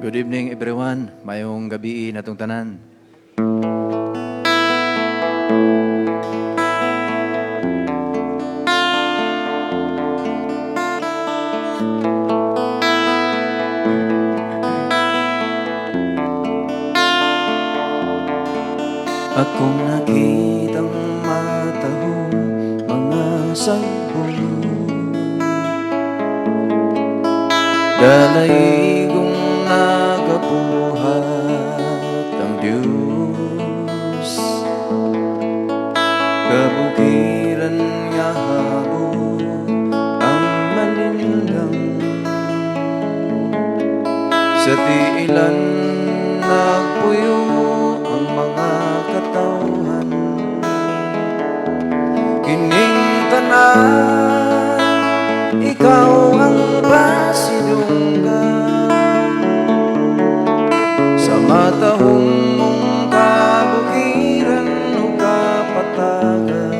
Good evening, everyone. Maayong gabii natong tanan. Akong nakitang matahong mga sagbot, dalaygong nagabuhat ang Diyos. Kabukiran nga habot ang malinlang. Sa tiilan nagpuyo ang mga katawhan. Kining tanan, ikaw ang pasidunggan. Sa matahong mong kabukiran o kapatagan,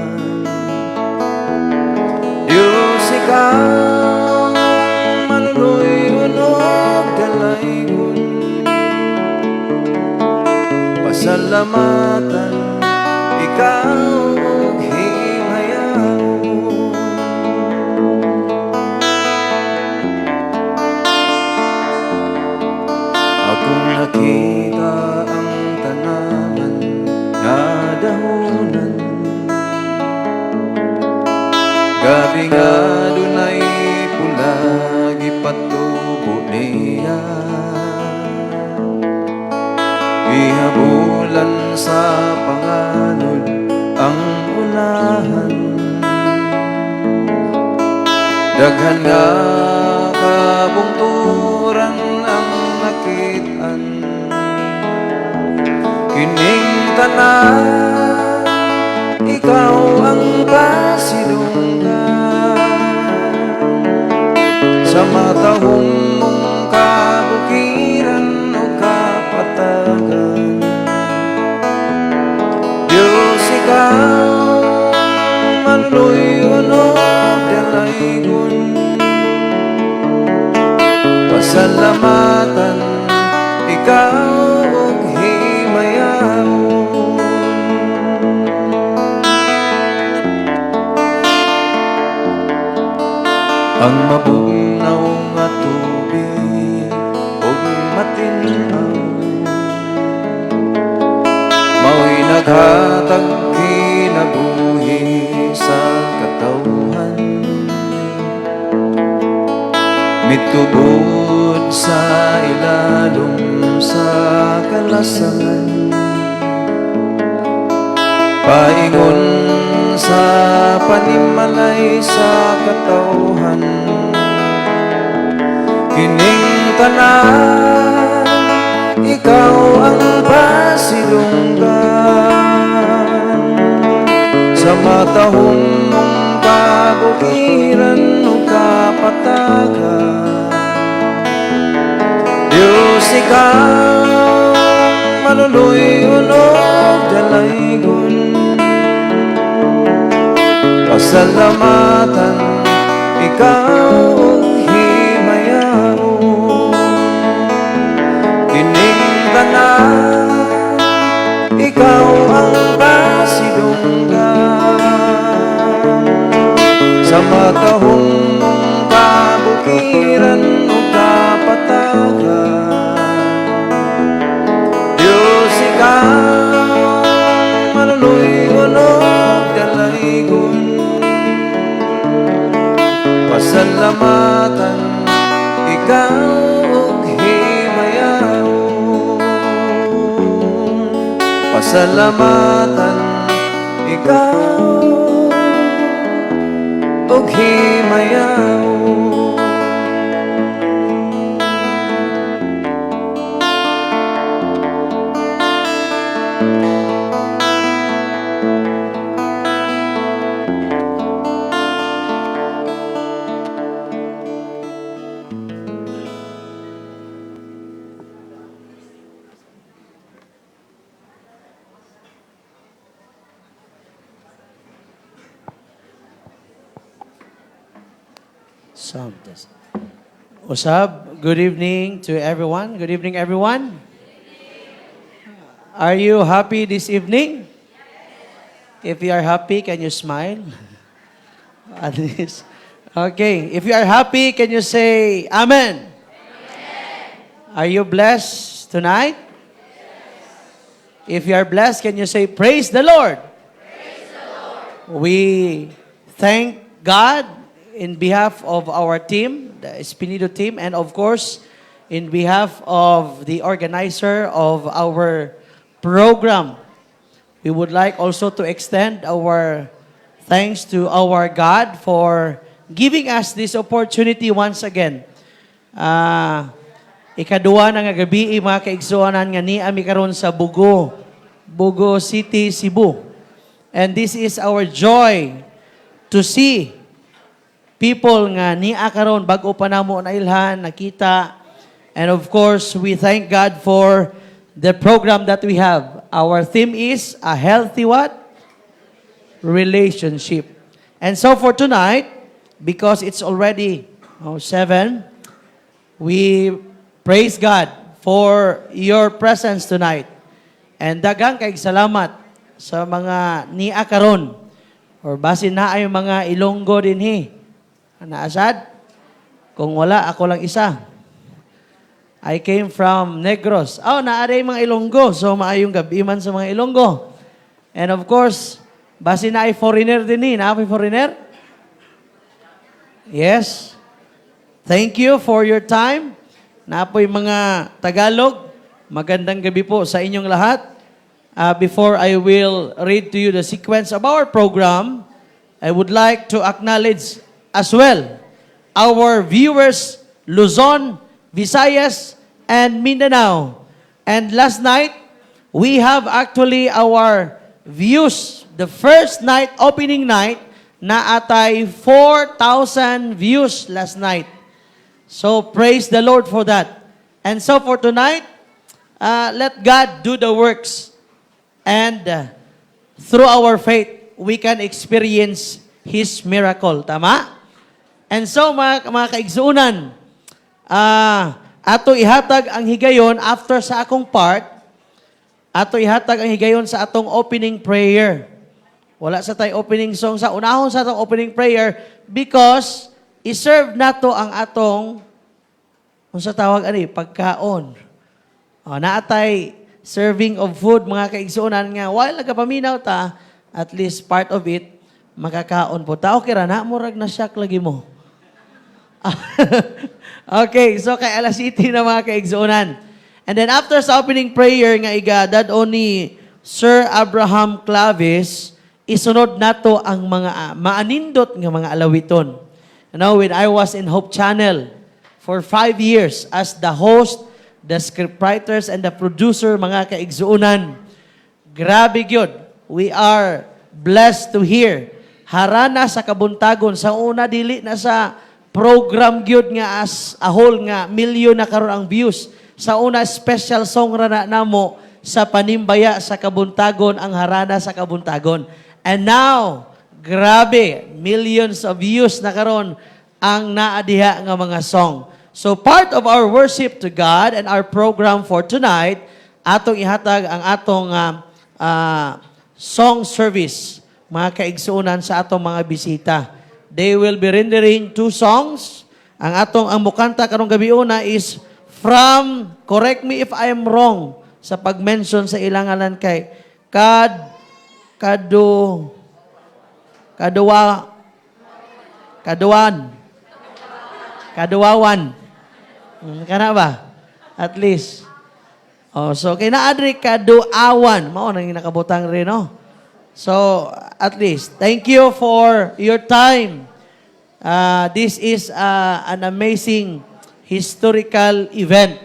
Diyos, ikaw maluloy ug dalaygon. Pasalamatan ikaw ug himayaon. Akong nakita ang tanaman nga dahunan. Gabi nga dunay pula gipatubo niya. Gihabulan sa panganod ang unahan. Daghan nga kabungturan ang nakit-an. Kining tanan, ikaw ang pasidunggan. Sa matahong mong kabukiran o kapatagan, Diyos, ikaw maluloy ug dalaygon. Pasalamatan ikaw ug himayaon. Ang mabugnaw nga tubig ug matin-aw mao'y naghatag kinabuhi sa katawhan. Mitubod sa ilalom sa kalasangan, paingon sa panimalay sa katawhan. Kining tanan, ikaw ang pasidunggan. Sa matahong mong kabukiran o kapatagan, Diyos, ikaw maluloy ug dalaygon. Pasalamatan ikaw ug himayaon. Kining tanan, ikaw ang pasidunggan. Sa matahong mong kabukiran o kapatagan, Diyos, ikaw maluloy ug dalaygon. Pasalamatan ikaw ug himayaon. Pasalamatan ikaw ug himayaon. Sound test. Usab, Good evening to everyone. Good evening, everyone. Are you happy this evening? If you are happy, can you smile? At least. Okay. If you are happy, can you say "Amen"? Are you blessed tonight? If you are blessed, can you say, "Praise the Lord"? We thank God in behalf of our team, the Espinido team, and of course, in behalf of the organizer of our program. We would like also to extend our thanks to our God for giving us this opportunity once again. Ikaduha na nga gabi, mga kaigsuonan, nga naa mi karon sa Bogo, Bogo City, Cebu. And this is our joy to see people nga naa karon, bag-o pa namo nailhan, nakita. And of course, we thank God for the program that we have. Our theme is a healthy what? Relationship. And so for tonight, because it's already, oh, 7, we praise God for your presence tonight. And daghang kay salamat sa mga naa karon. Or basin naay mga Ilonggo dinhi. Naa sad? Kung wala, ako lang isa. I came from Negros. Oh, naa diay mga Ilonggo. So, maayong gabi man sa mga Ilonggo. And of course, basin naay foreigner dinhi. Naa foreigner? Yes. Thank you for your time. Naa poy mga Tagalog. Magandang gabi po sa inyong lahat. Before I will read to you the sequence of our program, I would like to acknowledge as well our viewers, Luzon, Visayas, and Mindanao. And last night, we have actually our views. The first night, opening night, naa tay 4,000 views last night. So praise the Lord for that. And so for tonight, let God do the works. And through our faith, we can experience His miracle. Tama? And so, mga kaigsuonan, ato ihatag ang higayon after sa akong part, ato ihatag ang higayon sa atong opening prayer. Wala sa tay opening song, sa unahon sa atong opening prayer because i-serve nato ang atong, unsa tawag ani, pagkaon. Oh, naa tay serving of food, mga kaigsuonan, nga while nagapaminaw ta, at least part of it makakaon po ta. Okay ra na, murag na shock lagi mo. Okay, so kay alas 7 na, mga kaigsuonan. And then after sa opening prayer nga igadad-on ni Sir Abraham Clavis, isunod nato ang mga maanindot nga mga alawiton. When I was in Hope Channel for 5 years as the host, the scriptwriters, and the producer, mga kaigsuonan, grabe gyud. We are blessed to hear Harana sa Kabuntagon. Sa una, dili na sa program gyud nga as a whole nga milyon na karon ang views. Sa una, special song ra na namo sa panimbaya sa Kabuntagon, ang Harana sa Kabuntagon. And now, grabe, millions of views na karon ang naa diha nga mga song. So part of our worship to God and our program for tonight, atong ihatag ang atong song service, mga kaigsuonan, sa atong mga bisita. They will be rendering two songs. Ang atong ang mukanta karong gabi una is from, correct me if I am wrong sa pag-mention sa ilang ngalan, kay Kad Kado Kaduwa Kaduan Kaduwawan. Kana ba? At least. Oh, so kay naa diri Kaduawan, mao nang nakabutang rin, no. So, at least thank you for your time. This is an amazing historical event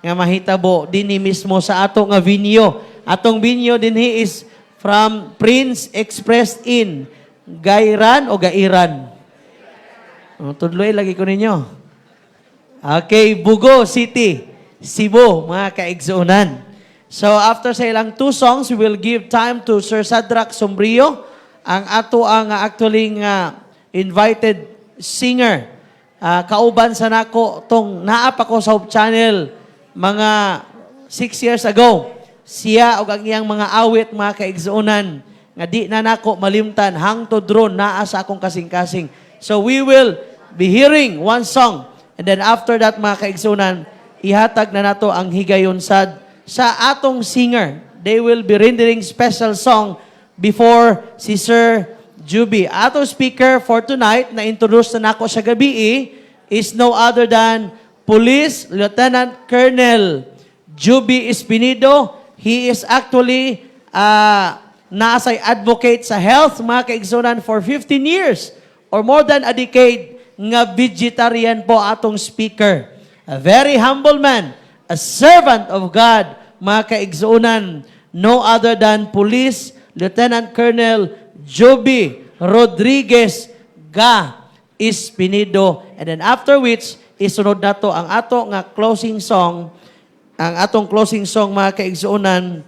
nga mahitabo dinhi mismo sa ato nga venue. Atong venue dinhi is from Prince Express Inn, Gairan o Gairan? Oh, tudloy lagi ko ninyo. Okay, Bogo City, Cebu, mga kaigsuonan. So after sa ilang two songs, we will give time to Sir Sadrach Sombrio, ang ato ang actually nga invited singer. Kauban sa nako tong naa pa ko sa Hope Channel mga 6 years ago. Siya og ang iyang mga awit, mga kaigsuonan, nga di na nako malimtan hangtod ron, naa sa akong kasing-kasing. So we will be hearing one song and then after that, mga kaigsuonan, ihatag na nato ang higayon sad sa atong singer. They will be rendering special song before si Sir Juby. Atong speaker for tonight, na introduce na nako sa gabi, is no other than Police Lieutenant Colonel Juby Espinido. He is actually naasay advocate sa health, mga kaigsunan, for 15 years or more than a decade nga vegetarian po atong speaker. A very humble man, a servant of God, mga kaigsunan, no other than Police Lieutenant Colonel Joby Rodriguez Ga Espinido. And then after which, isunod nato ang ato nga closing song, ang atong closing song, mga kaigsuonan,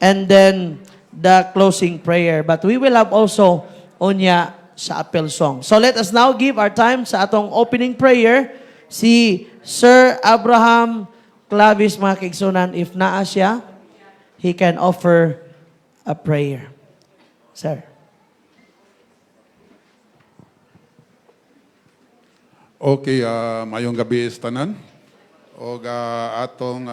and then the closing prayer. But we will have also unya sa appeal song. So let us now give our time sa atong opening prayer, si Sir Abraham Clavis, mga kaigsuonan. If naa siya, he can offer a prayer. Sir. Okay, mayong gabi sa tanan. Og atong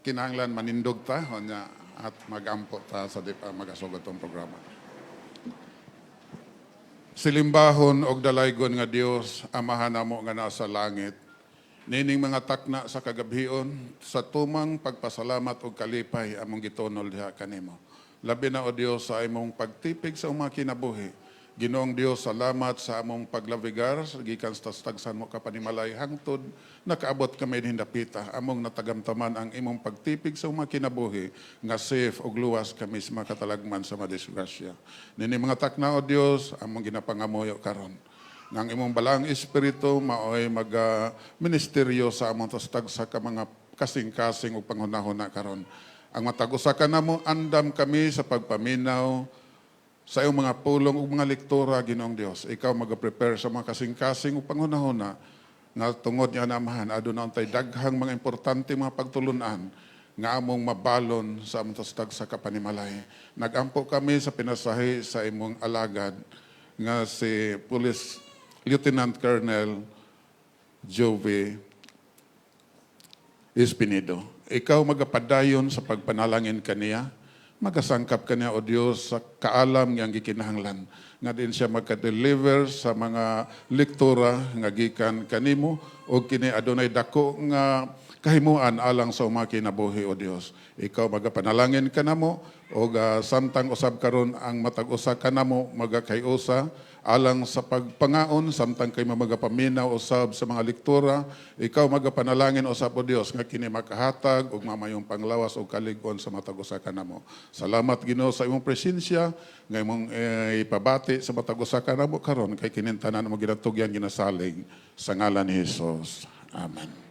kinahanglan manindog ta unya at magampo ta sa di pa magasugod tong programa. Silimbahon og dalaygon nga Dios, Amahan namo nga nasa langit. Nining mga takna sa kagabhion, sa tumang pagpasalamat og kalipay among gitunol diha kanimo. Labi na, o Dios, sa imong pagtipig sa among kinabuhi. Ginoong Dios, salamat sa among paglabigar gikan sa tagsan mo ka panimalay hangtod nakaabot kami hindapita. Among natagamtaman ang imong pagtipig sa among kinabuhi nga safe ug luwas kami sa mga katalagman sa madisgrasya. Nini mga takna, o Dios, among ginapangamuyo karon nga ang imong balaang espiritu maoy maga ministeryo sa among tagsa ka mga kasing-kasing ug panghunahuna karon. Ang matag usa kanamo, andam kami sa pagpaminaw sa iyong mga pulong ug mga lektura, Ginoong Dios. Ikaw mag-prepare sa mga kasing-kasing ug panghunahuna nga tungod niya namahan aduna untay daghang mga importante mga pagtulunan nga among mabalon sa among tagsa ka panimalay. Nagampo kami sa pinasahi sa imong alagad nga si Police Lieutenant Colonel Jove Espinido. Ikaw magapadayon sa pagpanalangin kaniya, magasangkap kaniya, o Dios, sa kaalam nga ang gikinahanglan nga din siya magka-deliver sa mga lektura nga gikan kanimo og kini adunay dako nga kahimuan alang sa mga kinabuhi. O Dios, ikaw magapanalangin kanamo og samtang usab karon ang matag usa kanamo magakay-usa alang sa pagpangaon samtang kay magapaminaw usab sa mga lektura, ikaw magapanalangin usab, o Dios, nga kini makahatag og mamayong panglawas og kalig-on sa matag usa kanamo. Salamat, Ginoo, sa imong presensya nga imong ipabati sa matag usa kanamo karon, kay kining tanan mo ginatugyan, ginasalig sa ngalan ni Hesus. Amen.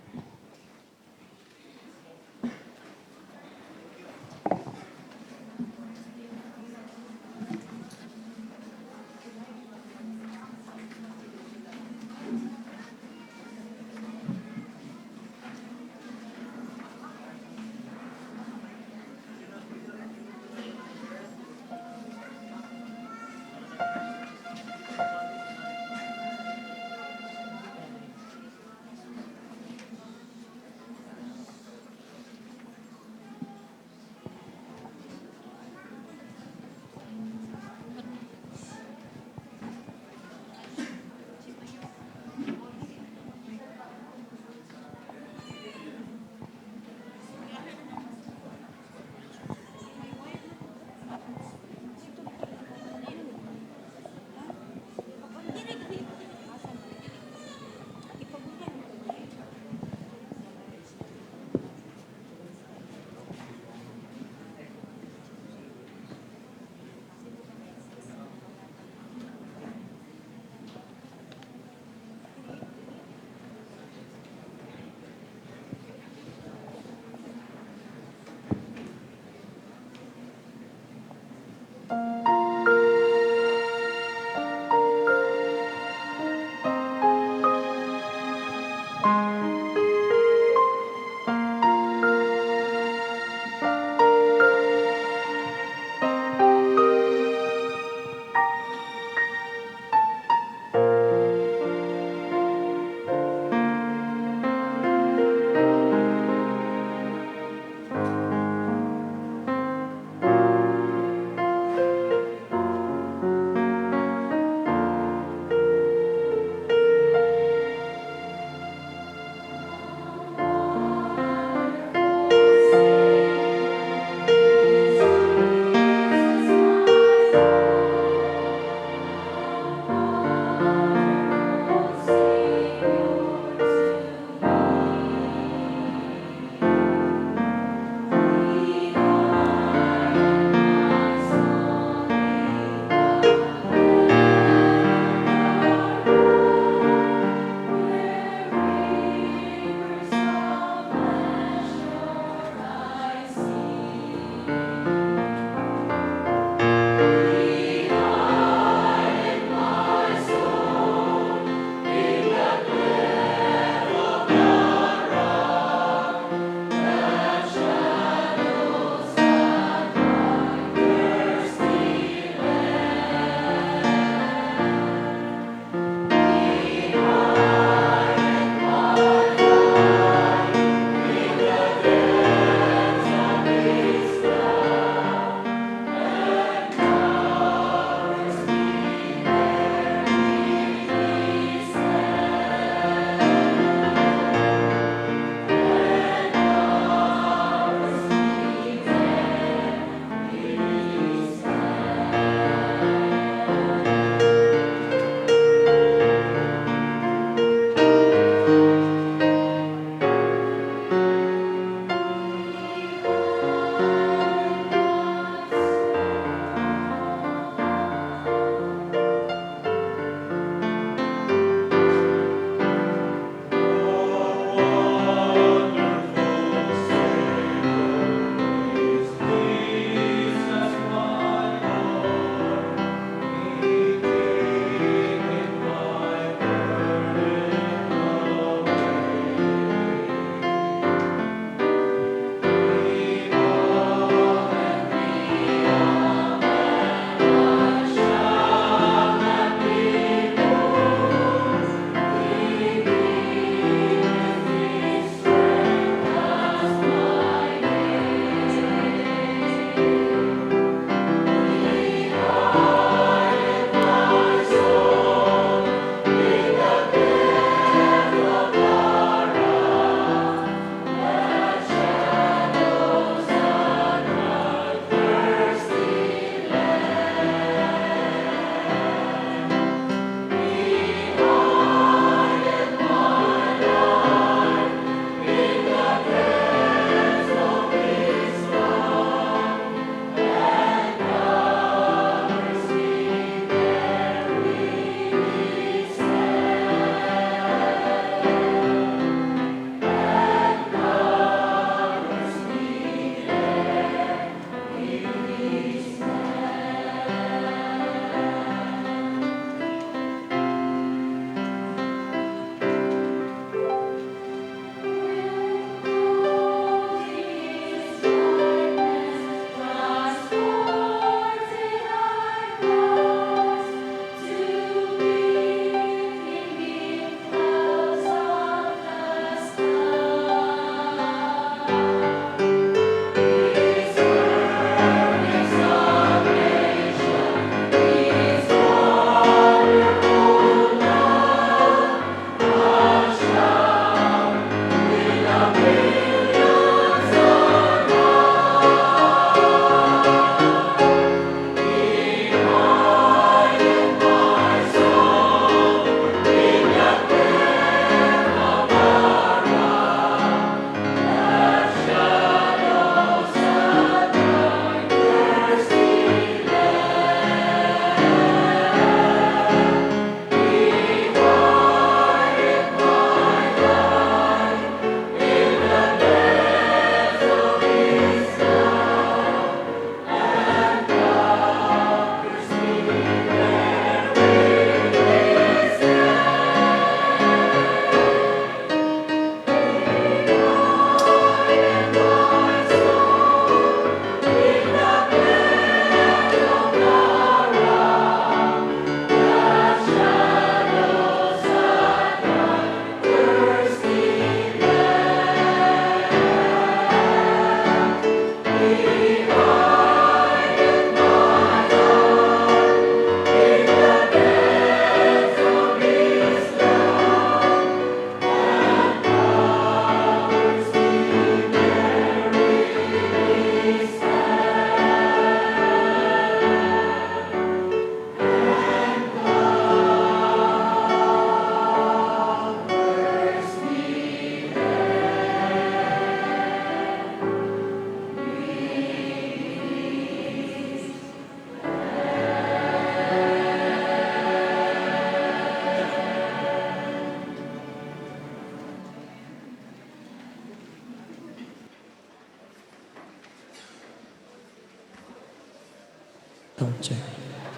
Check.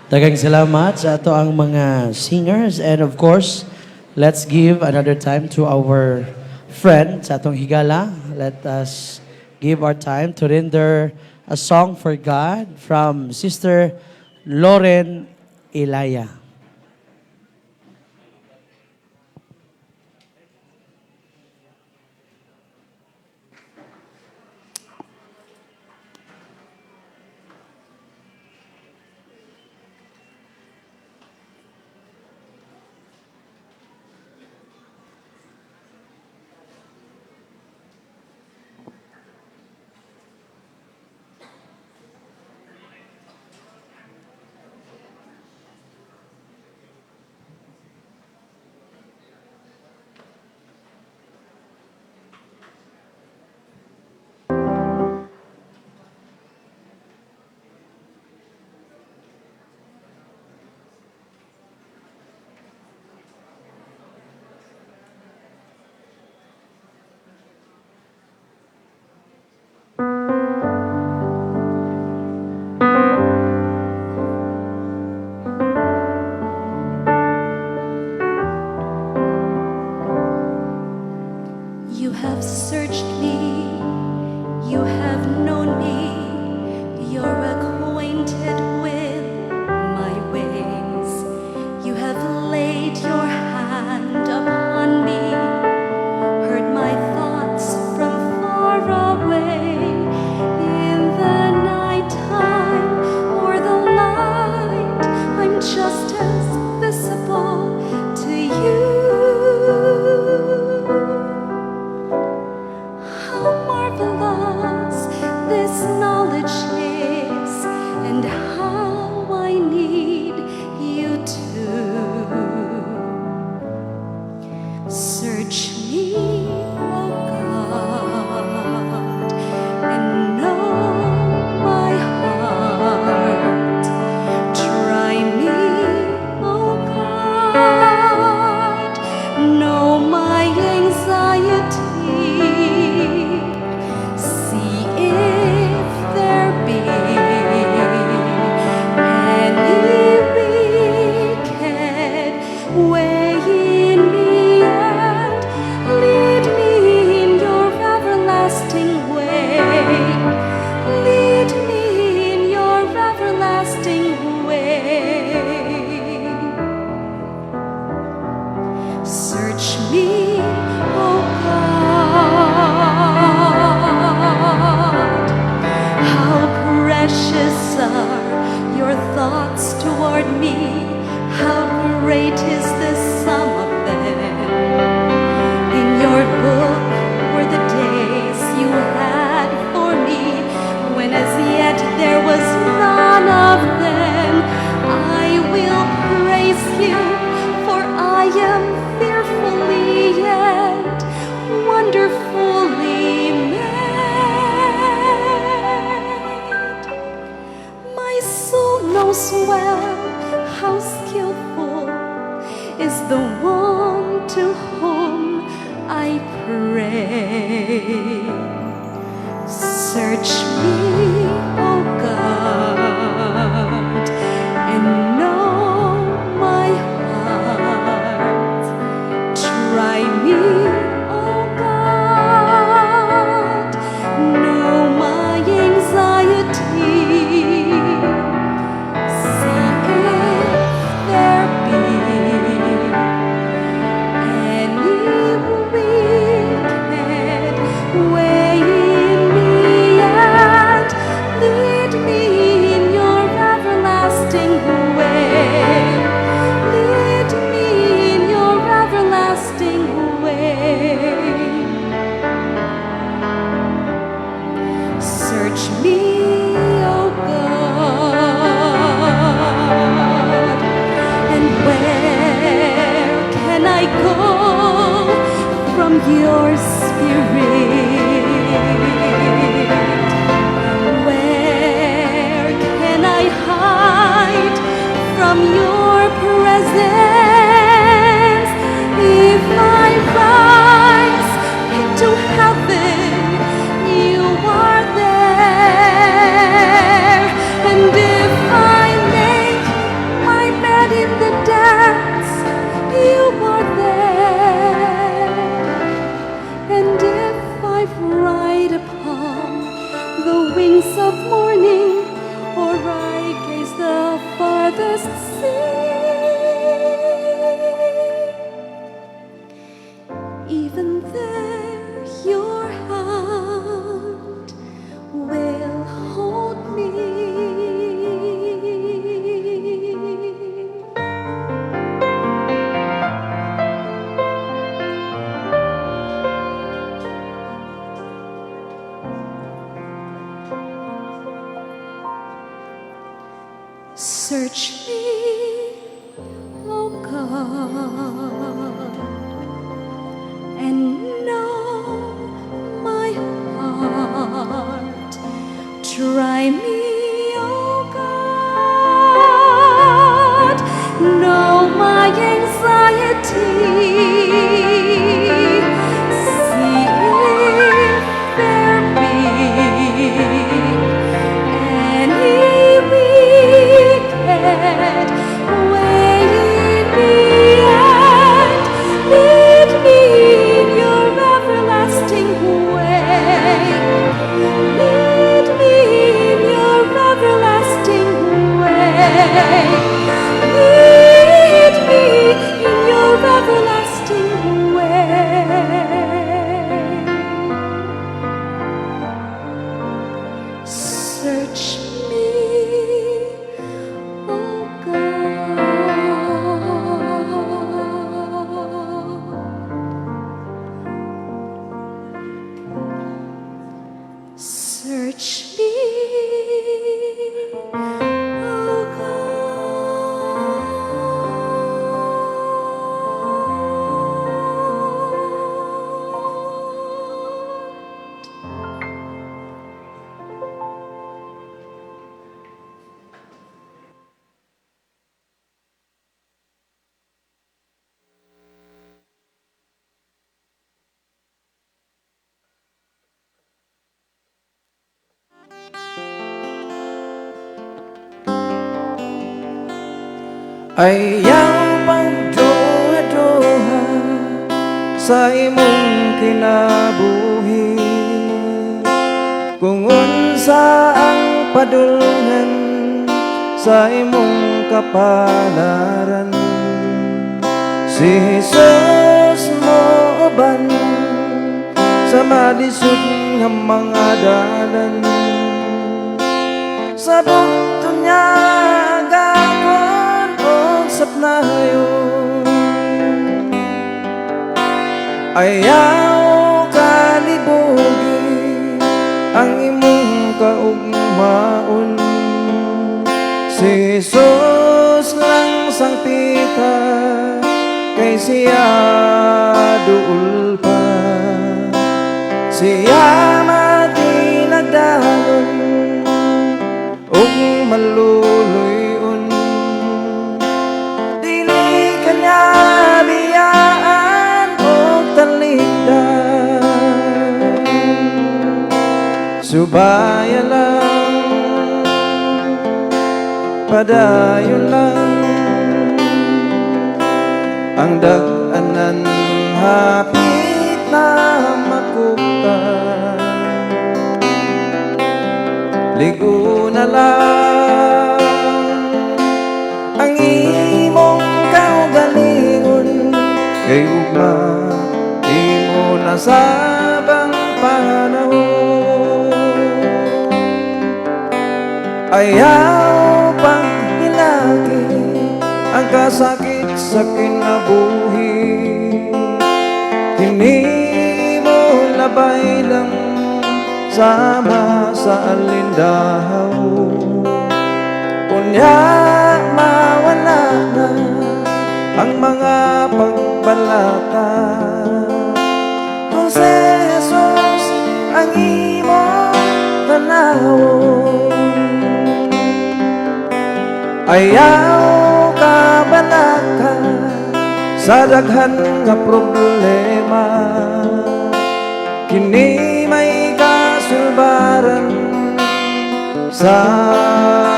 Daghang salamat sa atoang mga singers and, of course, let's give another time to our friend sa atong higala. Let us give our time to render a song for God from Sister Lauren Elaya. You have searched me, you have known me, you're acquainted with my ways. You have laid your hand upon me, heard my thoughts from far away. In the nighttime or the light, I'm just as visible to you. How marvelous this knowledge is, and how I need you to search me, O God, and know my heart. Try me, O God, know my anxiety. See if there be any wicked way in me and lead me in your everlasting way. Lead me in your everlasting way. Search me, O God. How precious are your thoughts toward me. How great is the sum of them. In your book were the days you had for me, when as yet there was none of them. I will praise you, for I am fearfully and wonderfully made. My soul knows well how skillful is the one to whom I pray. Search me, O God, and know my heart. Try me, O God, know my anxiety. See if there be any wicked way in me and lead me in your everlasting way. Lead me in your everlasting way. Search me, O God, and where can I go from your spirit? Where can I hide from your presence? If I rise into heaven, you are there. And if I Farthest sea, even there your hand will hold me. Search me, O God, and know my heart. Try me, O God, know my anxiety. See if there be any wicked way in me and lead me in your everlasting way. Lead me in your everlasting way. Lead me in your everlasting way. Search me, O God. Search me, O God. Ayaw pagduha-duha sa imong kinabuhi kung unsa ang padulngan sa imong kapalaran. Si Jesus mouban sa malisod nga mga dalan. Sa bugto niya agakon og sapnayon. Ayaw kalibugi ang imong kaugmaon. Si Jesus lang sangpita kay siya duol pa. Siya matinagdanon ug maluluy-on. Dili ka niya biyaan og talikdan. Subaya lang, padayon lang. Ang dag-anan hapit na makuptan. Ligo na lang ang imong kaugalingon kay ugma imo na sabang panahon. Ayaw paghilaki ang kasakit sa kinabuhi. Kini mo labay lang sama sa alindahaw. Unya mawala na ang mga pagbalaka kung si Jesus ang imong tanawon. Ayaw kabalaka sa daghan nga problema. Kini may kasulbaran sa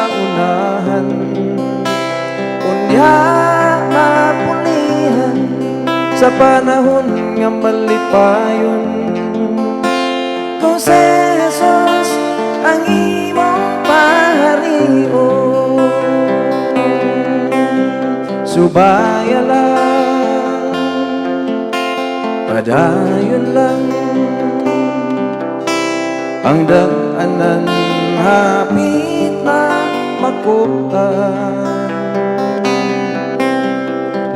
unahan. Unya mapulihan sa panahon nga malipayon kung si Jesus ang imong paharion. Subaya lang, padayon lang. Ang dag-anan hapit na makuptan.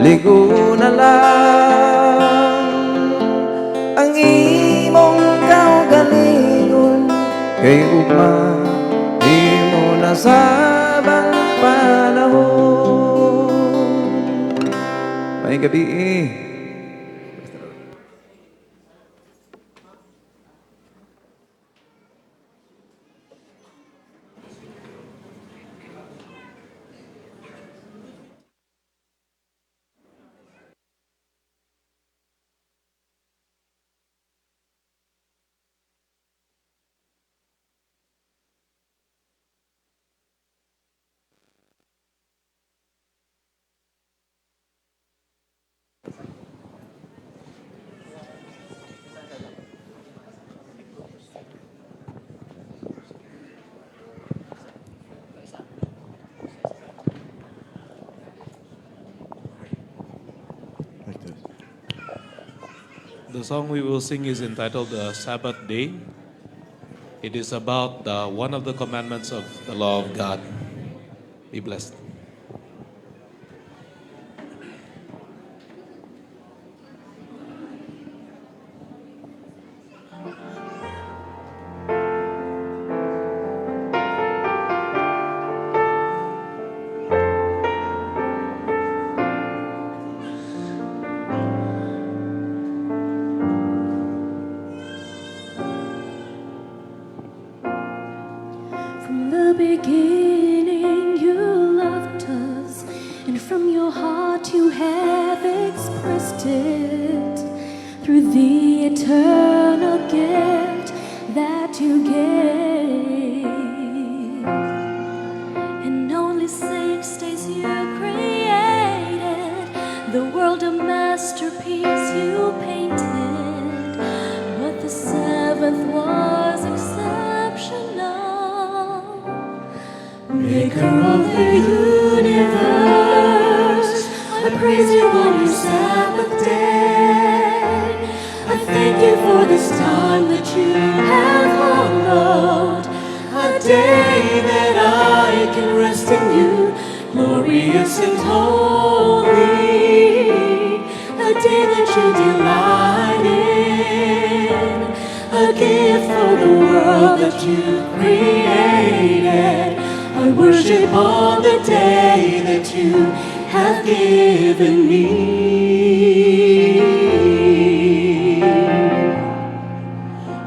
Ligo na lang ang imong kaugalingon, kay ugma imo na sabang panahon. Maayong gabii. The song we will sing is entitled "The Sabbath Day." It is about one of the commandments of the law of God. Be blessed. From the beginning you loved us, and from your heart you have expressed it through the eternal gift that you gave. In only 6 days you created the world, a masterpiece you painted, but the seventh was exceptional. Maker of the universe, I praise you on your Sabbath day. I thank you for this time that you have hallowed, a day that I can rest in you, glorious and holy, a day that you delight in, a gift for the world that you created. I worship on the day that you have given me.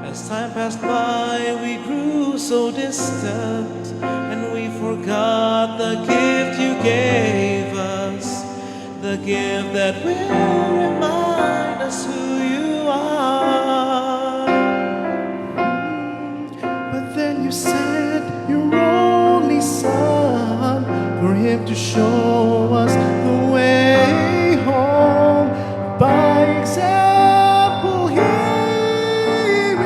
As time passed by, we grew so distant, and we forgot the gift you gave us, the gift that will remind us who you are. But then you sent your only son for him to show us the way home. By example, he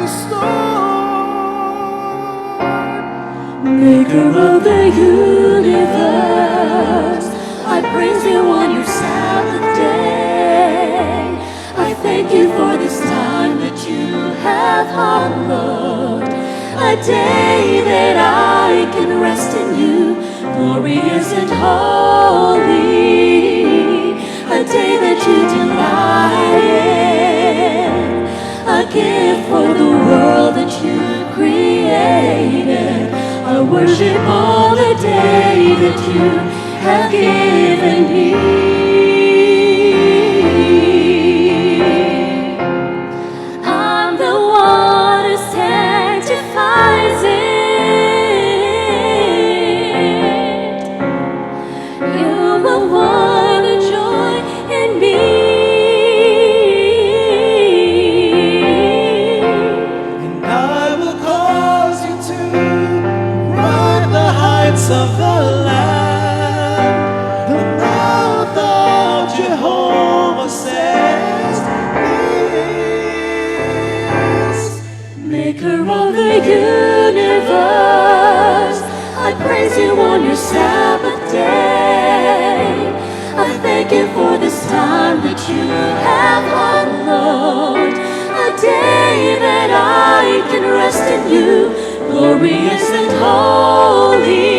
restored. Maker of the universe, I praise you on your Sabbath day. I thank you for this time that you have hallowed, a day that I can rest in you, glorious and holy, a day that you delight in, a gift for the world that you created. I worship on the day that you have given me. I'm the one who sanctifies it. You will find a joy in me. And I will cause you to ride the heights of the land. The mouth of Jehovah says this. Maker of the universe, I praise you on your Sabbath day. you for this time that you have hallowed, a day that I can rest in you, glorious and holy,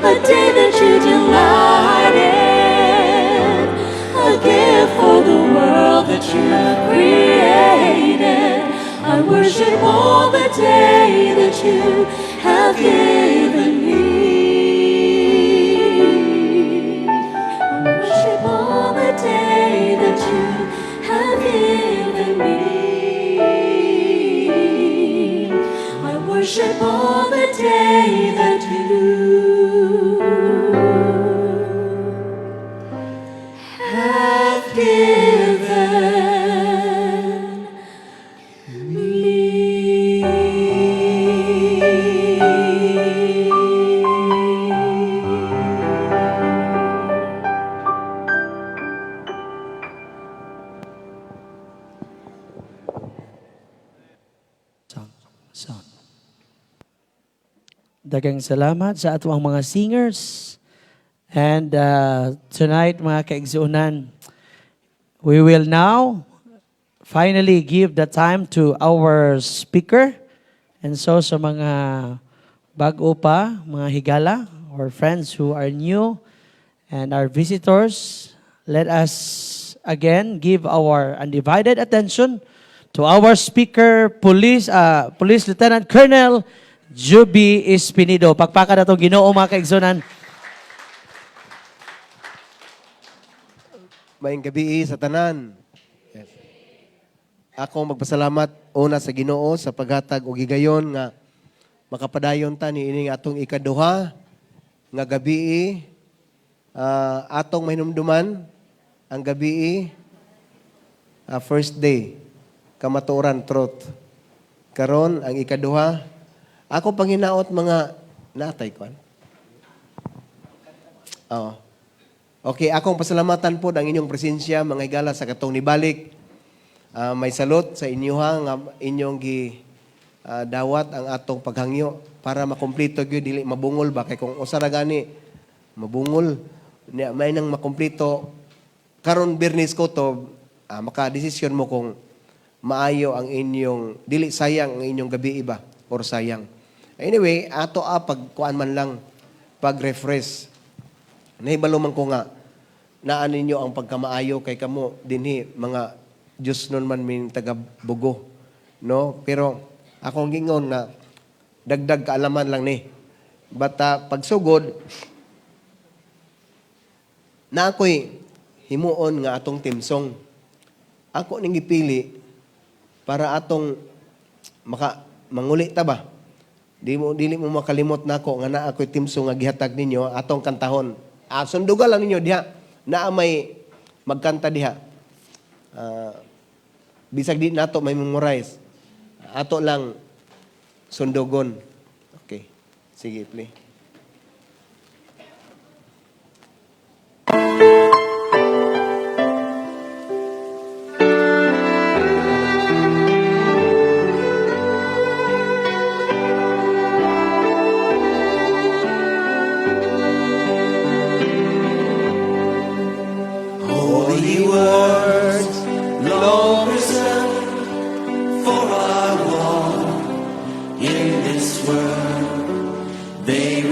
a day that you delight in, a gift for the world that you created. I worship all the day that you have given me. I worship all the day that you have given me. I worship all the day that you have given me. Sound. Sound. Daghang salamat sa atoang mga singers. And tonight, mga kaigsuonan, we will now finally give the time to our speaker. And so sa mga bago pa, mga higala, or friends who are new, and our visitors, let us again give our undivided attention to our speaker, Police Lieutenant Colonel Juby Espinido. Pakpakan natong Ginoo, mga kaigsuonan. Maayong gabii sa tanan. Yes. Ako magpasalamat una sa Ginoo sa paghatag og higayon nga makapadayon ta ni ining atong ikaduha nga gabii, atong mahinumduman ang gabii, first day, kamatuoran, truth. Karon ang ikaduha, ako panghinaot mga natay kwan. Oo. Okay, akong pasalamatan po ang inyong presensya, mga higala, sa katong nibalik. May salot sa inyoha nga inyong gi dawat ang atong paghangyo para makumpleto gyud, dili mabungol ba, kay kung usa ra gani mabungol niya. May nang makumpleto karon Biyernes ko to, makadesisyon mo kung maayo ang inyong, dili sayang ang inyong gabi iba or sayang. Anyway, ato a pag kuan man lang, pag refresh. Nahibalo man ko nga naa ninyo ang pagkamaayo kay kamo dinhi mga Diyos nun man min taga Bogo, no? Pero akong gingon nga dagdag kaalaman lang ni. Bata pagsugod na ako'y himuon nga atong theme song. Ako ning gipili para atong maka manguli ta ba. Di mo dili mo makalimot nako nga naa ako'y theme song nga gihatag ninyo atong kantahon. Sundugan lang ninyo diha. Naa may magkanta diha. Bisag di nato may memorize. Ato lang sundugon. Okay. Sige, play. Holy words, long preserved for our walk in this world. They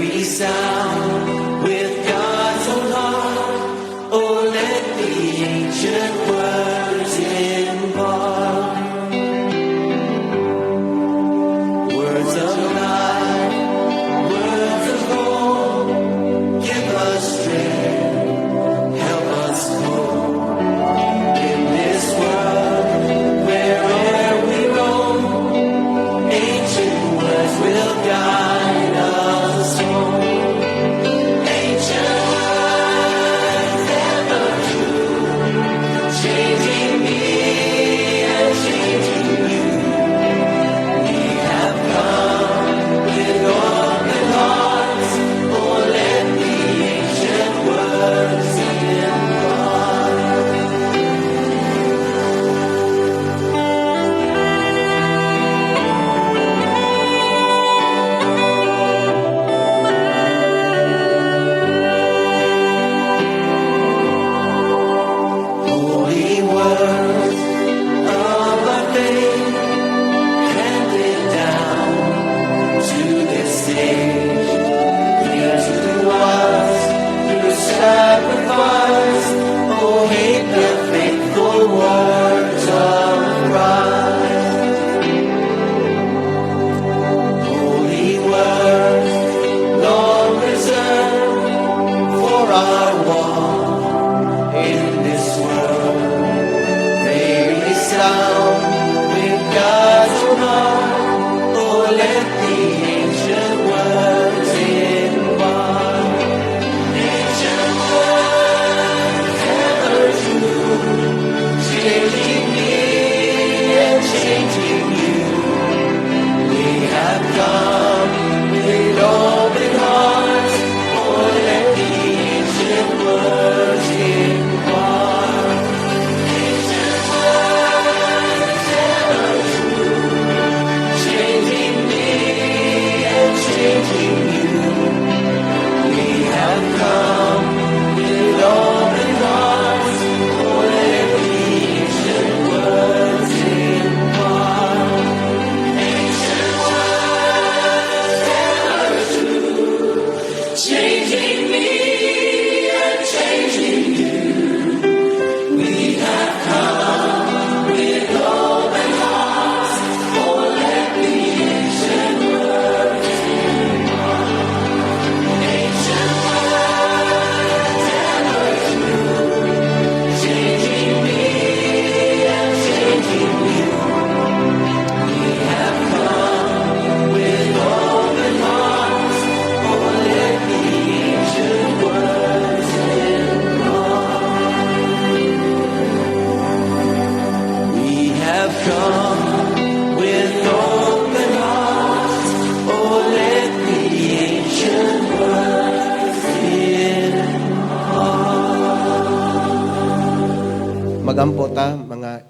Magampo ta, mga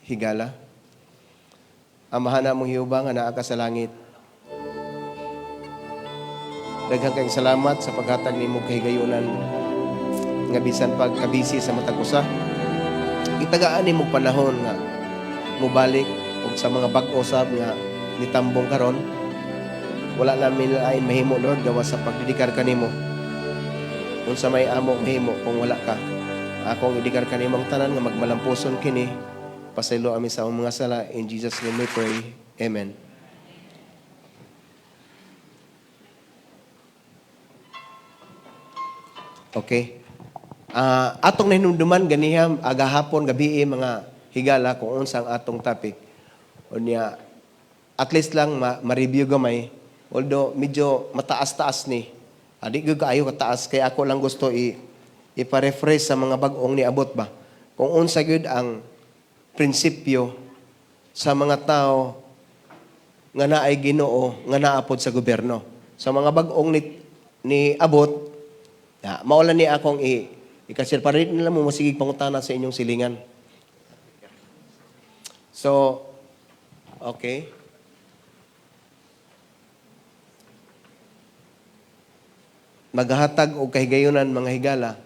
higala. Amahan namong Jehova nga naa ka sa langit. Daghan kayong salamat sa paghatag nimo kahigayunan nga bisan pagkabisi sa matag usa. Gitagaan nimo panahon nga mobalik og sa mga bag-o sab nga nitambong karon. Wala namin lain mahimo, Lord, gawas sa pagdedikar kanimo. Unsa may amo mahimo kung wala ka? Akong idedikar kanimo ang tanan nga magmalampuson kini. Pasaylo ami sa among mga sala. In Jesus' name we pray. Amen. Okay. Atong nahinumduman ganiha agahapon gabi, mga higala, kung unsa ang atong topic. Unya at least lang ma-review gamay, although medyo mataas-taas ni. Adi gyud kaayo kataas kay ako lang gusto i ipa-refresh sa mga bag-ong niabot ba. Kung unsa gyud ang prinsipyo sa mga tao nga naay Ginoo nga naa pod sa gobyerno. Sa mga bag-ong ni abot, na, mao lang ni akong i-share para nila mo masigig pangutana sa inyong silingan. So, okay. Maghatag og kahigayunan, mga higala,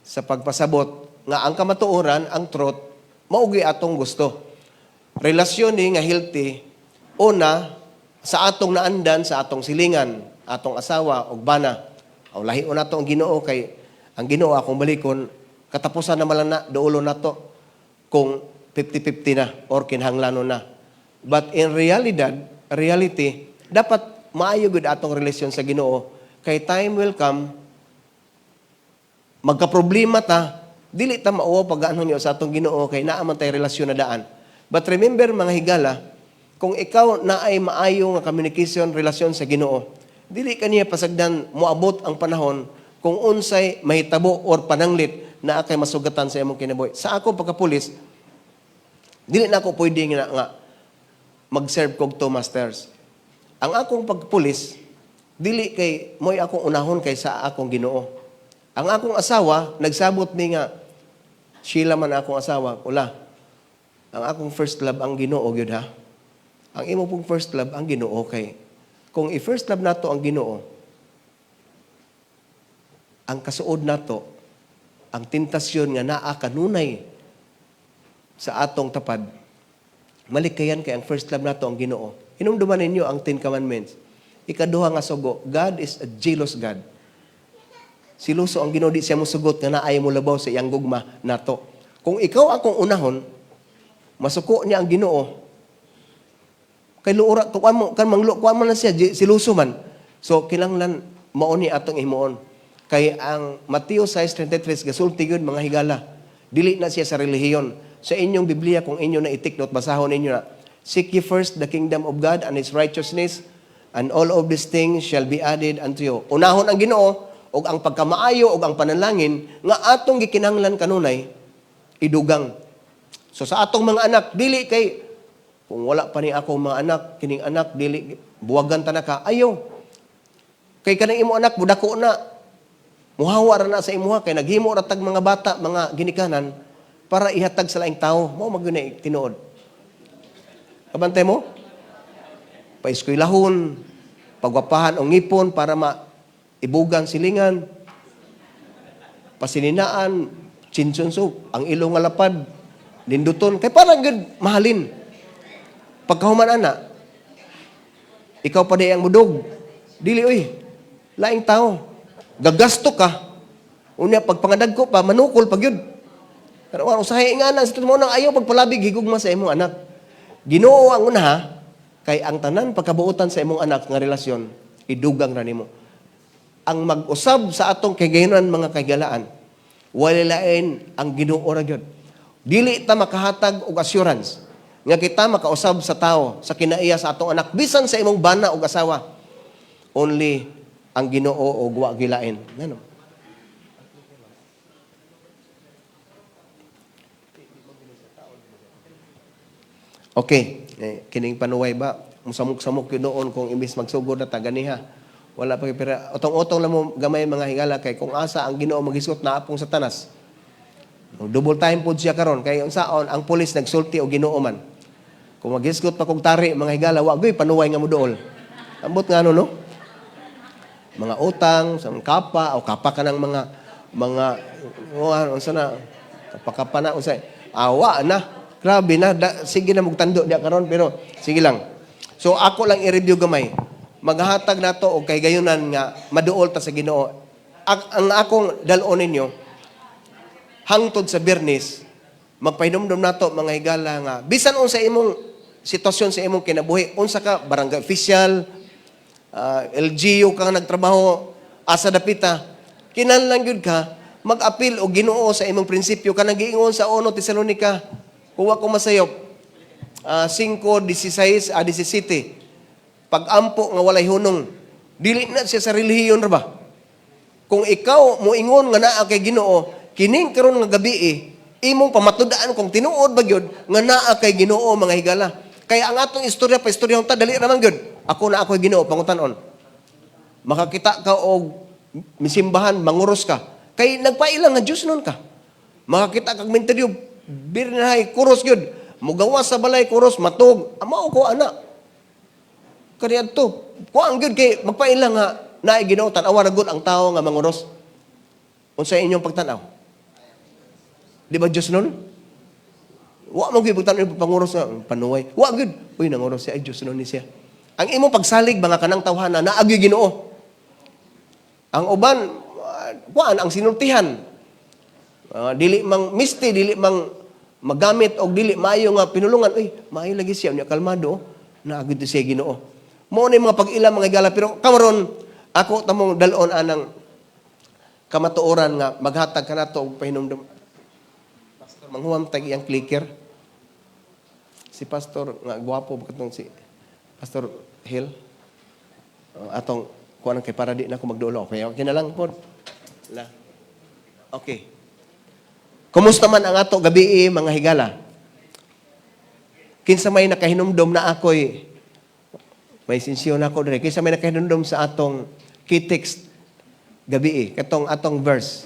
sa pagpasabot nga ang kamatuoran, ang truth, mao gyud atong gusto. Relasyon ni nga healthy, una, sa atong naandan, sa atong silingan, atong asawa og bana. Aw lahi nato ang Ginoo kay ang Ginoo akong balikon, katapusan na man na duolo nato kung 50-50 na or kinahanglanon na. But in reality, dapat maayo gud atong relasyon sa Ginoo kay time will come magka-problema ta, dili ta mauwaw pag niyo sa atong Ginoo kay naa man tay relasyon na daan. But remember, mga higala, kung ikaw naay maayo nga communication relasyon sa Ginoo, dili kaniya pasagdan moabot ang panahon kung unsay mahitabo or pananglit naa kay masugatan sa imong kinabuhi. Sa ako pagkapulis, dili na ako pwede nga mag-serve kog two masters. Ang akong pagpulis, dili kay mo'y akong unahon kay sa akong Ginoo. Ang akong asawa, nagsabot mi nga Sheila man akong asawa, ula. Ang akong first love ang Ginoo gyud ha. Ang imo pong first love ang Ginoo kay kung i-first love nato ang Ginoo, ang kasuod nato, ang tentasyon nga naa kanunay sa atong tapad, malikayan kay ang first love nato ang Ginoo. Hinumduman ninyo ang Ten Commandments. Ikaduha nga sugo, God is a jealous God. Siluso ang Ginoo, di siya musugot nga naay mo labaw sa iyang gugma nato. Kung ikaw akong unahon, masuko niya ang Ginoo. Kay luora tuan mo kan manglu kuan man na siya siluso man. So kinahanglan mao ni atong himuon. Kay ang Mateo 6:33 gasulti gyud, mga higala. Dili na siya sa relihiyon. Sa inyong Biblia, kung inyo na i-take note, basahon ninyo na. "Seek ye first the kingdom of God and His righteousness, and all of these things shall be added unto you." Unahon ang Ginoo ug ang pagkamaayo ug ang panalangin nga atong gikinahanglan kanunay idugang. So sa atong mga anak, dili kay kung wala pa ni ako mga anak, kining anak dili buwagan ta na ka, ayo. Kay kanang imo anak budako na. Muhawa ra na sa imuha kay naghimo ra tag mga bata, mga ginikanan para ihatag sa laing tawo. Mao man gyud na tinuod. Kabantay mo? Paeskwelahon, pagwapahan og ngipon para ma ibugan silingan, pasininaan, chinchonso, ang ilong nga lapad, ninduton, kay parang gud mahalin. Pagkahuman ana, ikaw pa di ang mudog. Dili oy, laing tao. Gagasto ka. Unya pagpangadag ko pa manukol pag yun. Pero usahay nga na sa mo nang ayaw pagpalabig higugma sa imong anak. Ginoo ang unaha kay ang tanan pagkabuotan sa imong anak nga relasyon idugang ra nimo. Ang mag-usab sa atong kagayonan, mga kahigalaan, wala lain ang Ginoo ra gyud. Dili ta makahatag og assurance nga kita makausab sa tao sa kinaiya sa atong anak bisan sa imong bana og asawa. Only ang Ginoo og wa gilain. Ngano? Okay, eh, kining panuway ba? Musamok-samok yun noon kung imbis magsugod na taganiha. Wala pa pera. Otong-otong lang mo gamay, mga higala, kay kung asa ang Ginoo magisgot na apong Satanas. Double time pod siya karon kay unsaon ang pulis nagsulti og Ginoo man. Kung maghisgot pa kog tari, mga higala, wa gyud panuway nga moduol. Ambot nga ano, no? Mga utang, sa mga kapa, o kapa ka ng mga, oh, ano, unsa na, kapa-kapa na, unsa, awa na, grabe na, da, sige na mugtando diya karon, pero sige lang. So ako lang i-review gamay. Maghatag nato og kahigayunan nga maduol ta sa Ginoo. Ang akong dal-on ninyo, hangtod sa Biyernes, magpahinumdom nato, mga higala, nga bisan unsa imong sitwasyon sa imong kinabuhi, unsa ka barangay official, LGU ka nga nagtrabaho, asa dapita, kinahanglan gyud ka mag-apil og Ginoo sa imong prinsipyo kanang giingon sa 1 Tesalonica, kung wa ko masayop, 5:16 a 17, pag-ampo nga walay hunong. Dili na siya sa relihiyon ra ba? Kung ikaw moingon nga naa kay Ginoo, kining karon nga gabi eh, imong pamatud-an kung tinuod ba gyud nga naa kay Ginoo, mga higala. Kaya ang atong istorya pa istorya ta, dali ra man gyud. Ako na ako Ginoo, pangutan-on. Makakita ka og misimbahan, manguros ka. Kay nagpaila nga Dios nun ka. Makakita kag menteryo, birnahay kuros gyud. Mugawas sa balay kuros matug. Amao ko ana. Kaniadto. Kuan gyud kay magpaila nga naay Ginoo, tan-awa ra gud ang tawo nga manguros. Unsa inyong pagtan-aw? Di ba Diyos nun? Wa man gyud pagtan-aw panguros nga panuway. Wa gyud. Uy, nanguros siya, ay Diyos nun ni siya. Ang imong pagsalig mga kanang tawhana naa gyud Ginoo. Ang uban kuan ang sinultihan. Dili mang misti, dili mang magamit og dili maayo nga pinulungan, uy, maayo lagi siya unya kalmado, naa gyud siya Ginoo. Mao ni mga pag-ila, mga higala, pero karon ako tamong dal-on anang kamatuoran nga maghatag kanato og pahinumdum. Pastor, manghuam tag iyang clicker. Si Pastor nga gwapo ba katong si Pastor Hill? Atong kuan kay para di na ako magduolo. Okay, okay na lang pod. La. Okay. Kumusta man ang ato gabi, mga higala? Kinsa may nakahinumdom na ako'y may sensyon ako dire. Kinsa may nakahinumdom sa atong key text gabi, katong atong verse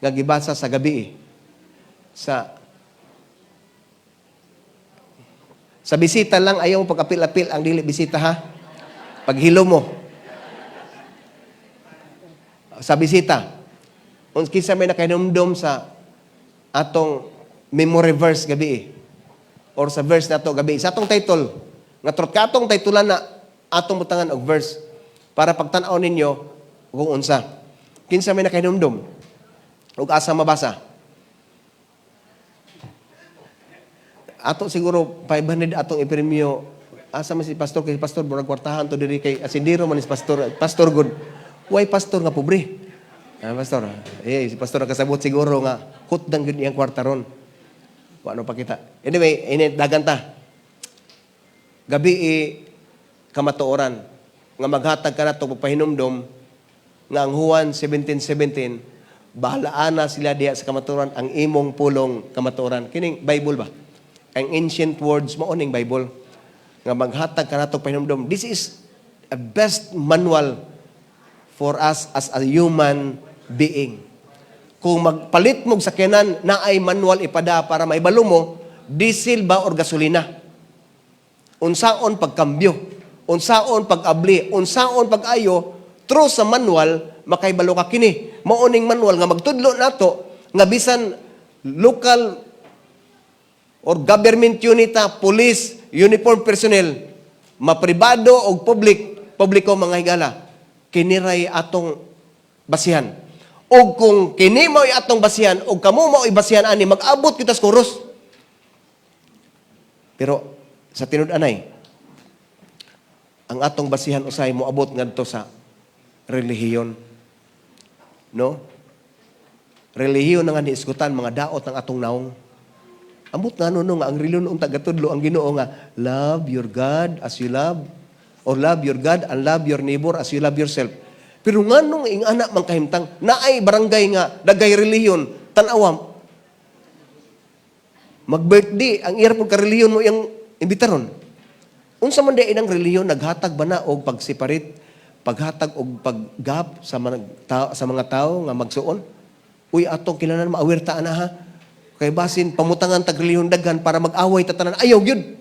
nga gibasa sa gabi sa bisita lang, ayaw pagapil-apil ang dili bisita ha. Paghilo mo. Sa bisita. Kinsa may nakahinumdom sa atong memory verse gabi or sa verse nato gabi sa atong title nga trot katong titulan na atong butangan og verse para pagtan-aw ninyo kung unsa? Kinsa may nakahinumdom ug asa mabasa? Ato siguro 500 atong ipremyo. Asa man si pastor? Kay pastor murag kwartahan to diri kay asindiro man si pastor. Pastor good. Way pastor nga pobre. Ah, pastor. Eh, si pastor nakasabot siguro nga hutdang gyud iyang kwarta ron. Wa no pakita. Anyway, ini dagan ta. Gabi kamatuoran nga maghatag ka nato pagpahinumdom nga ang Juan 17:17, bahalaan na sila diha sa kamatuoran, ang imong pulong kamatuoran. Kining Bible ba? Ang ancient words mao ning Bible nga maghatag ka nato pahinumdom. This is a best manual for us as a human being. Kung magpalit mo sa sakyanan, naay manual ipada para maibalo mo, diesel ba or gasolina. Unsaon pagkambyo, unsaon pag-abli, unsaon pag-ayo, through sa manual, makaibalo ka kini. Mao ning manual nga magtudlo nato nga bisan local or government unit, police, uniform personnel, mapribado o public, publiko, mga higala, kiniray atong basihan. O kung kini mao'y atong basihan, o kamo mao'y basihan ani, mag-abot kita sa krus. Pero sa tinud-anay, ang atong basihan usay moabot ngadto sa relihiyon. No? Relihiyon na nga niisgutan mga daot ng atong naong. Ambot nga no, nga ang relihiyon unta gatudlo ang Ginoo nga love your God as you love or love your God and love your neighbor as you love yourself. Pero nganong ingana man kahimtang naay barangay nga dagay relihiyon, tan-awam mag-birthday ang ira pud ka relihiyon mo iyang imbitaron. Unsa man di inang relihiyon, naghatag ba na og pag-separate, paghatag og paggap sa mga tao nga magsuon? Uy, atong kinahanglan maawir ta ana ha. Kay basin pamutangan tag relihiyon daghan para mag-away ta tanan. Ayaw gyud.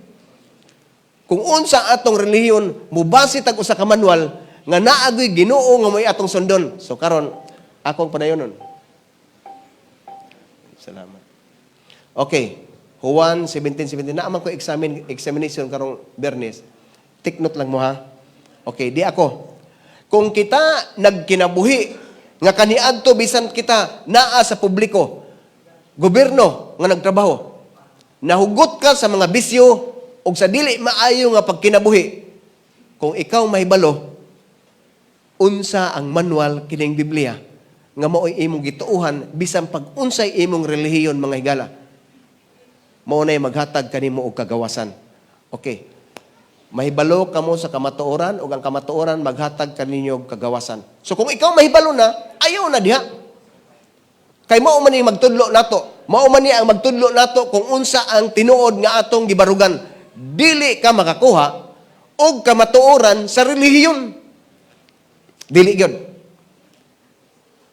Kung unsa atong relihiyon, mubase tag usa ka manual nga naa gyuy Ginoo nga mo'y atong sundon. So karon akong padayonon. Salamat. Okay. Juan 17:17. Naa man ko examination karong Bernes. Take note lang mo ha. Okay, di ako. Kung kita nagkinabuhi nga kaniadto bisan kita naa sa publiko, gobyerno nga nagtrabaho, nahugot ka sa mga bisyo o sa dili maayo nga pagkinabuhi, kung ikaw mahibalo, unsa ang manual kining Biblia nga mao'y imong gituohan bisan pag unsay imong relihiyon, mga higala, mao nay maghatag kanimo og kagawasan. Okay. Mahibalo kamo sa kamatuoran ug ang kamatuoran maghatag kaninyo og kagawasan. So kung ikaw mahibalo na, ayaw na diha. Kay mao man ni magtudlo nato. Mao man ni ang magtudlo nato kung unsa ang tinuod nga atong gibarugan. Dili ka makakuha og kamatuoran sa relihiyon. Dili gyud.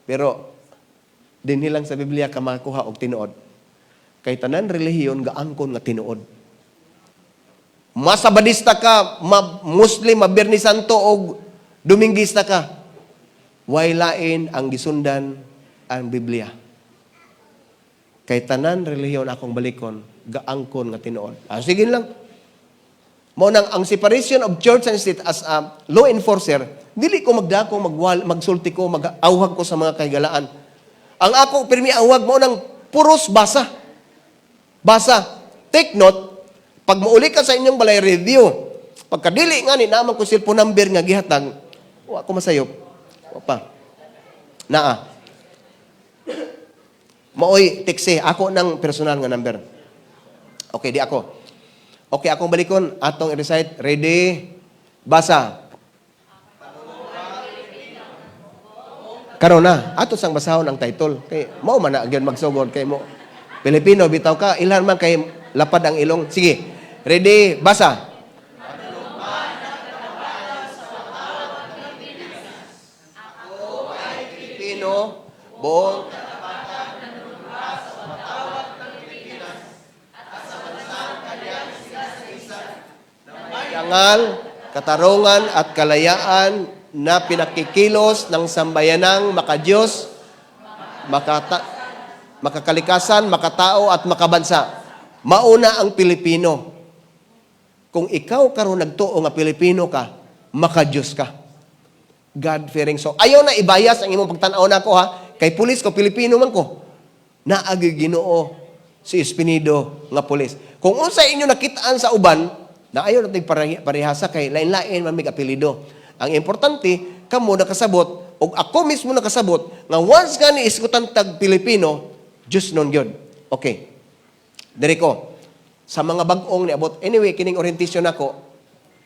Pero dinhi lang sa Biblia ka makakuha og tinuod. Kay tanan relihiyon gaangkon nga tinuod. Masabadista ka, ma Muslim, ma Biyernes Santo og Dominguista ka. Way lain ang gisundan ang Biblia. Kay tanan relihiyon, akong balikon, gaangkon nga tinuod. Ah, sige lang. Mao nang ang separation of church and state, as a law enforcer, dili ko magdako, magsulti ko, mag-awhag ko sa mga kahigalaan. Ang ako pirmi awhag mao nang puros basa. Basa. Take note, pag muuli ka sa inyong balay, review. Pagkadili nga ni, naa man ko cellphone number nga gihatag, wa ko masayop. Wa pa. Naa. Maoy tekse ako ng personal nga number. Okay, di ako. Okay, akong balikon atong i-recite. Ready? Basa. Karon na, ato sang basahon ang title. Kay mao man na gyud magsugod kay mo. Pilipino bitaw ka, ilhan man kay lapad ang ilong. Sige. Ready? Basa. Ako ay Pilipino, buong dangal, katarungan at kalayaan na pinakikilos ng sambayanang makadiyos, makakalikasan, makatao at makabansa. Mauna ang Pilipino. Kung ikaw karon nagtuo nga Pilipino ka, makadiyos ka. God-fearing. So, ayaw na ibayas ang imong pagtan-aw nako ha. Kay pulis ko, Pilipino man ko. Naa gyuy Ginoo si Espinido nga pulis. Kung unsa inyo nakitaan sa uban, na ayaw natin parehasa kay lain-lain man mig apelyido. Ang importante, kamo nakasabot, o ako mismo nakasabot, nga once nga ni iskutan tag Pilipino, Diyos nun yun. Okay. Diri ko, sa mga bag-ong niabot, anyway, kining orientation nako,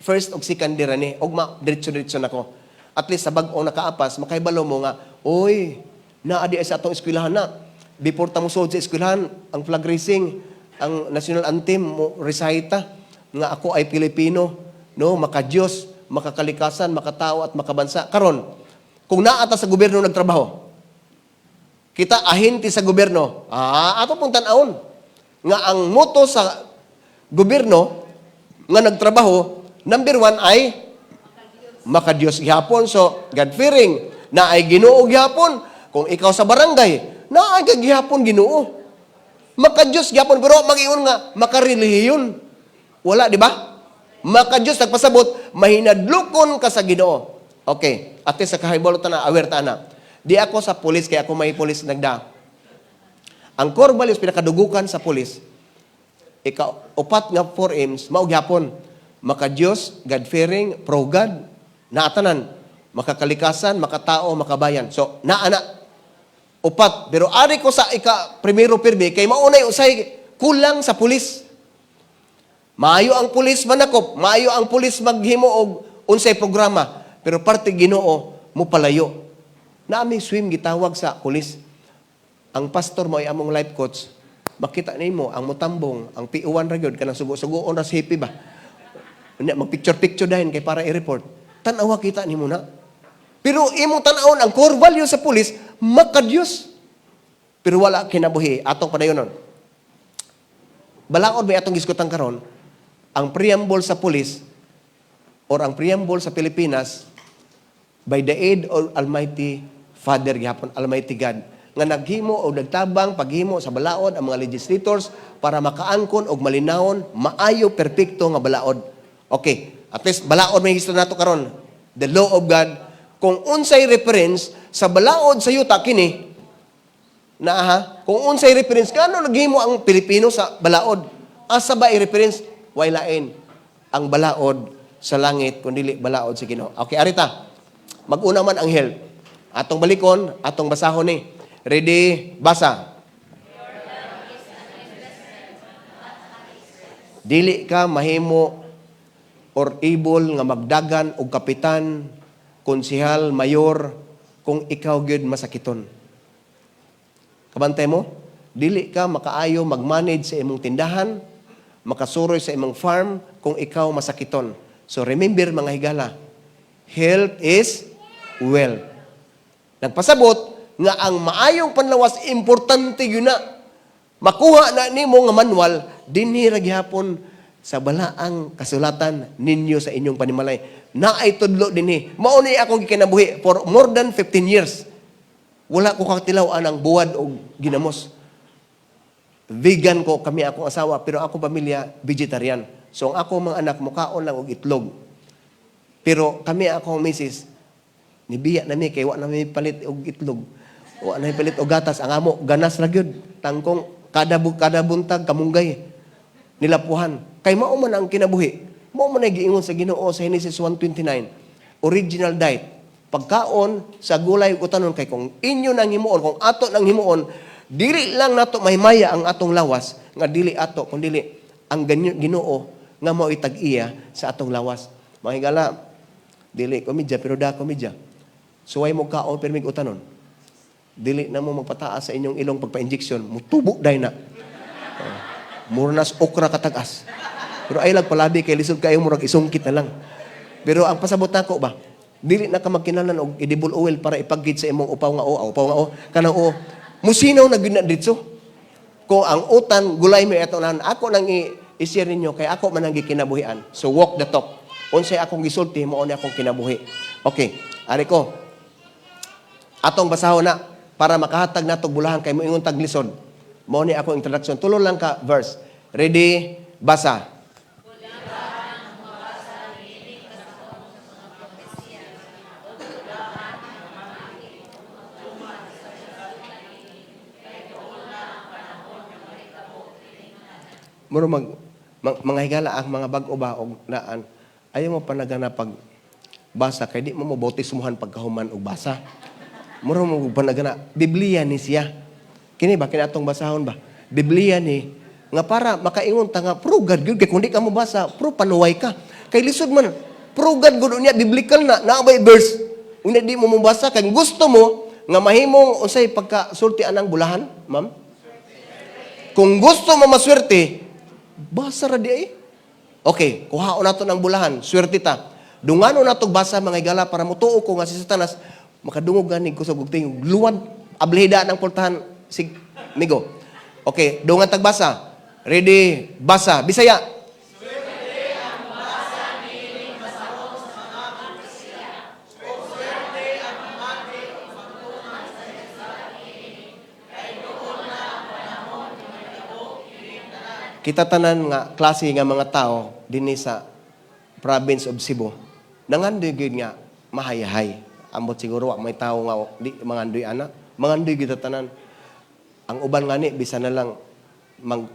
first og second dira ni, og ma, diretso-diretso nako. At least sa bag-ong nakaapas, makahibalo mo nga, oy, naa di ay sa atong eskwelahan na. Before ta mo sa eskwelahan, ang flag raising, ang national anthem mo recita nga ako ay Pilipino, no, makadiyos, makakalikasan, makatao at makabansa. Karon, kung naa ta sa gobyerno nagtrabaho, kita ahente sa gobyerno, ato pong tan-awon nga ang motto sa gobyerno nga nagtrabaho, number one ay makadiyos gihapon. So, God-fearing, na ay Ginoo gihapon. Kung ikaw sa barangay, na ay gihapon Ginoo. Makadiyos gihapon, pero mag-iyon nga, makarelihiyon. Wala, di ba? Makadiyos, nagpasabot, mahinadlukon ka sa Ginoo. Okay, ate sa kahibalo ta na, aware ta na. Di ako sa pulis, kaya ako may pulis nagda. Ang core values, pinakadugukan sa pulis, ika, upat nga 4 aims, mao gyapon. Makadiyos, God-fearing, pro-God, naatanan, makakalikasan, makatao, makabayan. So, naa na. Upat. Pero ari ko sa ika primero pirmi, kay maunay usay kulang sa pulis. Maayo ang pulis manakop, maayo ang pulis maghimo og unsay programa, pero parte Ginoo mo palayo. Naami swim gitawag sa pulis. Ang pastor mo ay among life coach. Makita nimo ang mutambong, ang PO1 ra gyud kanang sugo-sugoon ra sa hippie ba. Unya magpicture-picture dahin kay para i-report. Tan-awa kita nimo na. Pero imong tan-awon ang core value sa pulis, makadiyos. Pero wala kinabuhi atong padayonon. Balaod may atong gisgutan karon, ang preamble sa police or ang preamble sa Pilipinas, by the aid of Almighty Father gihapon, Almighty God, nga naghimo o nagtabang paghimo sa balaod ang mga legislators para makaangkon og malinawon, maayo, perpekto nga balaod. Okay, at least balaod may gisto nato karon. The law of God, kung unsay reference sa balaod sa yuta kini na ha, kung unsay reference kano naghimo ang Pilipino sa balaod, asa ba i-reference? Way lain ang balaod sa langit kun dili balaod sa Ginoo. Okay, arita. Mag-una man ang health. Atong balikon, atong basahon ni. Ready, basa. Dili ka mahimo or able nga magdagan og kapitan, konsehal, mayor kung ikaw gyud masakiton. Kabantay mo? Dili ka makaayo mag-manage sa imong tindahan, makasuroy sa imong farm kung ikaw masakiton. So remember, mga higala, health is wealth. Nagpasabot nga ang maayong panlawas importante yun na. Makuha na nimo nga manual dinhi ra gihapon sa balaang kasulatan ninyo sa inyong panimalay. Naay tudlo dinhi. Mao ni akong gikinabuhi for more than 15 years. Wala ko katilaw anang buwad o ginamos. Vegan ko kami akong asawa, pero akong pamilya vegetarian. So ang akong mga anak mukaon lang og itlog. Pero kami akong misis nibiya na mi kay wa na mi palit og itlog. Wa na mi palit og gatas, ang amo ganas ra gyud. Tangkong kada buntag kamunggay nilapuhan. Kay mao man ang kinabuhi. Mao man ay giingon sa Ginoo sa Genesis 1:29. Original diet. Pagkaon sa gulay ug utanon, kay kung inyo nang himuon, kung ato nang himuon, dili lang nato mahimaya ang atong lawas nga dili ato kun dili ang Ginoo nga mao'y tag-iya sa atong lawas. Mga higala, dili komedya pero da komedya. Suway mo kaon pero mig utanon. Dili na mo magpataas sa inyong ilong pagpa-injection, mutubo day na. Mura nas okra katagas. Pero ay lang palabi kay lisod kayo, murag isungkit na lang. Pero ang pasabot nako ba, dili na ka magkinahanglan og edible oil para ipaggid sa imong upaw nga o, upaw nga o, kanang o. Musinaw na gyud na ditso. Kung ang utan gulay mo ato nan, ako nang i-share ninyo kay ako man ang gikinabuhian. So walk the talk. Unsay akong gisulti, mao ni akong kinabuhi. Okay, ari ko. Atong basahon na para makahatag natog bulahan kay moingon tag lisod. Mao ni akong introduction. Tulo lang ka verse. Ready, basa. Muro mga higala, ang mga bag-o ba og naan ayaw mo panagana pag basa kay di mo mo bautismuhan pagkahuman og basa. Muro mo panagana Biblia ni siya. Kini ba kini atong basahon ba? Biblia ni nga para makaingon ta nga pro God gyud, kay kung di ka mo basa, pro panuway ka. Kay lisod man pro God gud unya biblical na naa bay verse. Unya di mo mobasa kay gusto mo nga mahimong unsay pagka sulti anang bulahan, ma'am? Kung gusto mo maswerte, basa ra di ay. Okay, kuhaon nato ng bulahan, swerte ta. Dungano nato basa, mga higala, para mutuo ko nga si Satanas makadungog gani ko sa gugting luwad ablehida ng pultahan sig migo. Okay, dungan tagbasa. Ready, basa. Bisaya. Kita tanan nga klase nga mga tao dinhi sa province of Cebu. Nangandoy gyud nga mahayahay. Ambot siguro wa may tao nga di mangandoy ana. Mangandoy gyud tanan. Ang uban ngani bisan na lang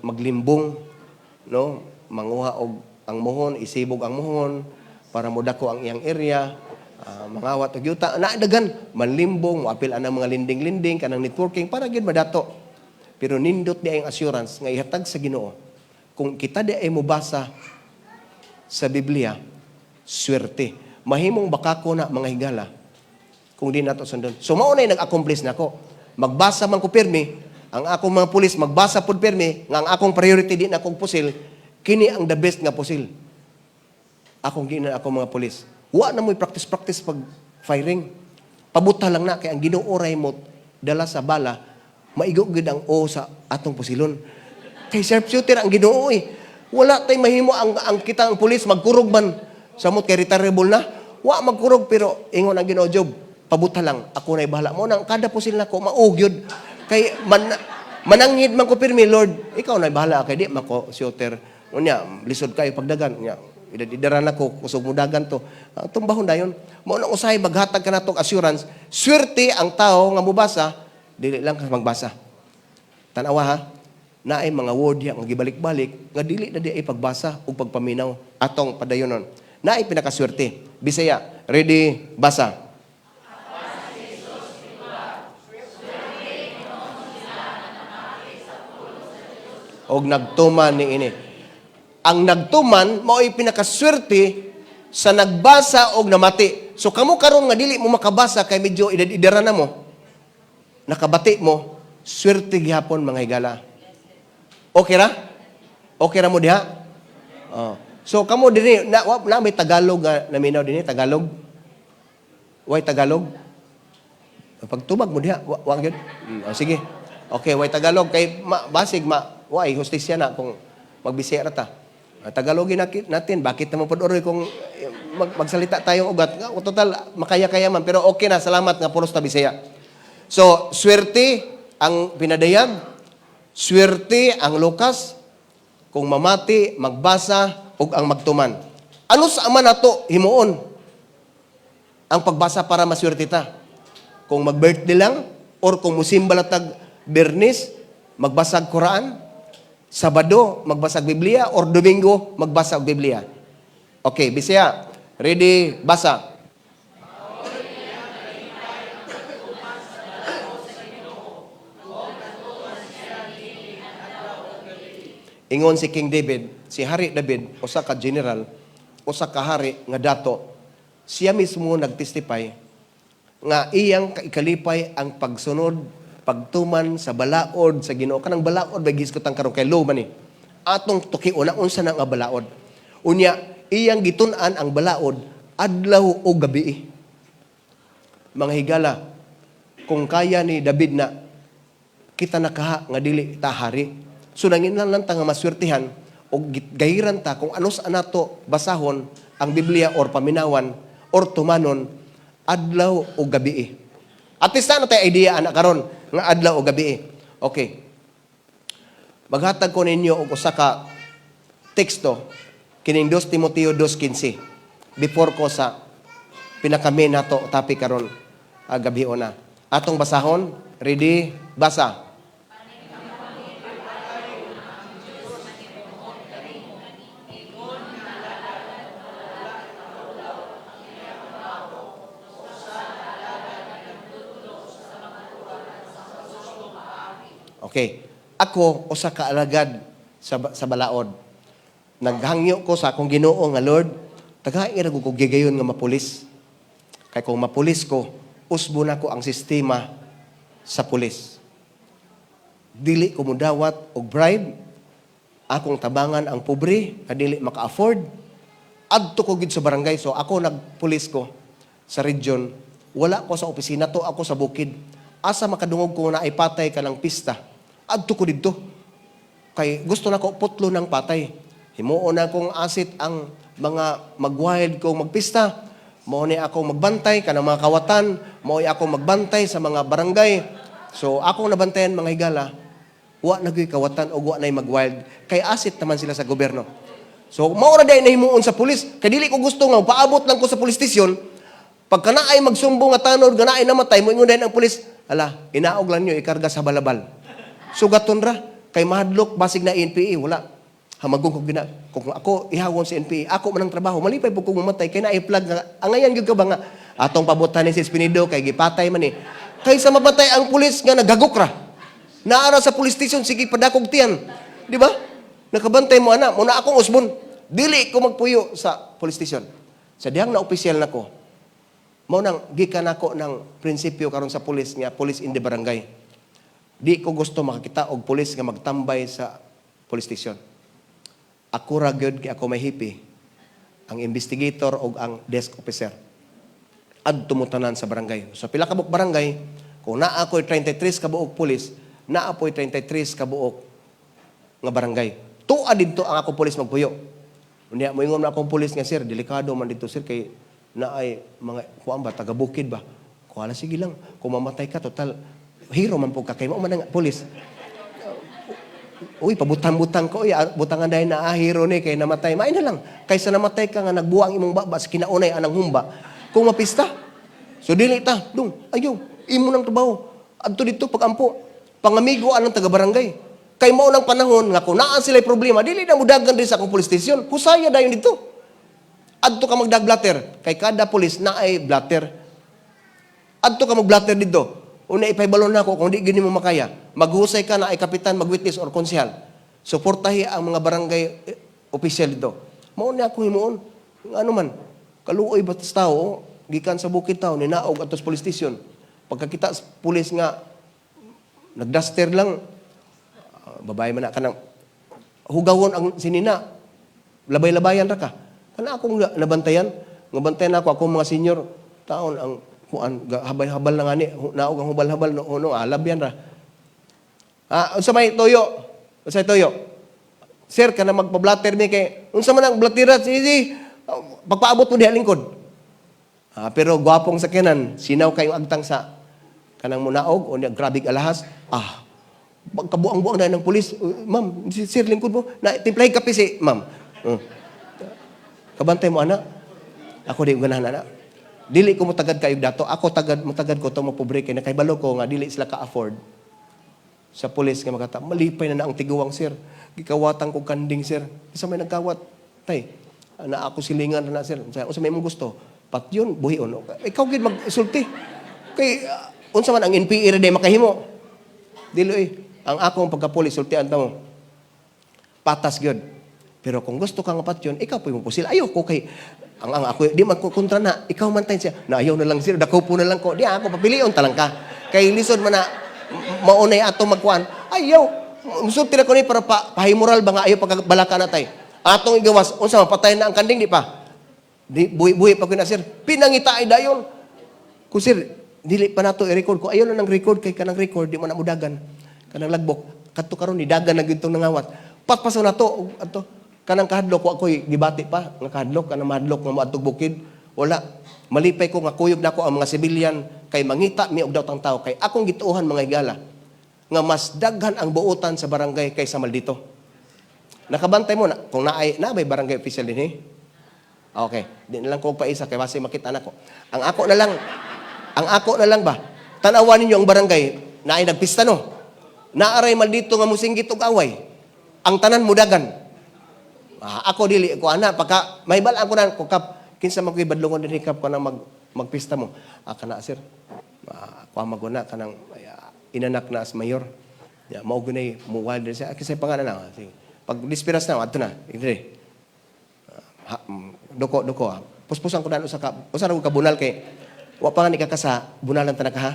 maglimbong, no, manguha og ang muhon, isibog ang muhon para modako ang iyang area, mangawat og yuta, na dagan manlimbong, moapil anang mga linding-linding kanang networking para gyud madato. Pero nindot di ang assurance nga ihatag sa Ginoo. Kung kita di ay mobasa sa Biblia, swerte. Mahimong bakako na, mga higala, kung di nato sundon. So mao na nag-accomplish nako. Magbasa man ko pirmi, ang akong mga pulis magbasa pud pirmi, nga ang akong priority di na akong pusil, kini ang the best nga pusil. Akong ginan akong mga pulis. Wa na mo'y practice-practice pag firing. Pabuta lang na kay ang Ginoo ray mo dala sa bala, maigo gid ang o sa atong pusilon. Kay sharpshooter ang Ginoo eh. Wala tay mahimo ang kita ang pulis magkurog man samot kay retirable na. Wa magkurog, pero ingon ang Ginoo, "Job, pabuta lang, ako na'y bahala." Mo nang kada pusil nako mao gyud. Kay man mananghid man ko pirmi, "Lord, ikaw na'y bahala kay di man ko shooter." Unya, lisod kayo pagdagan. Unya, idad-idaran ako, kusog mo dagan to. Tumbahon dayon. Mao nang usahay maghatag ka natong assurance, swerte ang tao nga mobasa, dili lang ka magbasa. Tanawa ha, naay mga word diha nga gibalik-balik nga dili na di ay pagbasa ug pagpaminaw atong padayonon. Naay pinakaswerte. Bisaya, ready, basa. Og nagtuman ni ini. Ang nagtuman mao'y pinakaswerte sa nagbasa og namati. So kamo karon nga dili mo makabasa kay medyo idad-idara na mo, nakabati mo, swerte gihapon, mga higala. Okay ra? Okay ra mo diha? Oh. So kamo dinhi na, wa, na may Tagalog nga naminaw dinhi, Tagalog. Way Tagalog? Pagtubag mo diha, wa gyud. Oh, sige. Okay, way Tagalog kay ma, basig ma way hustisya na kung magbisaya ra ta. Tagalogin natin, bakit naman pod oroy kung magsalita tayong ugat? Nga, total, makaya-kaya man. Pero okay na, salamat nga puros ta Bisaya. So, swerte ang pinadayag, swerte ang lukas, kung mamati, magbasa, ug ang magtuman. Ano sa ama nato himuon ang pagbasa para maswerte ta? Kung mag-birthday lang, or kung musimba tag Bernis, magbasag Quran, Sabado, magbasag Biblia, or Domingo, magbasa og Biblia. Okay, Bisaya. Ready, basa. Ingon si King David, si Hari David, usa ka general, usa ka hari nga dato, siya mismo nagtestify nga iyang ikalipay ang pagsunod, pagtuman sa balaod sa Ginoo. Kanang balaod ba gisgutan karon kay law man ni. Atong tukion na unsa na nga balaod. Unya, iyang gitun-an ang balaod adlaw o gabi. Mga higala, kung kaya ni David na kita nakaha nga dili ta hari. So nanginahanglan lang ta nga maswertihan o gahiran ta kung ano sa nato basahon ang Biblia or paminawan or tumanon adlaw o gabi. At least na tayo idea ana karon nga adlaw o gabi. Okay. Maghatag ko ninyo og usa ka teksto kining 2 Timoteo 2:15 before ko sa pinaka-main nato topic karon gabi na. Atong basahon, ready, basa. Okay. Ako usa ka alagad sa balaod. Naghangyo ko sa akong Ginoo nga, "Lord, tagai ra ko gigayon nga mapulis. Kay kung mapulis ko, usbo na ko ang sistema sa pulis. Dili ko mudawat og bribe, akong tabangan ang pobre nga dili maka-afford. Adto ko gid sa barangay." So ako nagpulis ko sa region. Wala ko sa opisina to, ako sa bukid. Asa makadungog ko na ay patay ka ng pista, adto ko didto. Kay gusto na ko putlo ng patay. Himuon na kong asit ang mga mag-wild kong magpista. Mao ni ako magbantay kanang mga kawatan, mao ni ako magbantay sa mga barangay. So akong nabantayan, mga higala, wa na gyud kawatan o wa na'y mag-wild kay asit naman sila sa gobyerno. So mao ra diay nahimuon sa pulis. Kay dili ko gusto nga paabot lang ko sa police station. Pagka naay magsumbong nga tanod nga naay namatay, moingon dayon ang pulis, "Ala, inaog lang nyo, ikarga sa balabal." Sugaton ra kay mahadlok basig na NPA, wala. Hamagong ko gina. Kung ako ihawon sa NPA, ako man ang trabaho, malipay po kong mamatay kay naay flag nga angayan gyud ka ba nga atong pabutan ni si Espinido kay gipatay man ni. Kaysa mamatay ang pulis nga nagagok ra. Naara sa police station, sige padakog tiyan. Di ba? Nakabantay mo ana, muna akong usbon. Dili ko magpuyo sa police station. Sa dihang na opisyal nako, mao nang gikan nako ng prinsipyo karon sa pulis nga police in the barangay. Di ko gusto makakita og pulis nga magtambay sa police station. Ako ra gyud kay ako may hipi, ang investigator og ang desk officer. Adto mo tanan sa barangay. Sa pila ka buok barangay, kung naa ko'y 33 ka buok pulis, naa po'y 33 ka buok nga barangay. Tua didto ang akong pulis magpuyo. Unya moingon na akong pulis nga, "Sir, delikado man dito, sir, kay naay mga kuan ba, taga bukid ba." Kuan, sige lang, kung mamatay ka, total hero man po ka kay mao man ang pulis. Uy, pabutang-butang ko, uy, butangan dahil na hero ni kay namatay. Maay na lang. Kaysa namatay ka nga nagbuang imong baba sa kinaunay anang humba. Kung mapista. So dili ta, dung, ayaw, imo nang trabaho. Adto dito pagampo. Pangamigo anang taga barangay. Kay mao nang panahon nga kung naa sila problema, dili na mudagan din sa akong police station. Husaya dayon dito. Adto ka magdag blatter. Kay kada police naay blatter. Adto ka mag-blatter dito. Una ipahibalo na ako kung di gini mo makaya. Maghusay ka na ay kapitan, mag-witness or konsehal. Suportahi ang mga barangay official dito. Mao ni ako himuon. Ano man, kaluoy ba sa tao, gikan sa bukid tao, ninaog ato sa police station. Pagkakita sa pulis nga, nagduster lang, babae man na, kanang hugawon ang sinina, labay-labayan ra ka. Kana akong nabantayan, nabantayan ako akong mga senior, taon ang kuan habal-habal na ngani, naog ang hubal-habal no, no labyan ra. Unsa may toyo? Unsa may toyo? Sir, kana magpa-blatter mi kay unsa man ang blattera? Sige, pagpaabot mo diha lingkod. Pero gwapong sakyanan, sinaw kayong agtang sa kanang munaog o niya grabe alahas. Pagkabuang-buang na ng pulis. Ma'am, sir, lingkod mo. Na, timplahi kape si ma'am. Kabantay mo, anak. Ako di ko ganahan, anak. Dili ko mutagad kayo dato. Ako tagad, mutagad ko to mo pobre kay nakaibalo ko nga dili sila ka-afford sa pulis nga makata. Malipay na na ang tiguang, sir. Gikawatan ko kanding, sir. Isa may nagkawat. Tay, na ako silingan na, sir. Unsa unsa may imong gusto? Patyon, buhion. Ikaw gid magsulti. Kay unsa man ang NPA ra day makahimo. Dili oy. Ang akong pagkapulis sultian ta mo. Patas gyud. Pero kung gusto ka nga patyon, ikaw po yung pusil. Ayaw ko kay ang ako di man ko kontra na, ikaw man tayo siya. Na ayaw na lang, sir, dako po na lang ko. Di ako papilion ta lang ka. Kay lisod man na maunay ato magkuan. Ayaw. Musulti na ko ni para pahimoral ba nga ayaw pagbalaka na tay. Atong igawas, unsa man patay na ang kanding di pa. Di buhi-buhi pa ko na, sir. Pinangita ay dayon. Kung sir, dili pa nato i-record ko. Ayaw na ng record kay kanang record di man na mudagan. Kanang lagbok. Kadto karon ni dagan na gyud tong nangawat. Patpaso na to ato kanang kahadlok wa ko'y gibati pa nga kahadlok kanang mahadlok nga moadtog bukid. Wala. Malipay ko nga kuyog nako ang mga sibilyan kay mangita mi og daotang tao kay akong gituohan, mga higala, nga mas daghan ang buotan sa barangay kaysa maldito. Nakabantay mo na kung naay na may barangay official din eh. Okay, di na lang ko paisa kay basi makita nako. Ang ako na lang ba? Tan-awan ninyo ang barangay naay nagpista no. Naaray maldito nga musinggit og away. Ang tanan mudagan. Ako dili ko ana pagka mahibal-an ko na ko, "Kap, kinsa man ko'y badlongon dinhi, kap, kanang magpista mo?" "Ah, kana, sir. Ako ang maguna kanang inanak na as mayor." Ya, mao gunay mo wild siya. Kasi pangalan na. Sige. Pag dispiras na, adto na. Dire. Ha, doko doko. Puspusan ko na usa ka usa ra ko ka bunal kay wa pa nga ni kakasa bunalan ta na ka ha.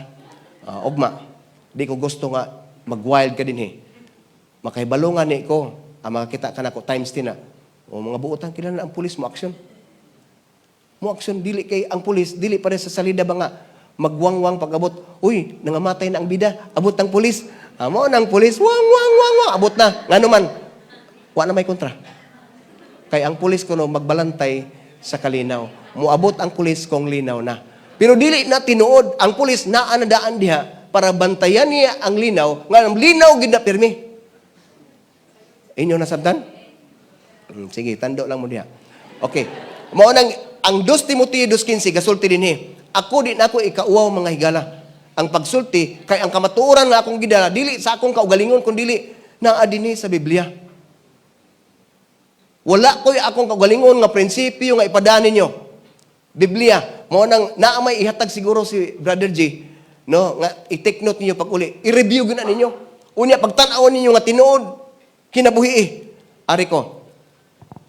Ugma. Di ko gusto nga mag-wild ka dinhi. Makahibalo nga ni ko, ang makakita ka nako times 10 na. O mga buotan kailan na ang pulis mo action. Mo action dili kay ang pulis dili pare sa salida ba nga magwangwang pag-abot. Uy, nangamatay na ang bida, abot ang pulis. Amo nang pulis, wang wang wang wang, abot na. Ngano man? Wa na may kontra. Kay ang pulis kuno magbalantay sa kalinaw. Muabot ang pulis kung linaw na. Pero dili na tinuod, ang pulis naa na daan diha para bantayan niya ang linaw, nga ang linaw gid na pirmi. Inyo nasabtan? Sige, tando lang mo diha. Okay. Mao nang ang 2 Timoteo 2:15 gasulti dinhi. Ako di na ako ikauwaw, mga higala. Ang pagsulti kay ang kamatuoran nga akong gidala dili sa akong kaugalingon kun dili naa dinhi sa Biblia. Wala ko'y akong kaugalingon nga prinsipyo nga ipadaan ninyo. Biblia, mao nang naa may ihatag siguro si Brother G, no, nga i-take note ninyo pag uli. I-review gyud na ninyo. Unya pagtan-awon ninyo nga tinuod kinabuhi eh. Ari ko.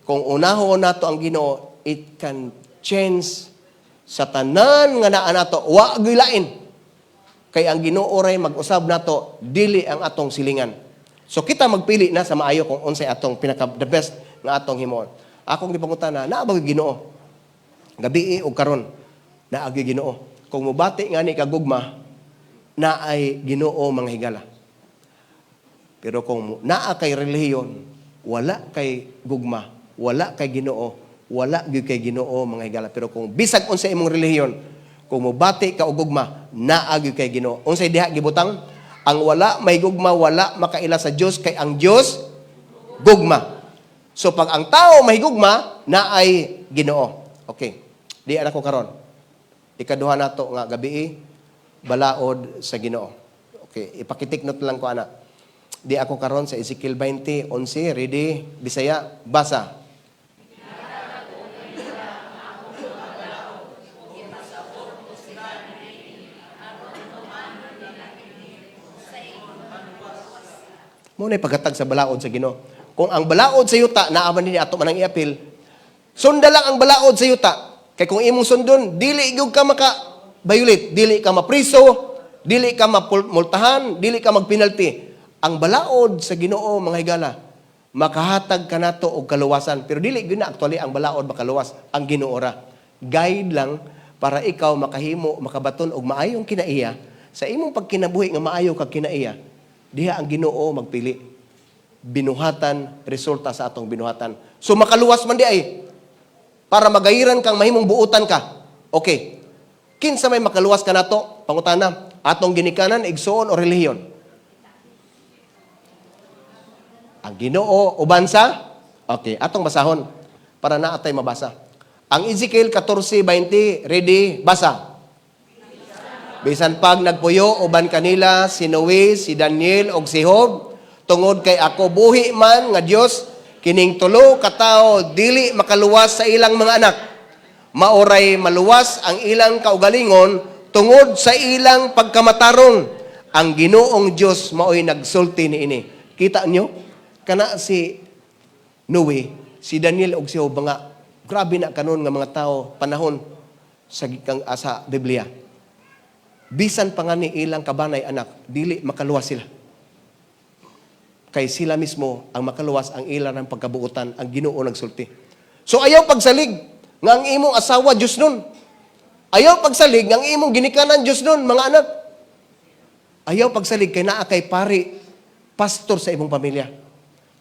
Kung unahon nato ang Ginoo, it can change sa tanan nga naa nato, wa gyud lain. Kay ang Ginoo ray mag-usab nato, dili ang atong silingan. So kita magpili na sa maayo kung unsay atong pinaka the best nga atong himuon. Akong gipangutana, naa ba gyud Ginoo? Gabii og karon, naa gyud Ginoo. Kung mubati nga ni kagugma, naay Ginoo, mga higala. Pero kung naa kay relihiyon, wala kay gugma, wala kay Ginoo, wala gyud kay Ginoo, mga higala. Pero kung bisag unsa imong relihiyon, kung mobati ka og gugma, naa gyud kay Ginoo. Unsay diha gibutang? Ang wala may gugma, wala makaila sa Dios, kay ang Dios gugma. So pag ang tao may gugma, naay Ginoo. Okay. Di ana ko karon. Ikaduha nato nga gabi, balaod sa Ginoo. Okay, ipakitik note lang ko ana. Di ako karon sa Ezekiel 20:11, ready, Bisaya, basa. Mao na paghatag sa balaod sa Ginoo. Kung ang balaod sa yuta naa man dinhi, ato man ang iapil, sunda lang ang balaod sa yuta. Kay kung imong sundon, dili gyud ka maka violate, dili ka mapriso, dili ka mapultahan, dili ka magpenalty. Ang balaod sa Ginoo, mga higala, makahatag ka nato og kaluwasan. Pero dili gyud na actually ang balaod makaluwas, ang Ginoo ra. Guide lang para ikaw makahimo, makabaton og maayong kinaiya sa imong pagkinabuhi nga maayo kag kinaiya. Diha ang Ginoo magpili. Binuhatan, resulta sa atong binuhatan. So makaluwas man di ay para magayiran kang mahimong buutan ka. Okay. Kinsa may makaluwas ka nato? Pangutana, atong ginikanan, igsuon o relihiyon? Ang Ginoo uban sa? Okay, atong basahon para naa tay mabasa. Ang Ezekiel 14:20, ready, basa. Bisan pag nagpuyo uban kanila si Noe, si Daniel og si Job, tungod kay ako buhi man nga Dios, kining tulo ka tawo dili makaluwas sa ilang mga anak. Maoray maluwas ang ilang kaugalingon tungod sa ilang pagkamatarong. Ang Ginoong Dios maoy nagsulti niini. Kita nyo? Kana si Noe, si Daniel og si Job, mga grabe na kanon nga mga tao panahon sa gikang sa Biblia. Bisan pa nga ni ilang kabanay anak, dili makaluwas sila. Kay sila mismo ang makaluwas ang ilang ng pagkabuutan, ang Ginoo nagsulti. So ayaw pagsalig nga ang imong asawa Diyos nun. Ayaw pagsalig nga ang imong ginikanan Diyos nun, mga anak. Ayaw pagsalig kay naa kay pari, pastor sa imong pamilya.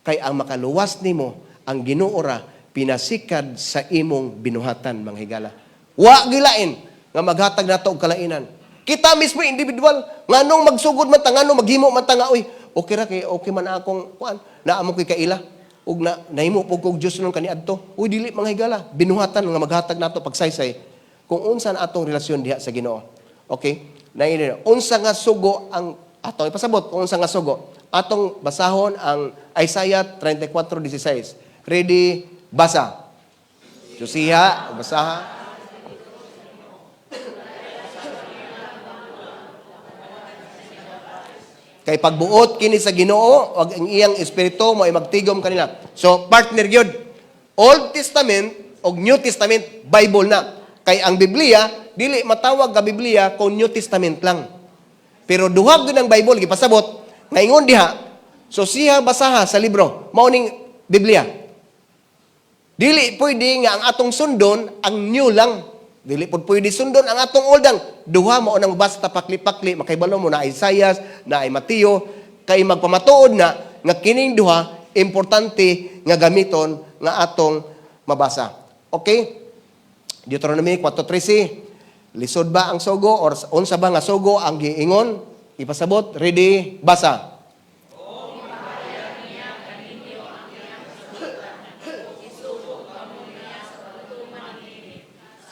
Kay ang makaluwas nimo ang Ginoo ra pinasikad sa imong binuhatan, mga higala. Wa gilain nga maghatag nato og kalainan. Kita mismo individual, nganong magsugod man ta, nganong maghimo man ta nga, uy, okay ra kay okay man akong kuan, naa mo kay kaila ug na nahimo pug kog Dios nun kaniadto. Uy, dili, mga higala, binuhatan nga maghatag nato pagsaysay kung unsa na atong relasyon diha sa Ginoo. Okay? Naini unsa nga sugo ang atong ipasabot, kung unsa nga sugo. Atong basahon ang Isaiah 34:16. Ready, basa. Susiha, basaha. Kay pagbuot kini sa Ginoo ug ang iyang espiritu mo ay magtigom kanila. So partner gyud. Old Testament ug New Testament Bible na. Kay ang Biblia dili matawag ka Biblia kung New Testament lang. Pero duha gyud ang Bible gipasabot ngaingon diha. So siya basaha sa libro mao ning Biblia. Dili pwede nga ang atong sundon ang new lang. Dili pud pwede sundon ang atong old ang duha mao nang basta pakli-pakli makibalo mo na Isaiah na ay Mateo kay magpamatuod na nga kining duha importante nga gamiton nga atong mabasa. Okay? Deuteronomy 4:13. Lisod ba ang sugo or unsa ba nga sugo ang giingon? Ipasabot, ready, basa.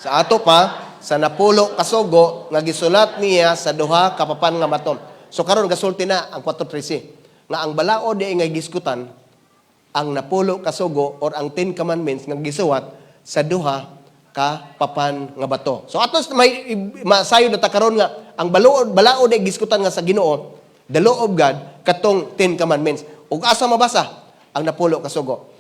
Sa ato pa, sa napulo kasugo nga gisulat niya sa duha ka papan nga bato. So karon gasulti na ang 4:13 nga ang balaod di nga giskutan ang napulo kasugo or ang 10 commandments nga gisuwat sa duha ka papan nga bato. So atos may masayo na ta karon nga ang balaod di giskutan nga sa Ginoo, the law of God, katong 10 commandments. Ug asa mabasa ang napulo kasugo?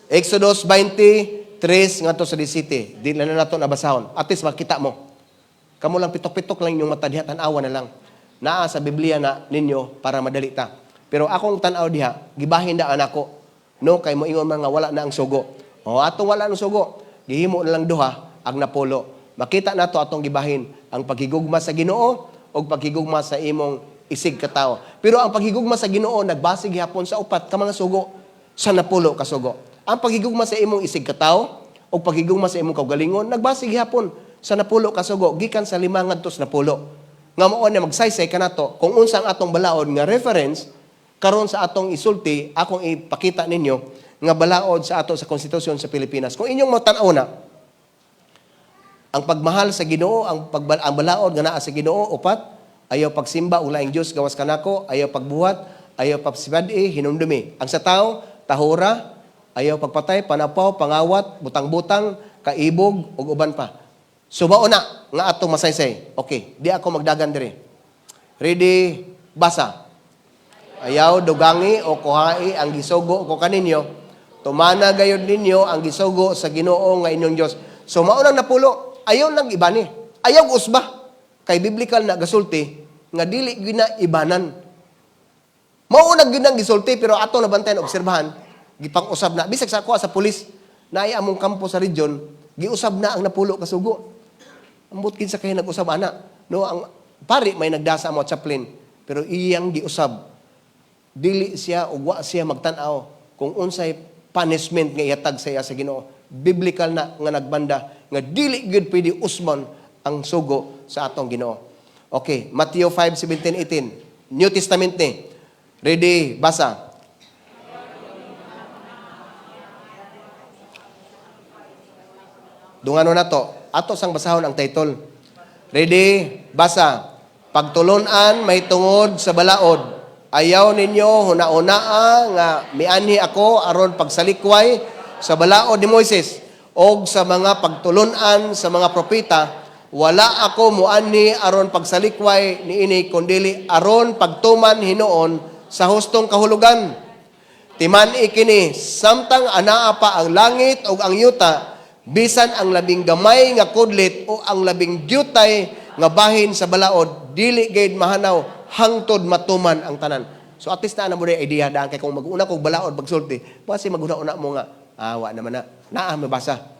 Exodus 23 ngadto sa 17. Di na nato nabasahon. At least makita mo. Kamo lang pitok-pitok lang inyong mata diha, tan-awa na lang. Naa sa Biblia na ninyo para madali ta. Pero akong tan-aw diha, gibahin da anako. No, kay moingon man nga wala na ang sugo. O atong wala ang sugo, gihimo na lang duha ang napulo. Makita nato atong gibahin ang paghigugma sa Ginoo o paghigugma sa imong isig katawo. Pero ang paghigugma sa Ginoo nagbase gihapon sa upat ka mga sugo sa napulo ka sugo. Ang paghigugma sa imong isig katawo o paghigugma sa imong kaugalingon nagbase gihapon sa napulo ka sugo gikan sa 5 ngadto sa 10. Nga mao na magsaysay kanato kung unsa ang atong balaod nga reference karon sa atong isulti, akong ipakita ninyo nga balaod sa ato sa konstitusyon sa Pilipinas. Kung inyong matan-aw na, ang pagmahal sa Ginoo, ang balaod nga naa sa Ginoo, upat: ayaw pagsimba og laing Dios gawas kanako, ayaw pagbuhat, ayaw pagsibad-i, hinumdumi. Ang sa tao, tahura, ayaw pagpatay, panapaw, pangawat, butang-butang, kaibog, ug uban pa. So mao na nga atong masaysay. Okay, di ako magdagan diri. Ready, basa. Ayaw dugangi o kuhai ang gisugo ko kaninyo. Tumana gayud ninyo ang gisugo sa Ginoo nga inyong Dios. So mao nang napulo, ayaw nang ibani. Ayaw usba. Kay biblical na gasulti nga dili gyud na ibanan. Mao na gyud ang gisulti, pero ato nabantayan, obserbahan, gipang-usab na bisag sa ako sa pulis naay among kampo sa region, giusab na ang napulo ka sugo. Ambot kinsa kay nag-usab ana. No, ang pari may nagdasa mo chaplain, pero iyang giusab. Dili siya ug wa siya magtan-aw kung unsay punishment nga ihatag sa iya sa Ginoo. Biblical na nga nagbanda nga dili gyud pwede usbon ang sugo sa atong Ginoo. Okay, Matthew 5:17, 18. New Testament ni. Ready, basa. Dungano na to. Ato sang basahon ang title. Ready, basa. Pagtulunan may tungod sa balaod. Ayaw ninyo huna-hunaa nga mianhi ako aron pagsalikway sa balaod ni Moises og sa mga pagtulunan sa mga propeta. Wala ako muanhi aron pagsalikway niini kundili aron pagtuman hinuon sa hustong kahulugan. Timan-i kini, samtang anaa pa ang langit ug ang yuta, bisan ang labing gamay nga kudlit o ang labing dyutay nga bahin sa balaod, dili gayud mahanaw hangtod matuman ang tanan. So at least naa na mo rin idea daan, kay kung mag-una kog balaod pagsulti, basi maghuna-una mo nga wa naman na. Naa mabasa.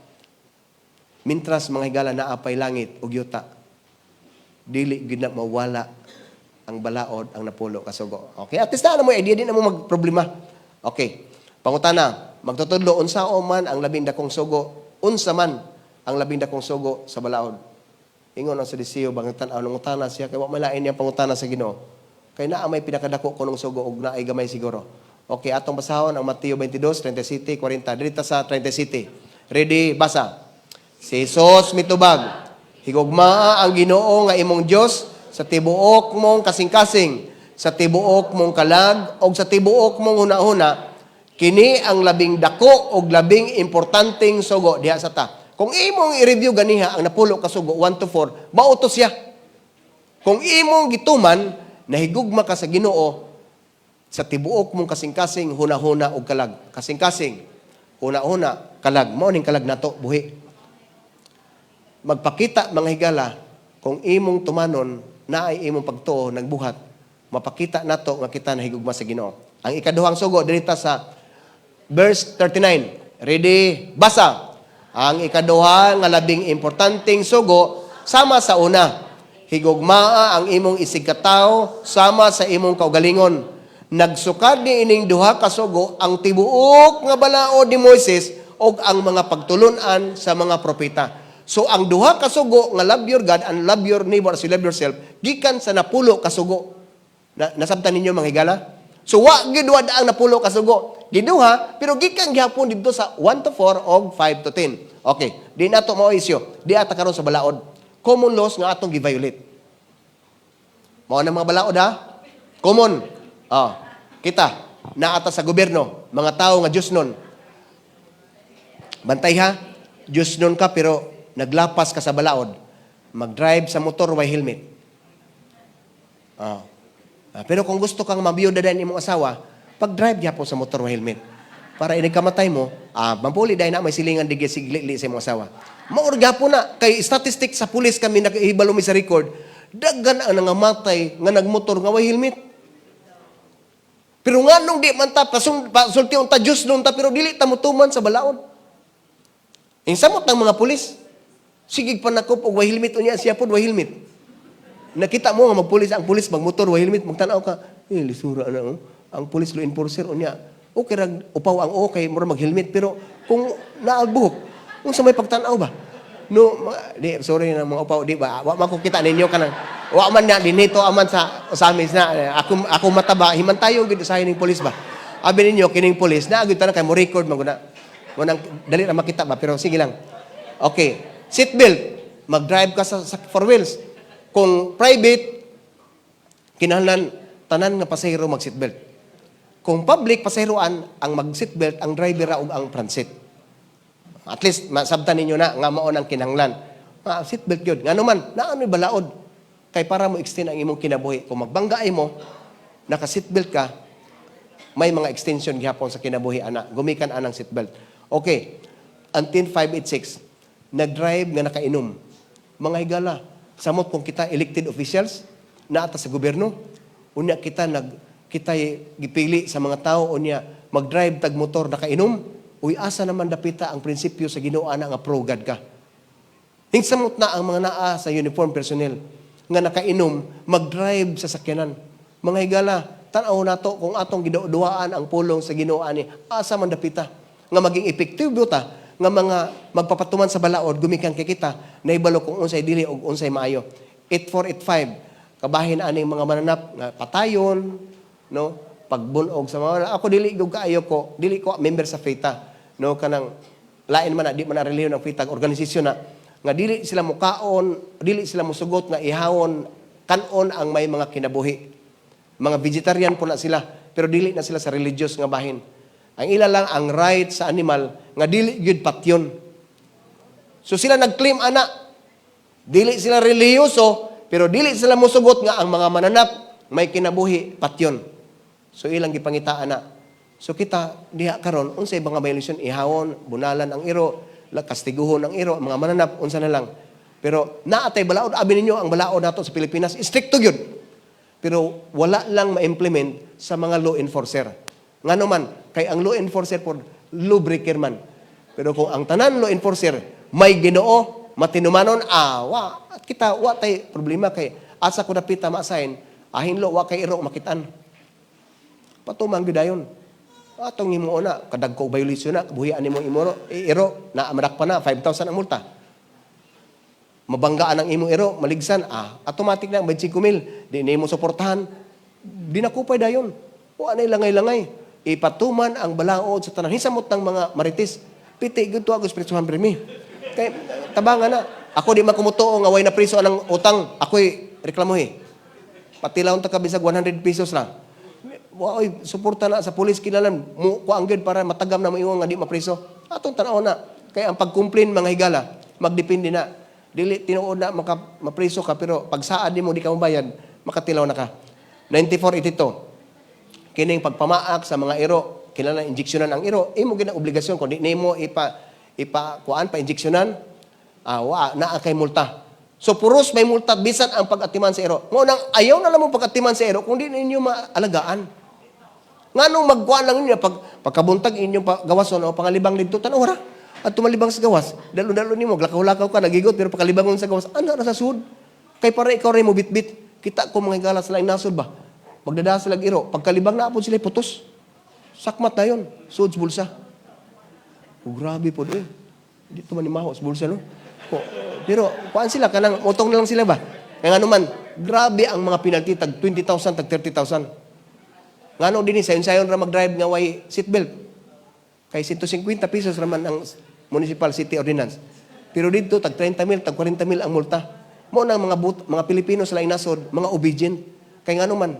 Mintras, mga higala, naa pay langit ug yuta, dili gid na mawala ang balaod, ang napulo ka sugo. Okay, at least naa na mo idea, di na mo magproblema. Okay. Pangutana, magtutudlo, unsa o man ang labing dakong sugo? Unsa man ang labing dakong sugo sa balaod? Ingon ang Sadiseo, bang tan-aw nangutana siya kay wa malain niyang pangutana sa Ginoo. Kay naa may pinakadako kunong sugo ug naay gamay siguro. Okay, atong basahon ang Mateo 22, 37, 40. Diri ta sa 37. Ready, basa. Si Jesus mitubag, "Higugmaa ang Ginoo nga imong Dios sa tibuok mong kasing-kasing, sa tibuok mong kalag, og sa tibuok mong hunahuna. Kini ang labing dako og labing importanteng sugo." Diha sa ta. Kung imong i-review ganiha ang napulo ka sugo, 1 to 4, mao to siya. Kung imong gituman, nahigugma ka sa Ginoo sa tibuok mong kasing-kasing, hunahuna ug kalag. Kasing-kasing, hunahuna, kalag. Mao ning kalag nato buhi. Magpakita, mga higala, kung imong tumanon na ay imong pagtuo nagbuhat, mapakita nato nga kita nahigugma sa Ginoo. Ang ikaduhang sugo, diri ta sa verse 39. Ready? Basa. Ang ikaduha nga labing importanteng sugo sama sa una. Higugmaa ang imong isigkatawo sama sa imong kaugalingon. Nagsukad ni ining duha ka sugo ang tibuok nga balaod ni Moises ug ang mga pagtulunan sa mga propeta. So ang duha ka sugo nga love your God and love your neighbor as you love yourself gikan sa napulo ka sugo. Na, nasabtan ninyo, mga higala? So wa gyud wa ang napulo ka sugo. Giduha pero gikan gihapon didto sa 1 to 4 og 5 to 10. Okay, di nato mao isyu. Di ata karon sa balaod. Common laws nga atong gi-violate. Mao na mga balaod ha? Common. Ah, kita naata sa gobyerno, mga tao nga Diyos nun. Bantay ha, Diyos nun ka pero naglapas ka sa balaod. Mag-drive sa motor way helmet. Ah. Ah, pero kung gusto kang mabiyuda din imong asawa, pag-drive gyapon sa motor way helmet. Para inigkamatay mo, mampuli dahil na may silingan di sigli sa imong asawa. Mao gyapon na kay statistics sa pulis kami nakahibalo mi sa record, daghan ang nangamatay nga nagmotor nga way helmet. Pero nga nung di man ta pasulti unta Diyos nun ta pero dili ta motuman sa balaod. Ing samot ng mga pulis, sige panakop og way helmet unya siya pod way helmet. Nakita mo nga magpulis ang pulis, magmotor, way helmet, magtanaw ka, eh, lisura na, oh. Ang pulis, law enforcer, unya, okay rag, upaw ang okay, mura mag-helmet, pero kung naabuhok, kung sa may pagtanaw ba? No, mga, di, sorry na mga upaw, di ba? Wa man ko kita ninyo kanang, wa man na, dinito aman sa Ozamis na, ako, ako mataba, himantayo gid usahay ning pulis ba? Abi ninyo, kining pulis, na agad tanan kay mo record man guna. Mo nang dali ra makita ba, pero sige lang. Okay, seatbelt, mag-drive ka sa four wheels. Kung private, kinahanglan tanan nga pasahero mag seatbelt. Kung public pasaheroan, ang mag seatbelt ang driver ra ug ang front seat. At least masabtan ninyo na nga mao nang kinahanglan. Ah, seatbelt gyud. Ngano man, naa balaod kay para mo extend ang imong kinabuhi. Kung magbangga mo, naka seatbelt ka, may mga extension gihapon sa kinabuhi ana. Gumikan anang seatbelt. Okay. Ang 10586, nag-drive nga nakainom. Mga higala, samot kung kita elected officials, naata sa gobyerno, unya kita nag kita gipili sa mga tao, unya mag-drive tag motor nakainom, uy, asa naman dapita ang prinsipyo sa Ginoo ana nga pro-God ka? Hingsamot na ang mga naa sa uniform personnel nga nakainom, mag-drive sa sakyanan. Mga higala, tan-aw nato kung atong giduduaan ang pulong sa Ginoo ani, asa man dapita nga maging epektibo ta nga mga magpapatuman sa balaod gumikan kay kita naibalo kung unsay dili ug unsay maayo. 8485, kabahin aning mga mananap nga patayon, no, pagbunog sa mga, ako dili gyud kaayo ko, dili ko member sa FETA, no, kanang lain man na, di man na relihiyon ang FETA, organisasyon na nga dili sila mukaon, dili sila musugot nga ihawon kanon ang may mga kinabuhi. Mga vegetarian po na sila, pero dili na sila sa religious nga bahin. Ang ila lang ang right sa animal nga dili gyud patyon. So sila nag-claim ana, dili sila relihiyoso, pero dili sila musugot nga ang mga mananap may kinabuhi patyon. So ilang gipangitaan na. So kita diha karon, unsay mga violation? Ihawon, bunalan ang iro, kastiguhon ang iro, mga mananap, unsa na lang. Pero naatay balaod, abi ninyo ang balaod nato sa Pilipinas, stricto gyud. Pero wala lang ma-implement sa mga law enforcer. Ngano man, kay ang law enforcer po, law breaker man. Pero kung ang tanan law enforcer may Ginoo, matinumanon, ah, wa, at kita, wa tay problema kay asa ko dapita ma-assign, ahinlo, wa kay iro makitaan. Patuman gyud dayon. Atong himuon na, kadagko violation na, buhian nimo imoro, iro, na madakpa na, 5,000 ang multa. Mabanggaan ang imong iro, maligsan, ah, automatic na, 25 mil, di nimo suportahan, di na kupay dayon. Wa na langay-langay. Ipatuman ang balaod sa tanan. Hisamot ng mga marites. Piti, gyud to ako espirituhan primi. Kay, tabangan na. Ako di man kumutuo nga way na priso anang utang. Ako'y reklamohi. Patilaon ta ka bisag 100 pesos lang. Wa oy, suporta na sa pulis kilalan mo kuang gyud para matagam na mo ingon nga di mapriso. Atong tan-aw na. Kay ang pag-complain, mga higala, magdepende na. Dili tinuod na maka mapriso ka, pero pag saad nimo di ka mabayad, makatilaw na ka. 9482. Kining pagpamaak sa mga iro, kinahanglan injeksyonan ang iro, imo gina obligasyon kung di nimo ipa ipa kuan pa injeksyonan, ah, wa naa kay multa. So puros may multa bisan ang pag-atiman sa iro. Mao nang ayaw na lang mo pag-atiman sa iro kung di ninyo maalagaan. Nganong magkuan lang ninyo pag pagkabuntag inyong gawason o pangalibang didto, tan-aw ra. At tumalibang sa gawas, dalo-dalo nimo, glakaw-lakaw ka, nagigot, pero pagkalibangon sa gawas, ana ra sa sud. Kay para ikaw rin mo bitbit. Kita ko mga higala sa laing nasod ba? Magdada sila iro, pagkalibang na po sila putos. Sakmat na yun, sud sa bulsa. Oh, grabe po eh. Dito man ni maho sa bulsa, no? Ko, pero kuan sila, kanang utong na lang sila ba? Kaya nga naman, grabe ang mga penalty, tag 20,000, tag 30,000. Ngano dinhi, sayon-sayon ra mag-drive nga way seatbelt? Kay 150 pesos raman ang municipal city ordinance. Pero dito tag 30 mil, tag 40 mil ang multa. Mo nang mga mga Pilipino sa laing nasod, mga obedient. Kay ngano man,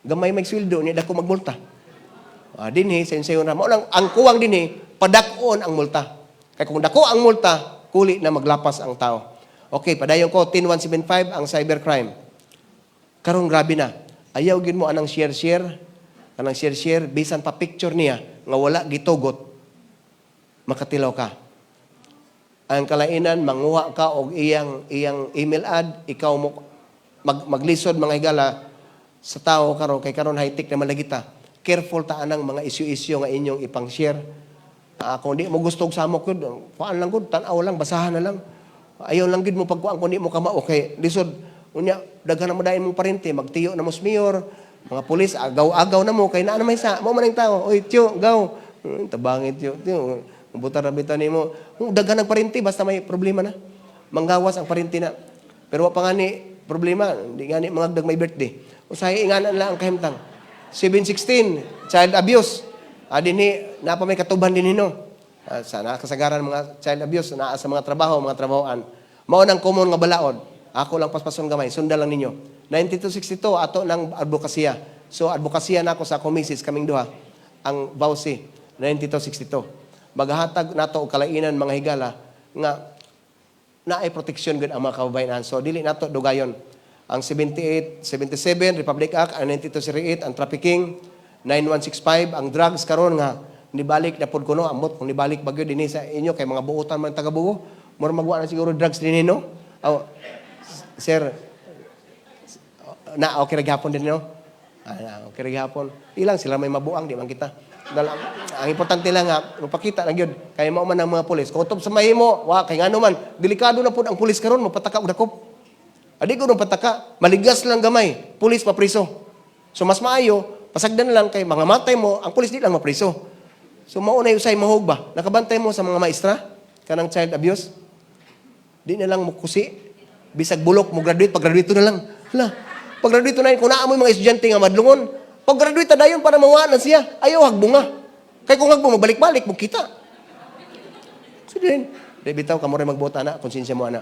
gamay may sweldo ni dako magmulta. Ah, dinhi sayon-sayon ra. Mo nang ang kuwang dinhi, padak-on ang multa. Kay kung dako ang multa, kuli na maglapas ang tao. Okay, padayon ko 10175, ang cybercrime. Karon grabe na. Ayaw gyud mo anang share-share, kanang share-share bisan pa picture niya nga wala gitugot, makatilaw ka. Ang kalainan, manguha ka og iyang iyang email ad, ikaw mo maglisod, mga higala, sa tao karon kay karon high-tech na malagi ta. Careful ta anang mga isyu-isyu nga inyong ipang-share. Ah, kung di mo gusto og samok yun, kuan lang gud, tan-aw lang, basahan na lang. Ayaw lang gid mo pagkuan kung di mo kamao kay lisod. Unya, daghan na mo dayon mong parente, magtiyo na mo sa mayor, mga pulis, agaw-agaw na mo, kay naa na may sa, mo man ang tao, "Oy, tiyo, gaw." Tabangit, tiyo, tiyo, butar na bitaw nimo. Daghan ng parente, basta may problema na. Manggawas ang parente na. Pero wa pa nga ni problema, di nga ni mga may birthday. Usahay inganan lang ang kahimtang. 716, child abuse. Ah, dinhi, naa pa may katuban din hino. Ah, sa nakasagaran mga child abuse, naa sa mga trabaho, mga trabahoan. Mao nang common nga balaod. Ako lang paspason gamay, sundan lang ninyo. 9262, ato ng advokasya. So, advokasya na ako sa akong misis, kaming duha. Ang VAWC, 9262. Maghatag nato og kalainan, mga higala, nga naay proteksyon gud ang mga kababayen. So dili nato dugayon. Ang 78, 77 Republic Act, ang 9208 ang trafficking, 9165 ang drugs karon nga nibalik na pod kuno. Amot kung nibalik bagyo dinhi sa inyo kay mga buotan man taga Bogo. Mura magwa na siguro drugs dinhi, no? Oh, sir, na okay ra gihapon din, no? Ah, okay ra gihapon. Ilang sila may mabuang, di man kita. Dahil ang importante lang nga, mapakita lang yun, kay mao man ang mga pulis. Kung utob sa mahimo, wa, kay ngano man, delikado na pud ang pulis karon, mapataka og dakop. Adi ko nung pataka, maligas lang gamay, pulis papriso. So mas maayo, pasagdan lang kay mga matay mo, ang pulis di lang mapriso. So mao na usay mahog ba? Nakabantay mo sa mga maestra kanang child abuse? Di na lang mo kusi. Bisag bulok mo graduate, pag-graduate na lang. Hala, pag-graduate na yun, kung naa mo yung mga estudyante nga madlungon, pag-graduate na dayon para mawa na siya. Ayaw hagbunga. Kay kung hagbong, magbalik-balik, mo kita. So din, di bitaw kamo rin magbuot ana, konsensya mo ana.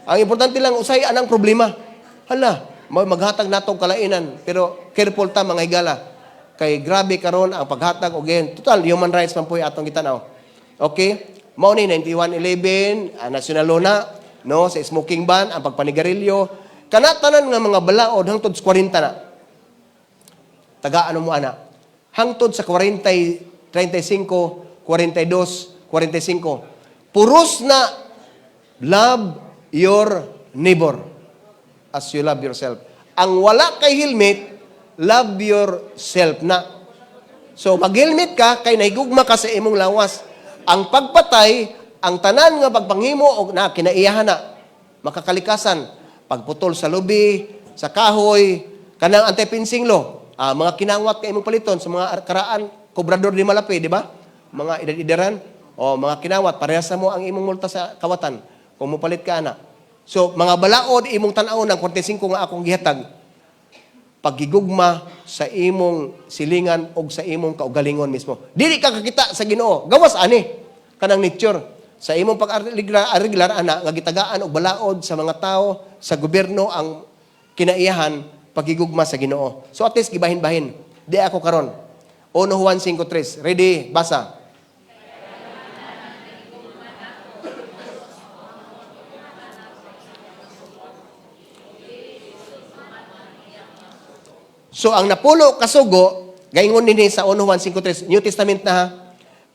Ang importante lang usay anang problema. Hala, maghatag natong kalainan, pero careful ta, mga higala. Kay grabe karon ang paghatag og total human rights man po'y atong gitanaw. Okay? Mao ni 9111, ang national law na, no, sa smoking ban, ang pagpanigarilyo, kana tanan nga mga balaod hangtod sa 40 na. Tagaan mo ana. Hangtod sa 40, 35, 42, 45. Puros na love your neighbor as you love yourself. Ang wala kay helmet, love yourself na. So mag-helmet ka kay nahigugma ka sa imong lawas. Ang pagpatay, ang tanan nga pagpanghimo og na kinaiyahan na makakalikasan, pagputol sa lubi, sa kahoy, kanang anti-fencing law, ah, mga kinawat kay imong paliton sa mga karaan, kobrador di malapi, di ba? Mga edad-edaran, o mga kinawat, parehas na mo ang imong multa sa kawatan kung mopalit ka ana. So, mga balaod imong tan-aw ng 45 nga akong gihatag, paggigugma sa imong silingan o sa imong kaugalingon mismo. Dili ka kakita sa Ginoo. Gawas ani kanang nature sa imong pag-ariglar ana nga gitagaan og balaod sa mga tao sa gobyerno ang kinaiyahan pagigugma sa Ginoo. So at least gibahin-bahin. Di ako karon. 1 Juan 5:3. Ready? Basa. So ang napulo kasugo, gaingon dinhi sa 1 Juan 5:3, New Testament na ha.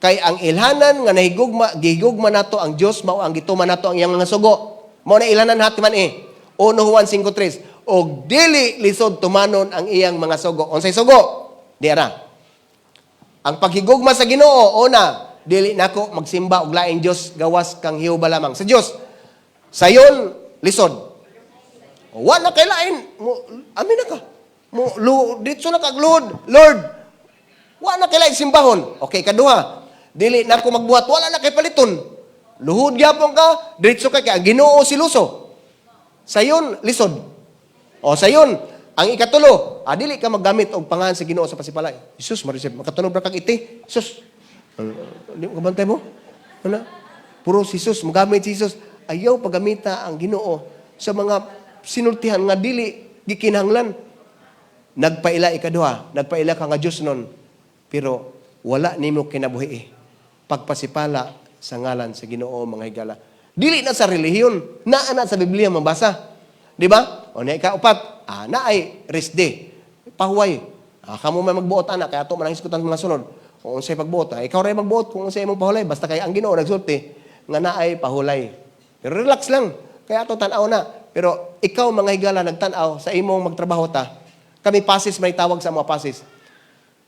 Kay ang ilhanan nga nahigugma, gihigugma nato ang Dios mao ang gituman nato ang iyang mga sugo. Mao na ilhanan hatiman eh. 1 Juan 5:3. Og dili lisod tumanon ang iyang mga sugo. Unsay sugo? Di ara. Ang paghigugma sa Ginoo, una, dili nako magsimba og laing Dios gawas kang Jehova lamang. Sa Dios. Sayon lisod. Wala kay lain. Mo, amin na ka. Mo, ditso na kag Lord. Lord. Wala kay lain simbahon. Okay, kaduha. Dili na ako magbuhat, wala na kay paliton. Luhod gyapon ka, diretso ka kay ang Ginoo siluso. Sayon lisod. O sayon, ang ikatulo, ah, dili ka maggamit og pangalan sa Ginoo sa pasipalay. Jesus, marisip, makatunog ra kag iti. Jesus. Di mo kabantay mo? Ano? Puro si Jesus, magamit si Jesus. Ayaw paggamita ang Ginoo sa mga sinultihan nga dili gikinahanglan. Nagpaila ikaduha, nagpaila ka nga Diyos nun, pero wala nimo kinabuhi eh. Pagpasipala sa ngalan sa Ginoo, mga higala. Dili na sa relihiyon, naa na sa Biblia mabasa. Di ba? O na ikaupat, ah, naay rest day. Pahuway. Ah, kamo may magbuot ana, kaya ato man ang hisgutan mga sunod. Kung unsay pagbuot, ah, ikaw ray magbuot kung unsay imong pahulay, basta kay ang Ginoo nagsulti nga naay pahulay. Pero relax lang. Kaya ato tan-aw na. Pero ikaw, mga higala, nagtan-aw sa imong magtrabaho ta. Kami passes may tawag sa mga passes.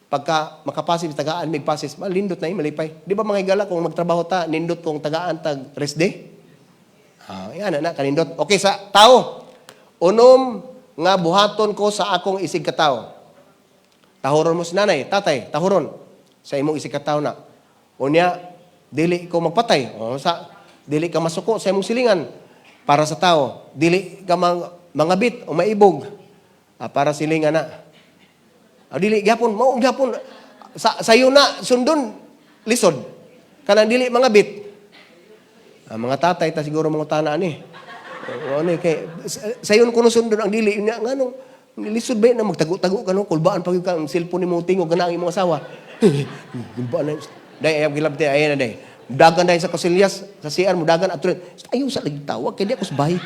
Pagka makapasis, tagaan mig passes, malindot na yun, malipay. Di ba, mga higala, kung magtrabaho ta, nindot kung tagaan tag rest day? Ah, yan na, kanindot. Okay, sa tao. 1 Unom nga buhaton ko sa akong isig katawo. Tahuron mo si nanay, tatay, tahuron sa imong isig katawo na. Unya, dili ko magpatay. O, sa dili ka masuko sa imong silingan para sa tao. Dili ka mangabit o maibog para silingan na. Dili gyapon, mao gyapon sa sayo na sundon lisod. Kanang dili mangabit. Mga tatay ta siguro mangutana ani. O, ano kay sayon kuno sundon ang dili nya, nganong lisod ba na magtago-tago ka, no, kulbaan pag ka ang cellphone nimo, tingog ka na ang imong asawa. Kulbaan na. Day, ayaw gilabte, ayan na day. Dagan day sa Kasilyas, sa CR mo dagan ato. Ayaw sa lagi tawag kay di ako sa bahay.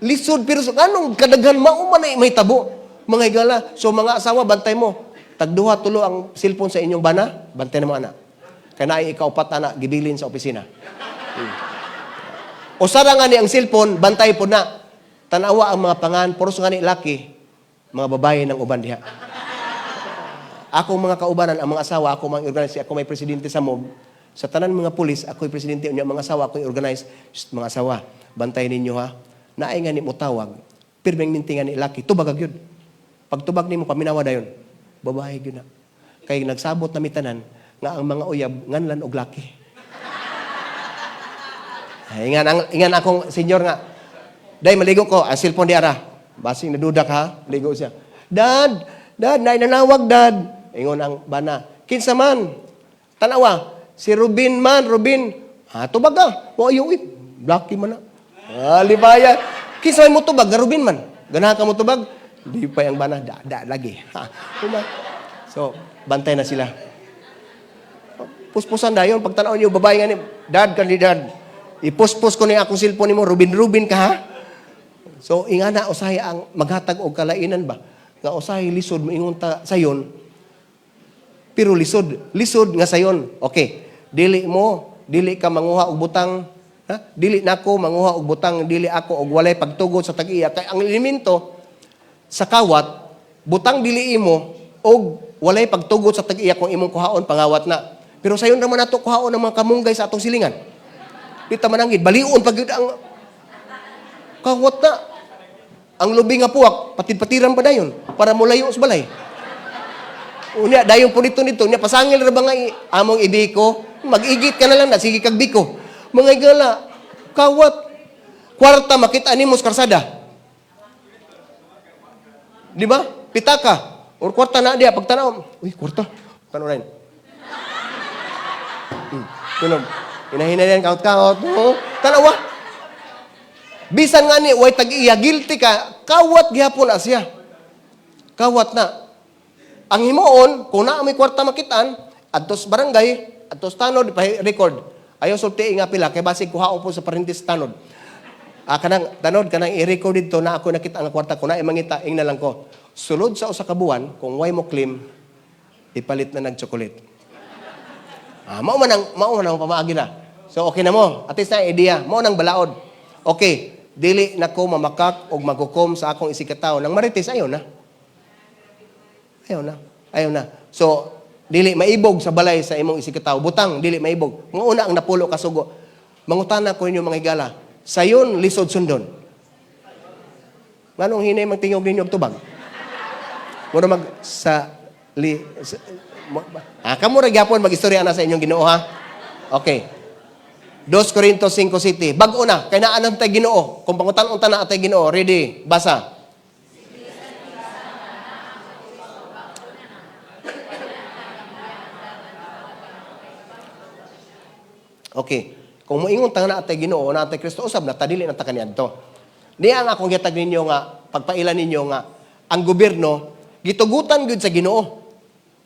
Lisod pero sa anong kadaghan mao man ay may tabo. Mga higala, so mga asawa, bantay mo. Tagduha tulo ang cellphone sa inyong bana, bantay na mo ana. Kay naay ikaupat ana gibilin sa opisina. Usara nga ni ang cellphone, bantay po na. Tanawa ang mga pangan, puros nga ni laki, mga babae ng uban diha. Ako mga kaubanan, ang mga asawa, ako mga organize, ako may presidente sa MOB. Sa tanan mga pulis, ako'y presidente, unya mga asawa, ako'y organize. Shh, mga asawa, bantay ninyo ha. Naay nga ni mo tawag, pirmeng minti nga ni laki, tubag gyud. Pag tubag nimo, paminawa dayon. Babae gyud na. Kay nagsabot na mitanan nga ang mga uyab nganlan og laki. Ay, ingan akong senyor nga, "Day, maligo ko, ang cellphone di ara." Basing nadudak ha, ligo siya. "Dad, dad, naay nanawag, dad." Ingon ang bana, "Kinsa man?" "Tanawa, si Rubin man, Rubin." "Ah, tubag ka." "Wa ayo, eh. Laki man na." Ah, libaya. "Kinsa man mo tubag, ga Rubin man. Ganahan ka mo tubag?" Di pa yung bana, da, da, lagi. Ha, uma. So, bantay na sila. Puspusan dayon pag tanaw niyo babae nga ni, "Dad, kanidad. Ipuspos ko ni akong cellphone nimo, Rubin Rubin ka ha." So ingana usahay ang maghatag og kalainan ba? Nga usahay lisod moingon ta sayon. Pero lisod, lisod nga sayon. Okay. Dili ka manguha og butang, ha? Dili nako manguha og butang dili ako og walay pagtugot sa tag-iya, kay ang elemento sa kawat, butang dili imo og walay pagtugot sa tag-iya, kung imong kuhaon, pangawat na. Pero sayon ra man nato kuhaon ang mga kamunggay sa atong silingan. Di ta mananggid, balion pag yun ang kawat na. Ang lubi nga puwak, patid-patiran pa dayon para mulayo sa balay. Unya dayon po nito nito, unya pasangil ra ba nga among ibiko, mag-igit ka na lang na, sige kag biko. Mga igala, kawat, kwarta makita nimo sa karsada. Di ba? Pitaka. Or kwarta na diya, pagtanaw, uy, kwarta. Tanaw rin. Tunog. Hinahina yan, kaut-kaut. Oh, tanawa. Bisan nga ni, way tag-iya, guilty ka, kawat gihapon na siya. Kawat na. Ang himuon, kung naa may kwarta makitaan, adtos barangay, adtos tanod, pa record. Ayaw sulti nga pila, kay basig kuhaon po sa parintis tanod. Ah, kanang tanod, kanang i-record dito na ako nakita ang kwarta ko na mangita, ing na lang ko. Sulod sa usa ka buwan, kung way mo claim, ipalit na nag-chocolate. Ah, mao man ang pamaagi na. So okay na mo. At least na idea, mao nang balaod. Okay, dili na ko mamakak og maghukom sa akong isigkatawo. Nang marites, ayaw na. Ayaw na. Ayaw na. So, dili maibog sa balay sa imong isigkatawo. Butang, dili maibog. Nga una ang napulo ka sugo. Mangutana ko ninyo, mga higala. Sayon, lisod sundon. Nganong hinay magtingog ninyo og tubag? Mura mag sa li sa, kamo ra gyapon mag-istorya na sa inyong Ginoo ha. Okay. 2 Corinto 5:7. Bag-o na kay naa tay Ginoo. Kung pangutan-on ta na atay Ginoo, ready, basa. Okay. Kung moingon ta nga naa tay Ginoo, naa tay Kristo, usab na ta, dili na ta kaniadto. Niya ang akong gihatag ninyo nga pagpaila ninyo nga ang gobyerno gitugutan gyud sa Ginoo.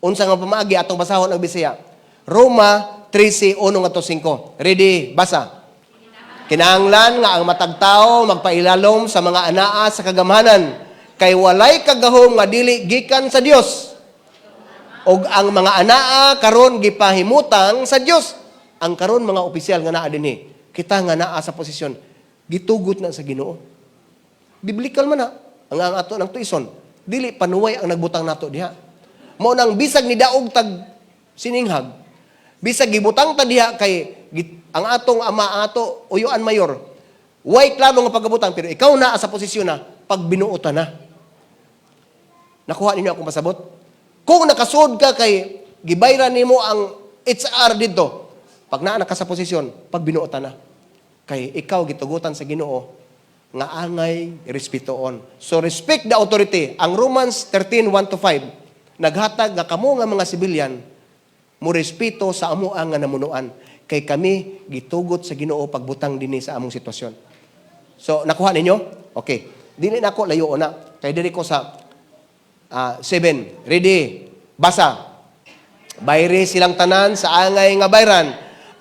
Unsa nga pamaagi? Atong basahon ang Bisaya. Roma 13:1 ngadto 5. Ready, basa. Kinahanglan nga ang matag tawo magpailalom sa mga anaa sa kagamhanan, kay walay kagahom nga dili gikan sa Dios. Og ang mga anaa karon gipahimutang sa Dios. Ang karon mga opisyal nga naa dinhi, kita nga naa sa posisyon, gitugot na sa Ginoo. Biblical man na ang ato ng tuison. Dili panuway ang nagbutang nato diha. Mao nang bisag ni daog tag sininghag, bisag gibutang ta diha kay ang atong ama ato uyuan mayor. Way klaro nga pagkabutang, pero ikaw na sa posisyon na pagbinuotan na. Nakuha ninyo akong pasabot? Kung nakasud ka kay gibayran nimo ang HR dito, pag naa na ka sa posisyon, pagbinuotan na. Kay ikaw gitugutan sa Ginoo nga angay respetuon. So respect the authority. Ang Romans 13:1 to 5 naghatag nga kamo nga mga sibilyan mo respeto sa amo nga namunuan kay kami gitugot sa Ginoo pagbutang dinhi sa among sitwasyon. So nakuha ninyo? Okay. Dili na ako layo na. Kay diri ko sa 7. Ready? Basa. Bayri silang tanan sa angay nga bayran.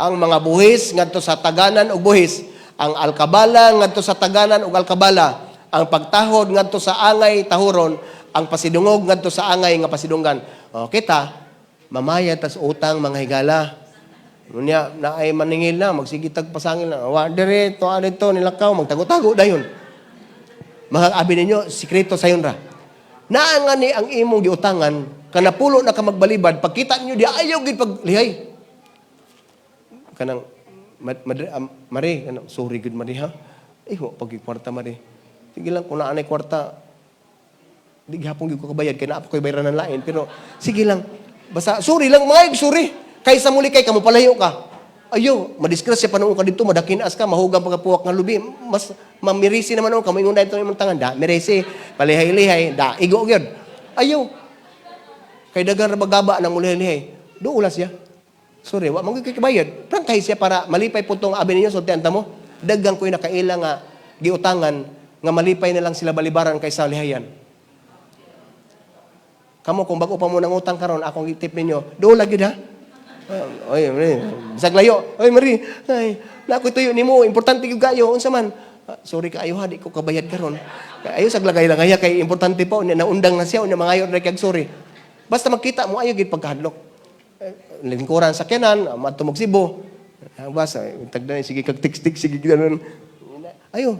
Ang mga buhis ngadto sa taganan og buhis, ang alkabala ngadto sa taganan og alkabala, ang pagtahod ngadto sa angay tahuron, ang pasidungog ngadto sa angay nga pasidunggan. O, kita, mamayad tas utang, mga higala. Unya, na ay maningil na, magsigitag pasangil na. Wa dire, to dito, nilakaw, magtago-tago dayon. Mga abi ninyo, sikreto sayon ra. Naa nga ni ang imong giutangan, kanapulo na ka magbalibad, pagkita ninyo di ayaw gid paglihay. Kanang Mari, kanang, sorry gud Mari ha. Eh, wa pag kwarta, Mari. Sige lang, kung naa nay kwarta, di gihapon gyud ko kabayad kay naa pa ko'y bayran ng lain, pero sige lang. Basta sorry lang, mga sorry. Kaysa muli kay kamo palayo ka. Ayo, madisgrasya pa noon ka dito, madakinas ka, mahugang pagkapuwak nga lubi. Mas mamirisi naman noon, kamo ingon dahil imong tangan, da, mirisi, palihay-lihay, da, igo gyud. Ayo. Kay dagan ra magaba nang mulihay-lihay. Duola siya. Sorry, wa man gyud kabayad. Prangkay siya para malipay po tong abi ninyo, sultian ta mo. Daghan ko'y nakaila nga giutangan nga malipay na lang sila balibaran kaysa lihayan. Kamo kung bago pa mo nang utang karon, akong tip ninyo, duola gyud ha. Oy, Mari, bisag layo. Oy, Mari, ay, na ako tuyo nimo, importante gyud kayo, unsa man? Ah, sorry kaayo ha, di ko kabayad karon. Ayo sa lagay lang aya kay importante pa unya naundang na siya, unya mangayo ra kag sorry. Basta magkita mo ayo gid pagkahadlok. Eh, lingkuran sa sakyanan, madto mag Cebu. Ah, basta tagdan sige kag text text sige ganon. Ayo,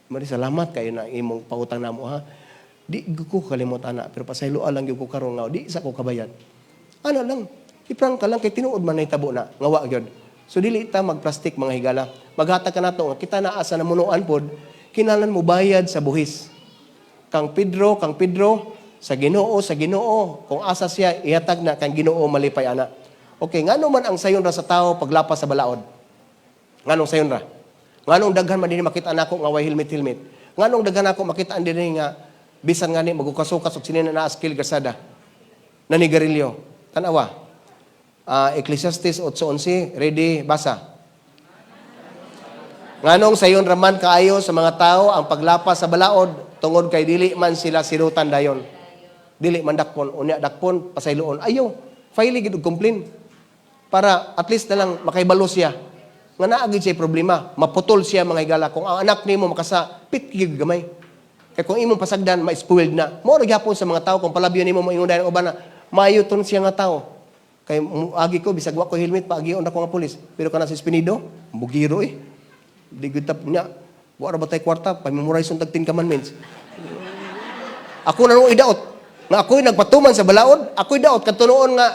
Mari, salamat kayo na imong pautang namo ha. Di ko kalimot ana, pero pasaylo lang gyud ko karon nga di sa ko kabayad. Ana lang, iprangka lang kay tinuod man nahitabo na nga wa gyud. So dili ta magplastic, mga higala. Maghatag ka nato nga kita naa sa namunuan pod, kinahanglan mo bayad sa buhis. Kang Pedro, sa Ginoo, sa Ginoo, kung asa siya ihatag na kang Ginoo malipay ana. Okay, ngano man ang sayon ra sa tao paglapas sa balaod? Nganong sayon ra? Nganong daghan man dinhi makita nako nga way helmet helmet? Nganong daghan ako makita dinhi nga bisan ngani magukas-ukas og sinina na skill kasada? Nanigarilyo. Tanawa. Ecclesiastes 8:11, ready, basa. Nganong sayon raman kaayo sa mga tao ang paglapas sa balaod tungod kay dili man sila silutan dayon. Dili man dakpon, unya dakpon pasayloon. Ayo, file gid og complain para at least na lang makaibalo siya. Nga naa gid siya problema, maputol siya, mga higala. Kung ang anak nimo makasa, pit gid gamay. Kay kung imong pasagdan, ma-spoiled na. Mao ra gyapon sa mga tao kung palabyo nimo moingon dayon uban na maayo ton siya nga tao. Kay agi ko bisag wa ko helmet paagion ako nga pulis. Pero kana si Espinido, bugiro eh. Di gud tap niya. Wa ra ba tay kwarta, pa-memorize tag 10 commandments. Ako na nung idaot. Nga ako'y nagpatuman sa balaod, ako'y daot kadto noon nga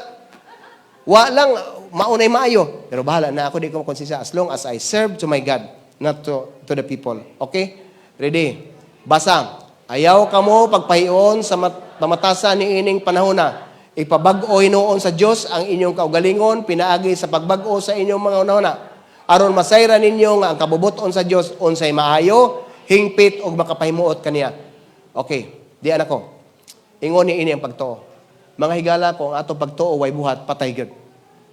wa lang maunay maayo. Pero bahala na ako, di ko makonsensya as long as I serve to my God, not to the people. Okay? Ready? Basa. Ayaw kamo pagpahion sa pamatasan ni ining panahona. Ipabag-o hinuon sa Dios ang inyong kaugalingon pinaagi sa pagbag-o sa inyong mga hunahuna. Aron masayran ninyo nga ang kabubuton sa Dios unsay maayo, hingpit ug makapahimuot kaniya. Okay, di anak ko. Ingon ni ini ang pagtuo. Mga higala, kung ang atong pagtuo way buhat, patay gyud.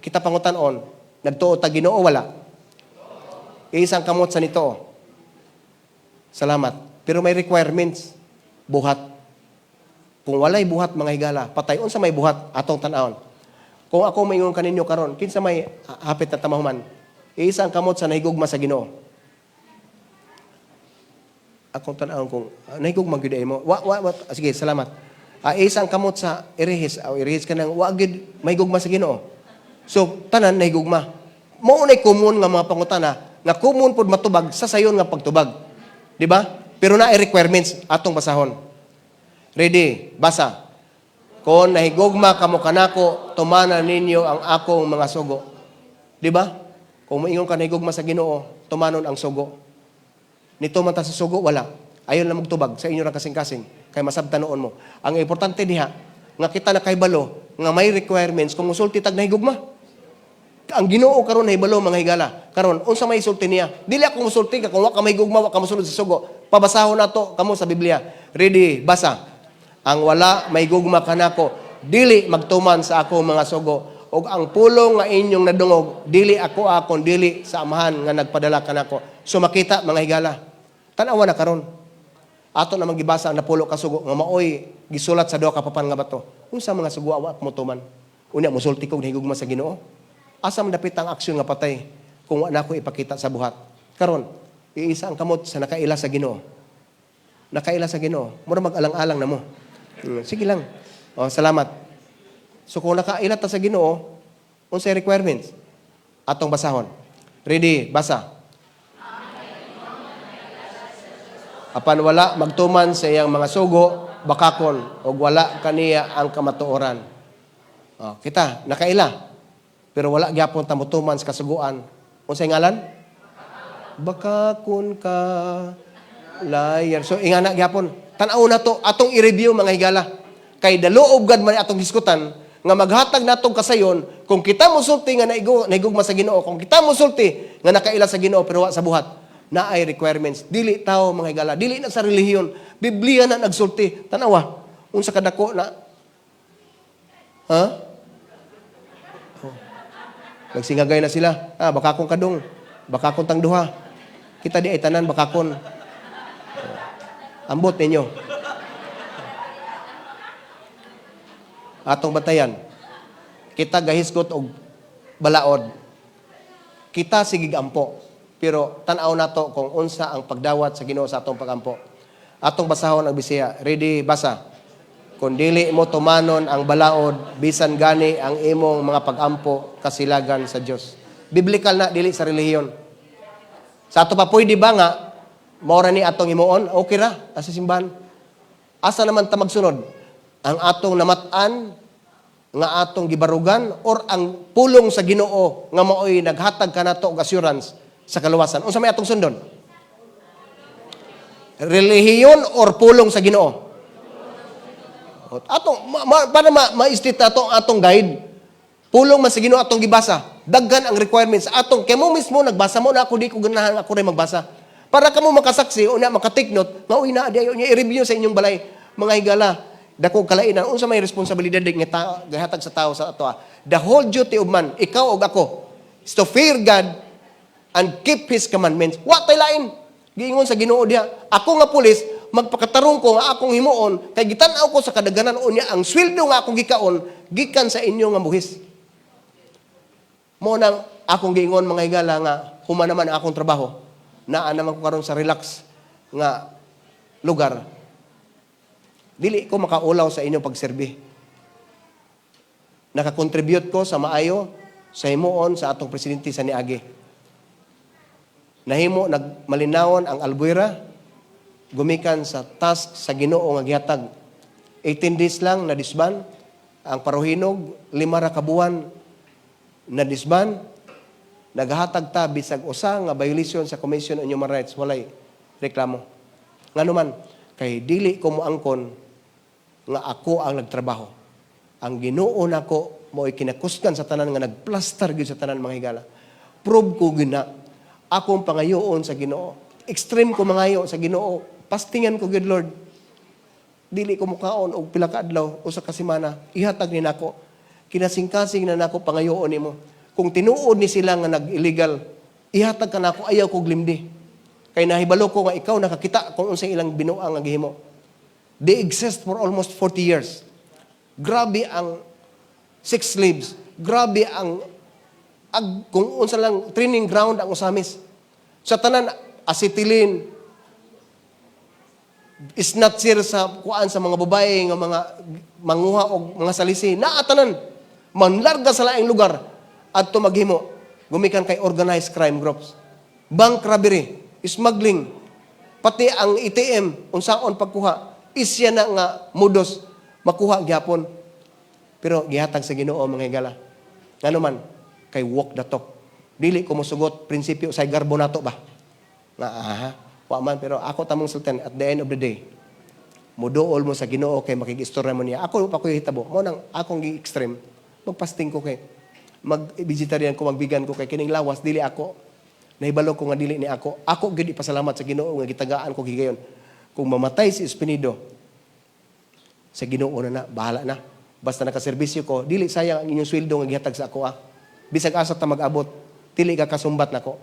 Kita pangutan-on, nagtuo ta Ginoo wala? Isang kamot sa nito. Salamat. Pero may requirements. Buhat. Kung walay buhat, mga higala, patay. Unsa may buhat atong tan-awon? Kung ako maingon kaninyo karon, kinsa may hapit na tamahuman? Isang kamot sa nahigugma sa Ginoo. Akong tan-awon kung nahigugma gyud ay mo. Wa wa, wa sige, salamat. Isang kamot sa irehis, o irehis kanang wa gyud mahigugma sa Ginoo. So tanan nahigugma. Mao nay common nga mga pangutana nga common pod matubag sa sayon nga pagtubag. Di ba? Pero naay requirements atong basahon. Ready? Basa. Kung nahigugma kamo kanako, tumana ninyo ang akong mga sugo. Di ba? Kung moingon ka nahigugma sa Ginoo, tumanon ang sugo. Nito man ta sa sugo, wala. Ayon lang magtubag sa inyo ra kasing-kasing kay masabtan noon mo. Ang importante diha nga kita nakahibalo nga may requirements kung musulti tag nahigugma. Ang Ginoo karon nahibalo, mga higala. Karon unsa may sulti niya? Dili ako musulti ka kung wa ka mahigugma, wa ka mosulod sa sugo. Pabasahon nato kamo sa Biblia. Ready, basa. Ang wala mahigugma kanako, dili magtuman sa ako mga sugo, ug ang pulong nga inyong nadungog dili ako akon dili sa Amahan nga nagpadala kanako. So makita, mga higala. Tan-awa na karon. Ato namang gibasa ang 10 ka sugo nga maoy gisulat sa duha ka papan nga bato. Unsa mga sugo wa mo tuman? Unya musulti kog nahigugma sa Ginoo? Asa man dapit ang aksyon nga patay kung wa nako ipakita sa buhat? Karon, iisa ang kamot sa nakaila sa Ginoo. Nakaila sa Ginoo. Mura mag-alang-alang na mo. Sige lang. Oh, salamat. So kung nakaila ta sa Ginoo, unsay requirements? Atong basahon. Ready, basa. Apan wala magtuman sa iyang mga sugo, bakakon, ug wala kaniya ang kamatuoran. Oh, kita, nakaila. Pero wala gyapon ta motuman sa kasuguan. Unsay ngalan? Bakakon ka, liar. So ingana gyapon. Tan-aw na to atong i-review, mga higala. Kay daluob gad man atong hisgutan nga maghatag natong kasayon kung kita mosulti nga naigugma sa Ginoo, kung kita mosulti nga nakaila sa Ginoo pero wa sa buhat. Naay requirements. Dili tao, mga higala, dili na sa relihiyon. Biblia na nagsulti. Tanawa, unsa kadako na. Ha? Oh. Nagsingagay na sila. Ah, bakakon kadung. Bakakon tang duha. Kita di ay tanan bakakon. Ambot ninyo. Atong batayan. Kita gahisgot og balaod. Kita sige ampo. Pero tan-aw nato kung unsa ang pagdawat sa Ginoo sa atong pagampo. Atong basahon ang Bisaya. Ready, basa. Kung dili mo tumanon ang balaod, bisan gani ang imong mga pagampo kasilagan sa Dios. Biblical na, dili sa relihiyon. Sa ato pa pwede ba nga maura ni atong himuon? Okay ra sa simbahan. Asa naman ta magsunod? Ang atong namat-an nga atong gibarugan or ang pulong sa Ginoo nga maoy naghatag kanato og assurance sa kaluwasan? Unsa may atong sundon? Relihiyon or pulong sa Ginoo? Atong para ma-state ato atong guide. Pulong man sa Ginoo atong gibasa. Daghan ang requirements atong kay mo mismo nagbasa mo na ako di ko ganahan ako rin magbasa. Para kamo makasaksi una maka-take note nga uy na di ayo niya i-review sa inyong balay, mga higala. Dako kalainan unsa may responsibilidad nga gihatag sa tao sa ato. The whole duty of man, ikaw ug ako, is to fear God and keep His commandments. Wa tay lain. Giingon sa Ginoo diha. Ako nga pulis, magpakatarong ko nga akong himuon kay gitan-aw ko sa kadaghanan unya ang sweldo nga akong gikaon gikan sa inyo nga buhis. Mo nang akong giingon, mga higala, nga human naman ang akong trabaho. Naa naman ko karon sa relax nga lugar. Dili ko makaulaw sa inyong pagserbi. Nakakontribute ko sa maayo sa himuon sa atong presidente sa niagi. Nahimo nagmalinawon ang Albuera gumikan sa task sa Ginoo nga gihatag. 18 days lang na disband ang Parohinog, 5 ra ka buwan na disband. Naghatag ta bisag usa nga violation sa Commission on Human Rights, walay reklamo. Ngano man kay dili ko moangkon nga ako ang nagtrabaho. Ang Ginoo nako mo'y kinakusgan sa tanan nga nagplastar gyud sa tanan, mga higala. Prove ko gina akong pangayoon sa Ginoo. Extreme ko mangayo sa Ginoo. Pastingan ko gyud, Lord. Dili ko mukaon og pila ka adlaw usa ka semana. Ihatag ni nako. Kinasingkasing na nako pangayoon nimo. Kung tinuod ni sila nga nag-illegal, ihatag ka nako, ayaw kog limdi. Kay nahibalo ko nga ikaw nakakita kung unsay ilang binuang nga gihimo. They exist for almost 40 years. Grabe ang sex slaves. Grabe ang kung unsa lang training ground ang Ozamiz. Sa tanan, acetylene, snatcher sa kuan sa mga babae nga mga manguha og mga salisi, naa tanan manlarga sa laing lugar adto maghimo gumikan kay organized crime groups, bank robbery, smuggling, pati ang ATM unsaon pagkuha isya na nga modus makuha gyapon. Pero gihatag sa Ginoo, mga higala, ngano man kay walk the talk. Dili ko mosugot prinsipyo sa garbo nato ba nga aha. Wa man, pero ako tamong sultan at the end of the day. Muduol mo sa Ginoo kay makig-istorya mo niya. Ako pa ko hitabo. Mo nang akong gi-extreme. Magfasting ko kay mag-vegetarian ko, mag-vegan ko kay kining lawas dili ako. Nahibalo ko nga dili ni ako. Ako gyud ipasalamat sa Ginoo nga gitagaan ko gigayon. Kung mamatay si Espinido, sa Ginoo na na, bahala na. Basta nakaserbisyo ko, dili sayang ang inyong sweldo nga gihatag sa ako ah. Bisag asa ta mag-abot, dili ka kasumbat nako.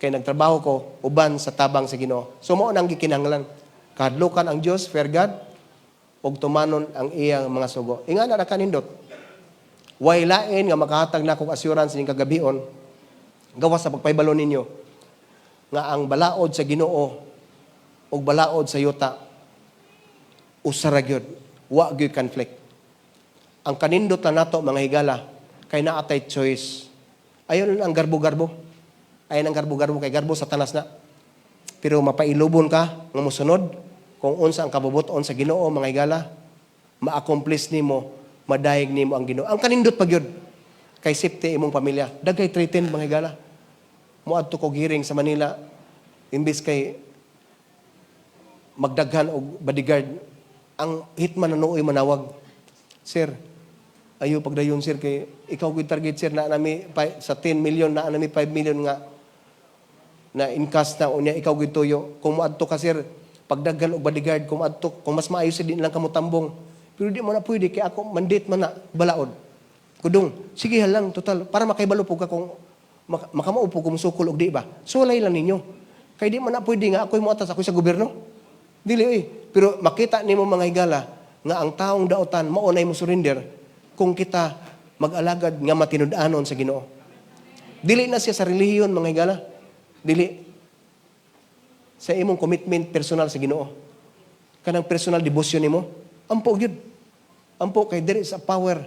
Kay nagtrabaho ko uban sa tabang sa Ginoo. So mao nang gikinahanglan. Kahadlukan ang Dios, fear God, ug tumanon ang iyang mga sugo. Ingana ra kanindot. Way lain nga makahatag na kong assurance ning kagabion gawas sa pagpahibalo ninyo nga ang balaod sa Ginoo ug balaod sa yuta usa ra gyud, wa gyud conflict. Ang kanindot na nato, mga higala, kay naa tay choice. Ayon ang garbo-garbo. Ayon ang garbo-garbo kay garbo Satanas na. Pero mapailubon ka nga mosunod kung unsa ang kabubut-on sa Ginoo, mga higala, ma-accomplish nimo, madayeg nimo ang Ginoo. Ang kanindot pa gyud kay safety imong pamilya. Daghay threaten, mga higala. Moadto ko hearing sa Manila, imbis kay magdaghan og bodyguard, ang hitman na nooy manawag. "Sir, ayo pagdayon, sir, kay ikaw gyud target, sir, na nami sa 10 million na nami 5 million nga na in cash na, unya ikaw gyud tuyo. Kung moadto ka, sir, pagdaghan og bodyguard, kung moadto, kung mas maayo sir, di lang kamo tambong." "Pero di mo na pwede kay ako mandate man na balaod." "Kudong, sige lang, total para makaibalo po ka kung makamao po kung sukol og di ba. Sulay lang ninyo. Kay di man na pwede nga ako'y moatas ako sa gobyerno." Dili eh. Pero makita nimo, mga higala, nga ang taong daotan mao nay mo surrender kung kita mag-alagad nga matinud-anon sa Ginoo. Dili na siya sa relihiyon, mga higala. Dili sa imong commitment personal sa Ginoo. Kanang personal devotion nimo, ampo gyud. Ampo kay diri sa power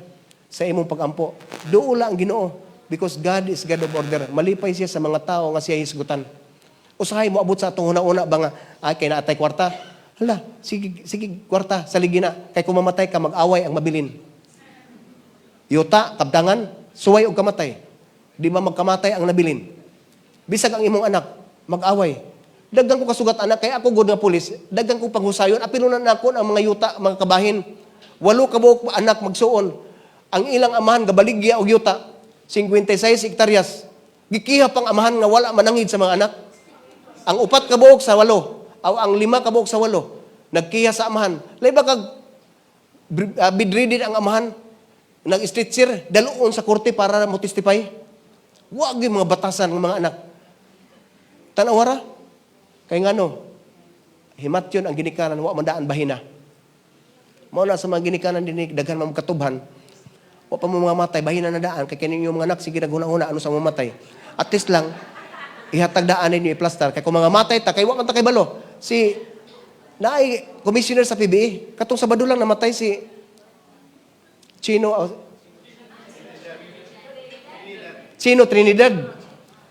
sa imong pagampo. Duola ang Ginoo because God is God of order. Malipay siya sa mga tao nga siya hisgutan. Usahay mo abot sa atong huna-huna ba nga ay kay naatay kwarta. Hala, sige sige kwarta saligi na kay kung mamatay ka, mag-away ang mabilin. Yuta, kabdangan, suway og kamatay. Di ba magkamatay ang nabilin? Bisag ang imong anak, mag-away. Daghan ko kasugat anak kay ako gud nga pulis, daghan ko panghusayon, apilo na nako ang mga yuta, mga kabahin. Walo ka buok anak magsuon. Ang ilang amahan gabaligya og yuta, 56 hektaryas. Gikiha pang amahan nga wala manangid sa mga anak. Ang upat ka buok sa walo, o ang lima ka buok sa walo, nagkiha sa amahan. Lahi ba kag bedridden ang amahan, nag-stretcher, daluon sa korte para mo testify. Wag yung mga batasan ng mga anak. Tanawara. Kay ngano, himatyon ang ginikanan, wa man daan bahina. Mao na sa mga ginikanan dinhi, daghan man katubhan. Wa pa mo mga matay, bahina na daan kay kini yung mga anak sige naghuna-huna ano sa mamatay. At least lang ihatag daan ninyo i-plaster kay kung mga matay ta kay wa man ta kay balo. Si naay commissioner sa PBA katong Sabado lang namatay, si Chino, Chino Trinidad,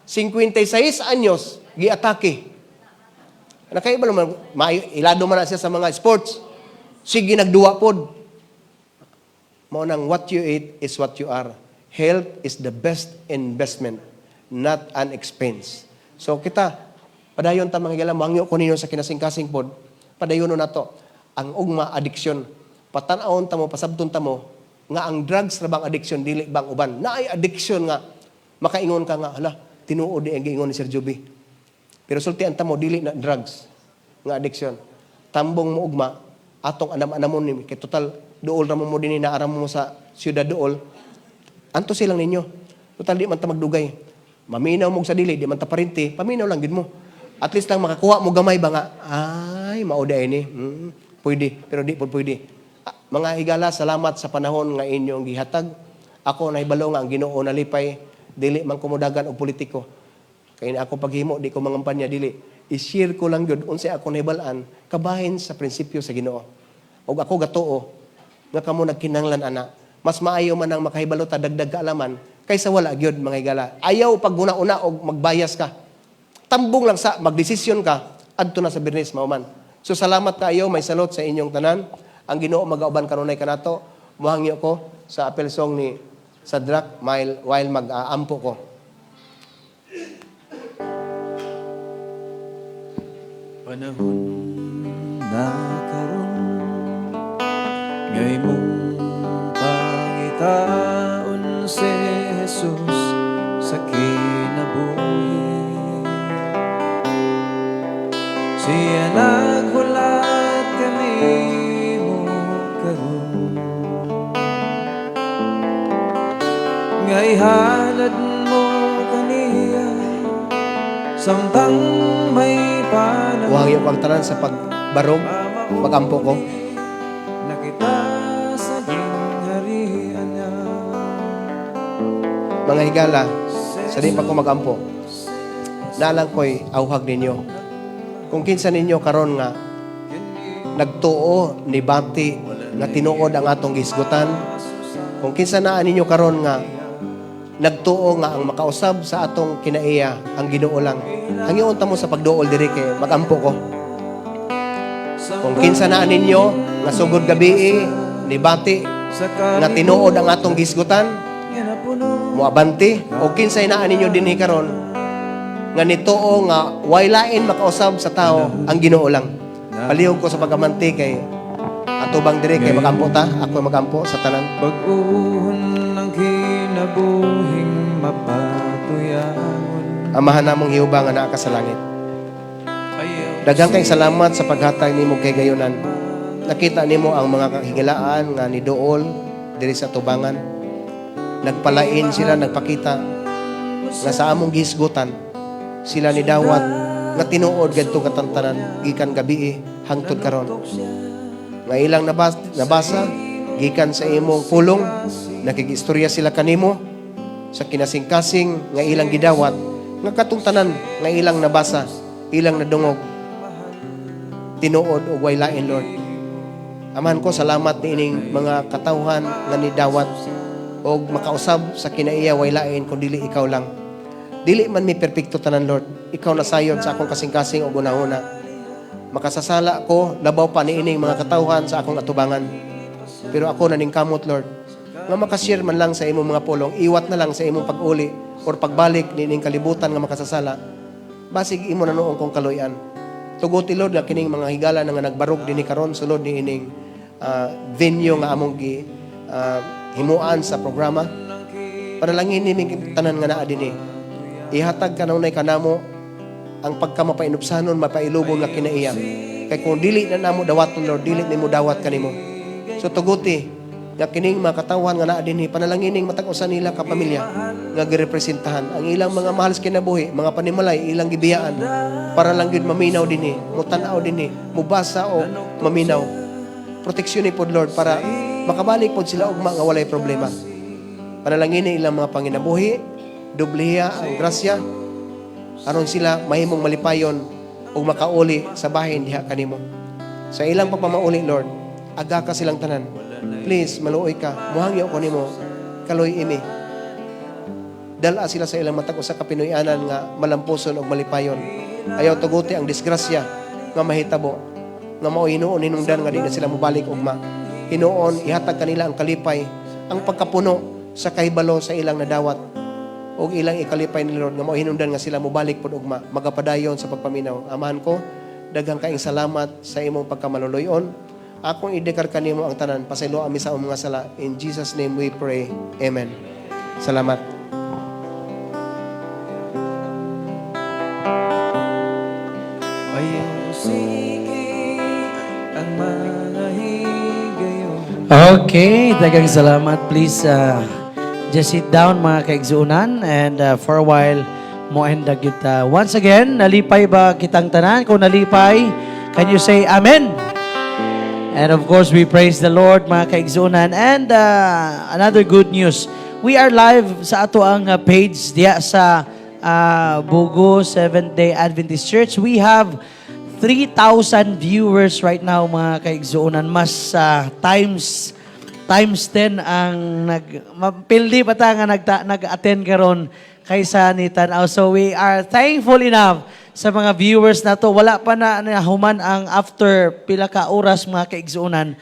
56 anyos giatake. Nakaibalo man, ilado man na siya sa mga sports. Sige nagduwa pod. Mao nang what you eat is what you are. Health is the best investment, not an expense. So kita, padayon ta, mga higala, mangyo ko ninyo sa kinasingkasing pod, padayon nato ang ugma addiction. Patan-awon ta mo, pasabton ta mo, nga ang drugs ra bang addiction, dili bang uban. Naay addiction nga, makaingon ka nga, "Hala, tinuod di ang giingon ni Sir Joby." Pero sultian ta mo, dili na drugs nga addiction. Tambong mo ugma, atong anam-anamon ni kay total duol ra mo mo dinhi, naara mo sa siyudad duol. Anto silang ninyo. Total di man ta magdugay. Maminaw mo sa dili, di man ta parinti, paminaw lang gid mo. At least lang makakuha mo gamay ba nga, ay, mao di ini. Pwede, pero di po pwede. Ah, mga higala, salamat sa panahon nga inyong gihatag. Ako nahibalo nga ang Ginoo nalipay, dili man kumudagan og politiko. Kay na ako paghimo, di ko mangampanya, dili. I-share ko lang gyud unsay ako nahibal-an kabahin sa prinsipyo sa Ginoo. Og ako gatuo nga kamo nagkinahanglan ana. Mas maayo man ang makahibalo ta dagdag kaalaman kaysa wala gyud, mga higala. Ayaw pagguna-una og magbayas ka. Tambong lang sa magdesisyon ka adto na sa Biyernes mao man. So salamat kaayo, may salot sa inyong tanan. Ang Ginoo magauban kanunay kanato. Muhangyo ko sa appeal song ni Sadrak while mag-aampo ko. Panahon na karon nga imong pangitaon si Jesus sa kinabuhi. Siya naghulat kanimo karon nga ihalad mo kaniya samtang may panahon. Muhangyo ko ang tanan sa pagbarog, pagampo ko. Nakita sa gingharian niya. Mga higala, sa di pa ko magampo, naa lang ko'y awhag ninyo. Kung kinsa ninyo karon nga nagtuo, nibati nga tinuod ang atong gisgutan, kung kinsa naa ninyo karon nga nagtuo nga ang makausab sa atong kinaiya ang Ginoo lang, hangyoon ta mo sa pagduol diri kay magampo ko. Kung kinsa naa ninyo nga sugod gabii nibati nga tinuod ang atong gisgutan, moabante. O kinsay naa ninyo dinhi karon nga nituo nga way lain makausab sa tao, ang Ginoo lang. Palihog ko sa pag-abante kay atubang diri kay magampo ta, ako magampo sa tanan. Bag-uhon ng kinabuhing mapatuyangon. Amahan namong Jehova nga naa ka sa langit. Ayaw Daghang kay salamat sa paghatag nimo kay gayunan. Nakita nimo ang mga kahigalaan nga niduol diri sa tubangan. Nagpalain sila, nagpakita nga sa among gihisgutan sila ni dawat nga tinuod gadto katantanan gikan gabii hangtod karon. Nga ilang nabasa gikan sa imong pulong, nakigistorya sila kanimo sa kinasingkasing nga ilang gidawat nga katong tanan nga ilang nabasa, ilang nadungog, tinuod og way lain, Lord. Amahan ko, salamat niining mga katawhan nga nidawat og makausab sa kinaiya way lain kun dili ikaw lang. Dili man mi perpekto tanan, Lord. Ikaw nasayod sa akong kasing-kasing og hunahuna. Makasasala ko, labaw pa niining mga katawhan sa akong atubangan. Pero ako naningkamot, Lord, nga makashare man lang sa imong mga pulong, iwat na lang sa imong pag-uli or pagbalik niining kalibutan nga makasasala. Basig imo na noong kong kaluyan. Tuguti, Lord, nga kining mga higala nga nagbarog dinhi karon sulod niining venue nga among gi himuan sa programa. Panalangin ni tanan nga naa dinhi. Ihatag kanunay kanamo ang pagkamapainupsanon, mapailubon nga kinaiya. Kay kung dili na namo dawaton, Lord, dili nimo dawat kanimo. So tuguti nga kining mga katawhan nga naa dinhi, panalangin ning matag usa nila ka pamilya nga girepresentahan ang ilang mga mahal sa kinabuhi, mga panimalay ilang gibiyaan para lang gyud maminaw dinhi, mutan-aw dinhi, mubasa o maminaw. Proteksyon ni pod, Lord, para makabalik pod sila ugma nga walay problema. Panalangin ni ilang mga panginabuhi, dubliha ang grasya aron sila mahimong malipayon ug makauli sa bahin diha kanimo. Sa ilang pagpamauli, Lord, aga ka silang tanan. Please, maluoy ka. Muhangyo ko nimo, kaloy imi. Dala sila sa ilang matag usa ka Pinoyanan nga malampuson og malipayon. Ayaw tuguti ang disgrasya nga mahitabo nga mao hinuon hinungdan nga di na sila mobalik ugma. Hinuon ihatag kanila ang kalipay, ang pagkapuno sa kahibalo sa ilang nadawat og ilang ikalipay ni Lord nga mao hinungdan nga sila mobalik pod ugma, magapadayon sa pagpaminaw. Amahan ko, daghang kaing salamat sa imong pagkamaluluyon. Akong idekar kanimo ang tanan, pasaylo ami sa among mga sala. In Jesus' name we pray. Amen. Salamat. Ayaw sige ang mga higayon. Okay, daghang salamat. Please just sit down, mga kaigsuonan, and for a while mo end kita. Once again, nalipay ba kitang tanan? Kung nalipay, can you say amen? And of course, we praise the Lord, mga kaigsuonan. And another good news, we are live sa ato ang page diya sa Bogo Seventh-day Adventist Church. We have 3,000 viewers right now, mga kaigsuonan. Mas times times 10 ang nag mapildi pa ta nga nag-attend karon kaysa ni tan-aw. So we are thankful enough sa mga viewers nato. Wala pa na human ang after pila ka oras, mga kaigsuonan.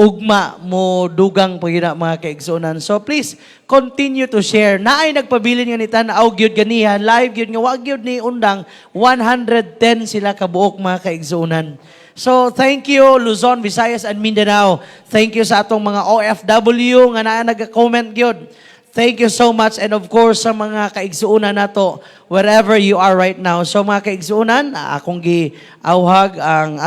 Ugma mo dugang pagina, mga kaigsuonan. So please continue to share. Naay nagpabilin nga ni tan-aw gyud ganiha live gyud nga wa gyud ni undang, 110 sila kabuok, mga kaigsuonan. So thank you, Luzon, Visayas and Mindanao. Thank you sa atong mga OFW nga naa nag-comment gyud. Thank you so much, and of course sa mga kaigsuonan nato wherever you are right now. So mga kaigsuonan, akong giawhag ang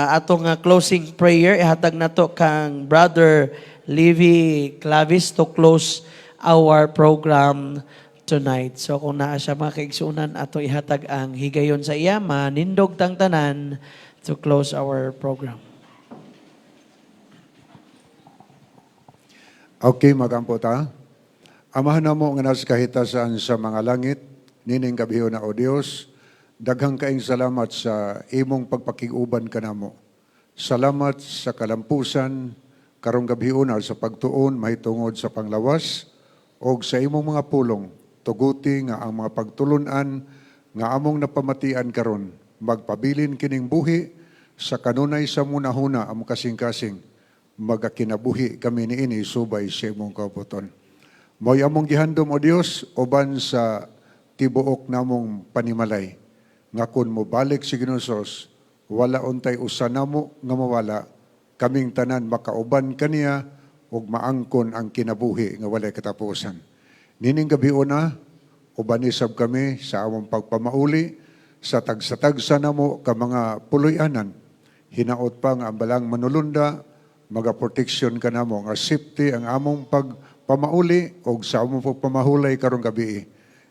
atong closing prayer, ihatag nato kang Brother Levi Clavis to close our program tonight. So kung naa siya, mga kaigsuonan, ato ihatag ang higayon sa iya, manindog tang tanan to close our program. Okay, magampo ta. Amahan namo nga nasa kahitasan sa mga langit, nining gabiuna, O Dios, daghang kaing salamat sa imong pagpakig-uban kanamo. Salamat sa kalampusan karong gabiuna sa pagtuon mahitungod sa panglawas og sa imong mga pulong. Tuguti nga ang mga pagtulunan nga among napamatian karon magpabilin kining buhi sa kanunay sa munahuna among kasing-kasing, magakinabuhi kami niini subay sa imong kaubuton. Mo'y among gihandom, O Dios, uban sa tibuok namong panimalay nga kun mobalik si Ginoong Hesus, wala untay usa namo nga mawala, kaming tanan makauban kaniya ug maangkon ang kinabuhi nga walay katapusan. Nining gabiuna, uban sab kami sa among pagpamauli sa tagsa-tagsa namo ka mga puloy-anan. Hinaot pa nga ang Balaang Manulunda magaproteksyon kanamo nga safety ang among pagpamauli og sa among pagpamahulay karong gabi.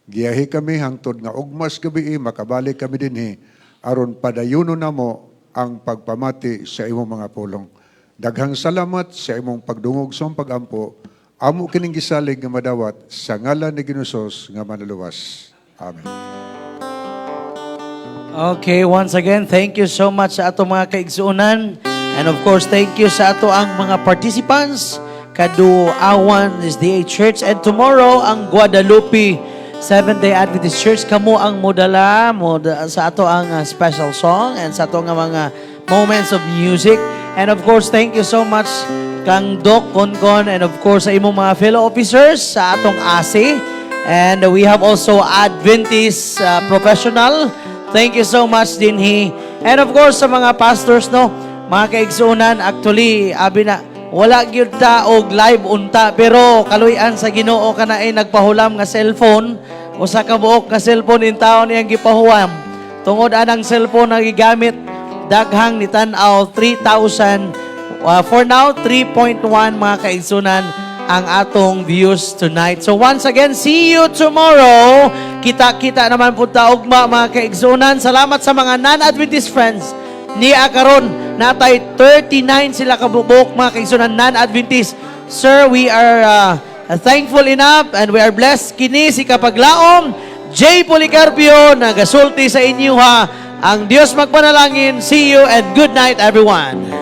Giyahi kami hangtod nga ugmas gabi makabalik kami dinhi aron padayunon namo ang pagpamati sa imong mga pulong. Daghang salamat sa imong pagdungog sa among pagampo. Amo kining gisalig nga madawat sa ngalan ni Ginoong Hesus nga manluluwas. Amen. Okay, once again, thank you so much sa ato mga kaigsuonan. And of course, thank you sa ato ang mga participants. Kaduawan SDA Church. And tomorrow, ang Guadalupe Seventh-day Adventist Church. Kamo ang modala mo sa ato ang special song and sa ato nga mga moments of music. And of course, thank you so much kang Doc Concon and of course sa imong mga fellow officers sa atong ASE. And we have also Adventist professional. Thank you so much dinhi. And of course sa mga pastors, no, mga kaigsuonan, actually abi na wala gyud ta og live unta, pero kaluy-an sa Ginoo kana ay nagpahulam nga cellphone, usa ka buok nga cellphone intawon iyang gipahulam. Tungod anang cellphone nga gigamit, daghang nitan-aw, 3,000, for now 3.1, mga kaigsuonan, ang atong views tonight. So once again, see you tomorrow. Kita-kita naman po ta ugma, mga kaigsuonan. Salamat sa mga non-Adventist friends. Ni karon natay 39 sila kabuok, mga kaigsuonan, non-Adventist. Sir, we are thankful enough and we are blessed. Kini si Kapaglaom J. Policarpio nagasulti sa inyo ha. Ang Dios magpanalangin. See you and good night, everyone.